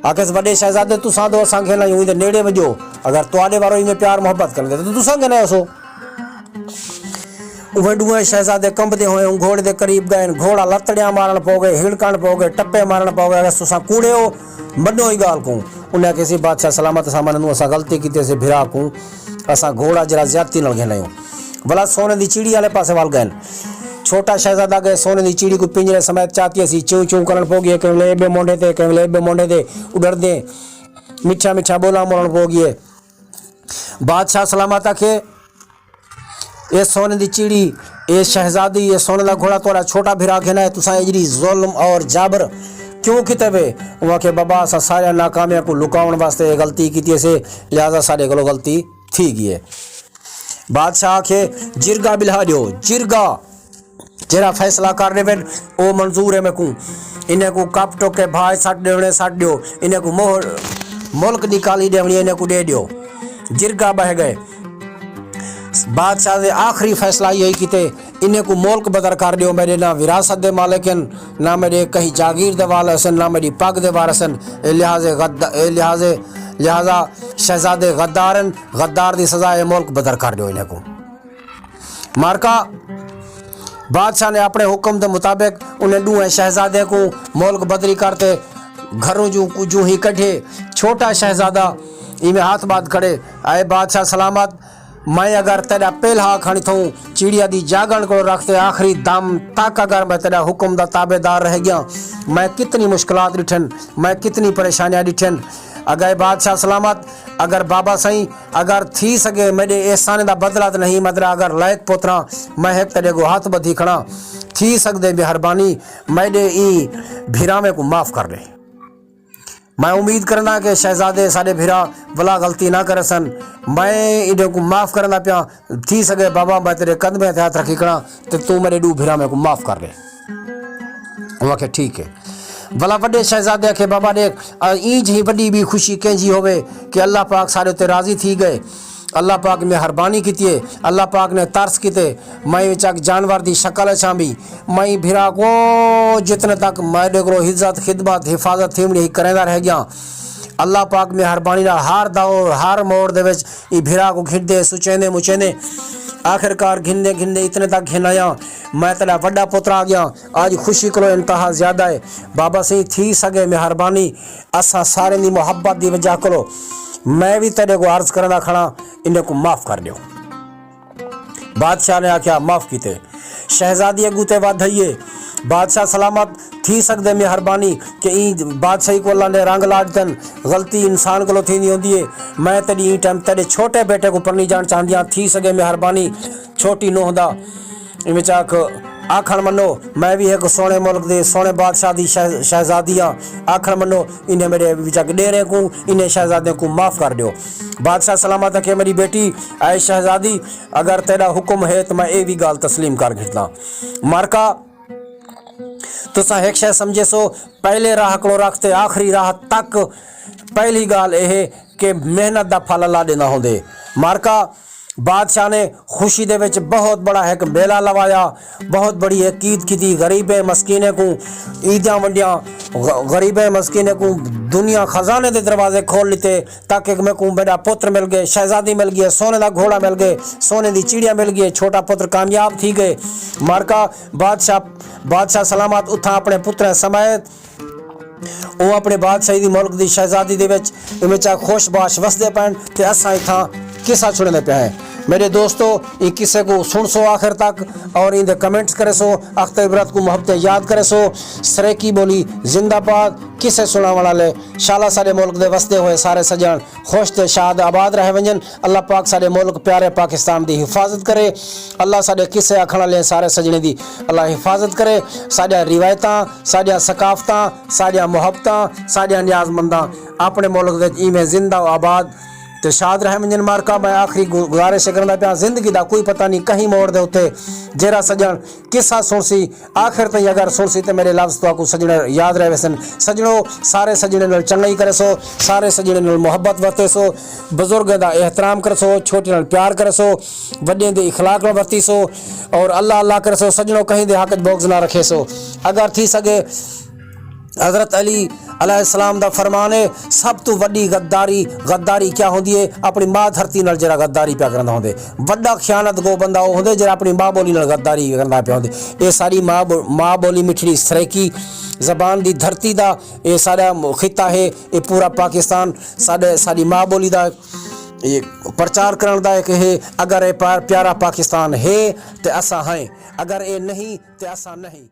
آکھیس، وݙے شہزادے، تساں دو اساں گھن آئیوں، ایندے نیڑے ونڄو۔ اگر تہاݙے وارو ایویں پیار محبت کریندے تاں تساں گھن آئیسو۔ اوہ ݙوہیں شہزادے کمبدے ہوئے اوں گھوڑے دے قریب ڳئن۔ گھوڑا لتڑیاں مارݨ پو ڳئے، ہڑکݨ پو ڳئے، ٹپے مارݨ پو ڳئے، آکھیس، تساں کوڑے ہو، منو ایں ڳالھ کوں۔ انہیں آکھیا سی، بادشاہ سلامت، اساں منوں، اساں غلطی کیتی سی، بھرا کوں اساں گھوڑا جیڑھا زیادتی نال گھن آئیوں۔ ولا سونے دی چڑی آلے پاسے ول ڳئن۔ چھوٹا شہزادہ ڳئے سونے دی چڑی کوں پنجرے سمیت چاتی اسی چوں چوں کرݨ پو ڳئے، کہیں ویلے ایٻے مونڈھے تے، کہیں ویلے ایٻے مونڈھے تے، اݙردیں مٹھیاں مٹھیاں ٻولاں مولݨ پو ڳئے۔ بادشاہ سلامت آکھے، اے سونے دی چڑی، اے شہزادی، اے سونے دا گھوڑا تہاݙا چھوٹا بھرا گھن آئے، تساں اجڑی ظلم اور جابر کیوں کیتے وے؟ اوں آکھے، بابا، اساں ساریاں ناکامیاں کوں لکاوݨ واسطے اے غلطی کیتی سے، لہذا ساݙے کولوں غلطی تھی ڳئی ہے۔ بادشاہ آکھے، جرگا ٻلہا ݙیو، جرگا جیڑھا فیصلہ کر ݙیون، او منظور ہے میکوں۔ انہیں کوں کپ ٹک کے بھاء سٹ ݙیوݨے سٹ ݙیو، انہیں کوں مہر ملک نکالی ݙیوݨی، انہیں کوں ݙے ݙیو۔ جرگا ٻہہ ڳئے۔ بادشاہ دے آخری فیصلہ ایہو ہی کیتے، انہیں کوں ملک بدر کر ݙیو، میݙے نہ وراثت دے مالک ہن، نہ میݙے کہیں جاگیر دے وارث ہن، نہ میݙی پڳ دے وارث ہن۔ اے لحاظ غد-، اے لحاظ، لہذا شہزادے غدار ہن، غدار دی سزا ہے، ملک بدر کر ݙیو انہیں کوں۔ مارکا بادشاہ نے اپݨے حکم دے مطابق انہیں ݙوہیں شہزادیاں کوں ملک بدری کر تے گھروں جوں کوں جوں ہی کڈھے۔ چھوٹا شہزادہ ایویں ہتھ ٻدھ کھڑے، اے بادشاہ سلامت، میں اگر تیݙا پہلا کھاݨی تھوں چڑیا دی جاڳݨ کولوں رکھ تے آخری دم تک اگر میں تیݙا حکم دا تابع دار رہ ڳیاں، میں کتنی مشکلات ݙٹھن، میں کتنی پریشانیاں ݙٹھن۔ اگے بادشاہ سلامت، اگر بابا سئیں، اگر تھی سڳے میݙے احسانے دا بدلہ تاں نہیں، مطلب اگر لائق پوتراں، میں ہک تیݙے اڳوں ہتھ ٻدھی کھڑاں، تھی سڳدے مہربانی میݙے ایں بھراویں کوں معاف کر ݙے۔ میں امید کرنداں کہ شہزادے ساݙے بھرا ولا غلطی نہ کرسن۔ میں انہیں کوں معاف کرندا پیاں۔ تھی سڳے بابا میں تیݙے قدمیں تے ہتھ رکھی کھڑاں تے توں میݙے ݙو بھراویں کوں معاف کر ݙے۔ اوں آکھیا، ٹھیک ہے۔ ولا وݙے شہزادے آکھے، بابا ݙیکھ، اینج ہی وݙی ٻی خوشی کینجھی ہووے کہ اللہ پاک ساݙے اتے راضی تھی ڳئے۔ اللہ پاک مہربانی کیتی ہے، اللہ پاک نے ترس کیتے، میں وچ ہک جانور دی شکل اچ ہاں ٻی۔ میں بھرا کوں جتنے تک میݙے کولوں عزت، خدمت، حفاظت تھیوݨی ہئی، کریندا رہ ڳیاں۔ اللہ پاک مہربانی نال ہر دور، ہر موڑ دے وچ ایں بھرا کوں گھندے، سچیندے، مچیندے، آخر کار گھندے گھندے اتنے تک گھن آیاں۔ میں تیݙا وݙا پتر آ ڳیاں۔ اڄ خوشی کولوں انتہا زیادہ ہے۔ بابا سئیں، تھی سڳے مہربانی اساں ساریں دی محبت دی وجہ کولوں میں وی تیݙے کوں عرض کریندا کھڑاں، انہیں کوں معاف کر ݙیو۔ بادشاہ نے آکھیا، معاف کیتے۔ شہزادی اڳوں تے ودھ آئی ہے۔ بادشاہ سلامت، تھی سڳدے مہربانی کہ ایں بادشاہی کوں اللہ نے رنگ لا ݙتن، غلطی انسان کولوں تھیندی ہوندی ہے۔ میں تیݙی ایں ٹائم تیݙے چھوٹے بیٹے کوں پرنی جاݨ چاہندی ہاں، تھی سڳے مہربانی چھوٹی نوح دا ایں وچ آکھ، آکھݨ منو، میں وی ہک سوہݨے ملک دی، سوہݨے بادشاہ دی شہ-، شہزادی ہاں۔ آکھݨ منو، انہیں میݙے وچ آکھ ݙیریں کوں، انہیں شہزادیاں کوں معاف کر ݙیو۔ بادشاہ سلامت آکھے، میݙی بیٹی، اے شہزادی، اگر تیݙا حکم ہے تاں میں اے وی ڳالھ تسلیم کر گھداں۔ مارکا، تساں ہک شے سمجھیسو، پہلے راہ کولوں رکھ تے آخری راہ تک پہلی ڳالھ اے ہے کہ محنت دا پھل اللہ ݙیندا ہوندے۔ مارکا، بادشاہ نے خوشی دے وچ بہت بڑا ہک میلہ لوایا، بہت بڑی ہک عید کیتی، غریبیں مسکینیں کوں عیدیاں ونڈیاں، غ-، غریبیں مسکینیں کوں دنیا خزانے دے دروازے کھول ݙتے تاکہ میکوں میݙا پتر مل ڳئے، شہزادی مل ڳئی ہے، سونے دا گھوڑا مل ڳئے، سونے دی چڑیا مل ڳئی ہے، چھوٹا پتر کامیاب تھی ڳئے۔ مارکا بادشاہ، بادشاہ سلامت اتھاں اپݨے پتریں سمیت او اپݨے بادشاہی دی ملک دی شہزادی دے وچ، وچ خوش باش وسدے پئن تے اساں اتھاں قصہ سݨیندے پئے ہیں۔ میݙے دوستو، ایں قصے کوں سݨسو آخر تک اور ایندے کمنٹس کریسو، اخت عبرت کوں محبتیں یاد کریسو۔ سرائیکی ٻولی زندہ باد۔ قصے سݨاوݨ والے شالا ساݙے ملک دے وسدے ہوئے سارے سڄݨ خوش تے شاد آباد رہ ونڄن۔ اللہ پاک ساݙے ملک پیارے پاکستان دی حفاظت کرے۔ اللہ ساݙے قصے آکھݨ والے سارے سڄݨیں دی اللہ حفاظت کرے۔ ساݙیاں روایتاں، ساݙیاں ثقافتاں، ساݙیاں محبتاں، ساݙیاں نیاز منداں اپݨے ملک وچ ایویں زندہ و آباد تے شاد رہ ونڄن۔ مارکا، میں آخری گو-، گزارش اے کریندا پیاں، زندگی دا کوئی پتہ نی، کہیں موڑ دے اتے جیڑھا سڄݨ قصہ سݨسی، آخر تئیں اگر سݨسی تے میݙے لفظ تہاکوں سڄݨ یاد رہ ویسن۔ سڄݨو، سارے سڄݨیں نال چنڳائی کریسو، سارے سڄݨیں نال محبت ورتیسو، بزرگیں دا احترام کریسو، چھوٹیاں نال پیار کریسو، وݙیں دے اخلاق نال ورتیسو اور اللہ اللہ کریسو۔ سڄݨو، کہیں دے حق اچ بغض نہ رکھیسو۔ اگر تھی سڳے، حضرت علی علیہ السلام دا فرمان ہے، سب توں وݙی غداری، غداری کیا ہوندی ہے؟ اپݨی ماء دھرتی نال جیڑھا غداری پیا کریندا ہوندے۔ وݙا خیانت گو بندہ او ہوندے جیڑھا اپݨی ماء ٻولی نال غداری کریندا پیا ہوندے۔ اے ساݙی ماء ٻو-، ماء ٻولی مٹھڑی سرائیکی زبان دی دھرتی دا، اے ساݙا خطہ ہے، اے پورا پاکستان ساݙے، ساݙی ماء ٻولی دا۔ پرچار کرݨ دا ہک ہے۔ اگر اے پیارا پاکستان ہے تے اساں ہیں، اگر اے نہیں تے اساں نہیں۔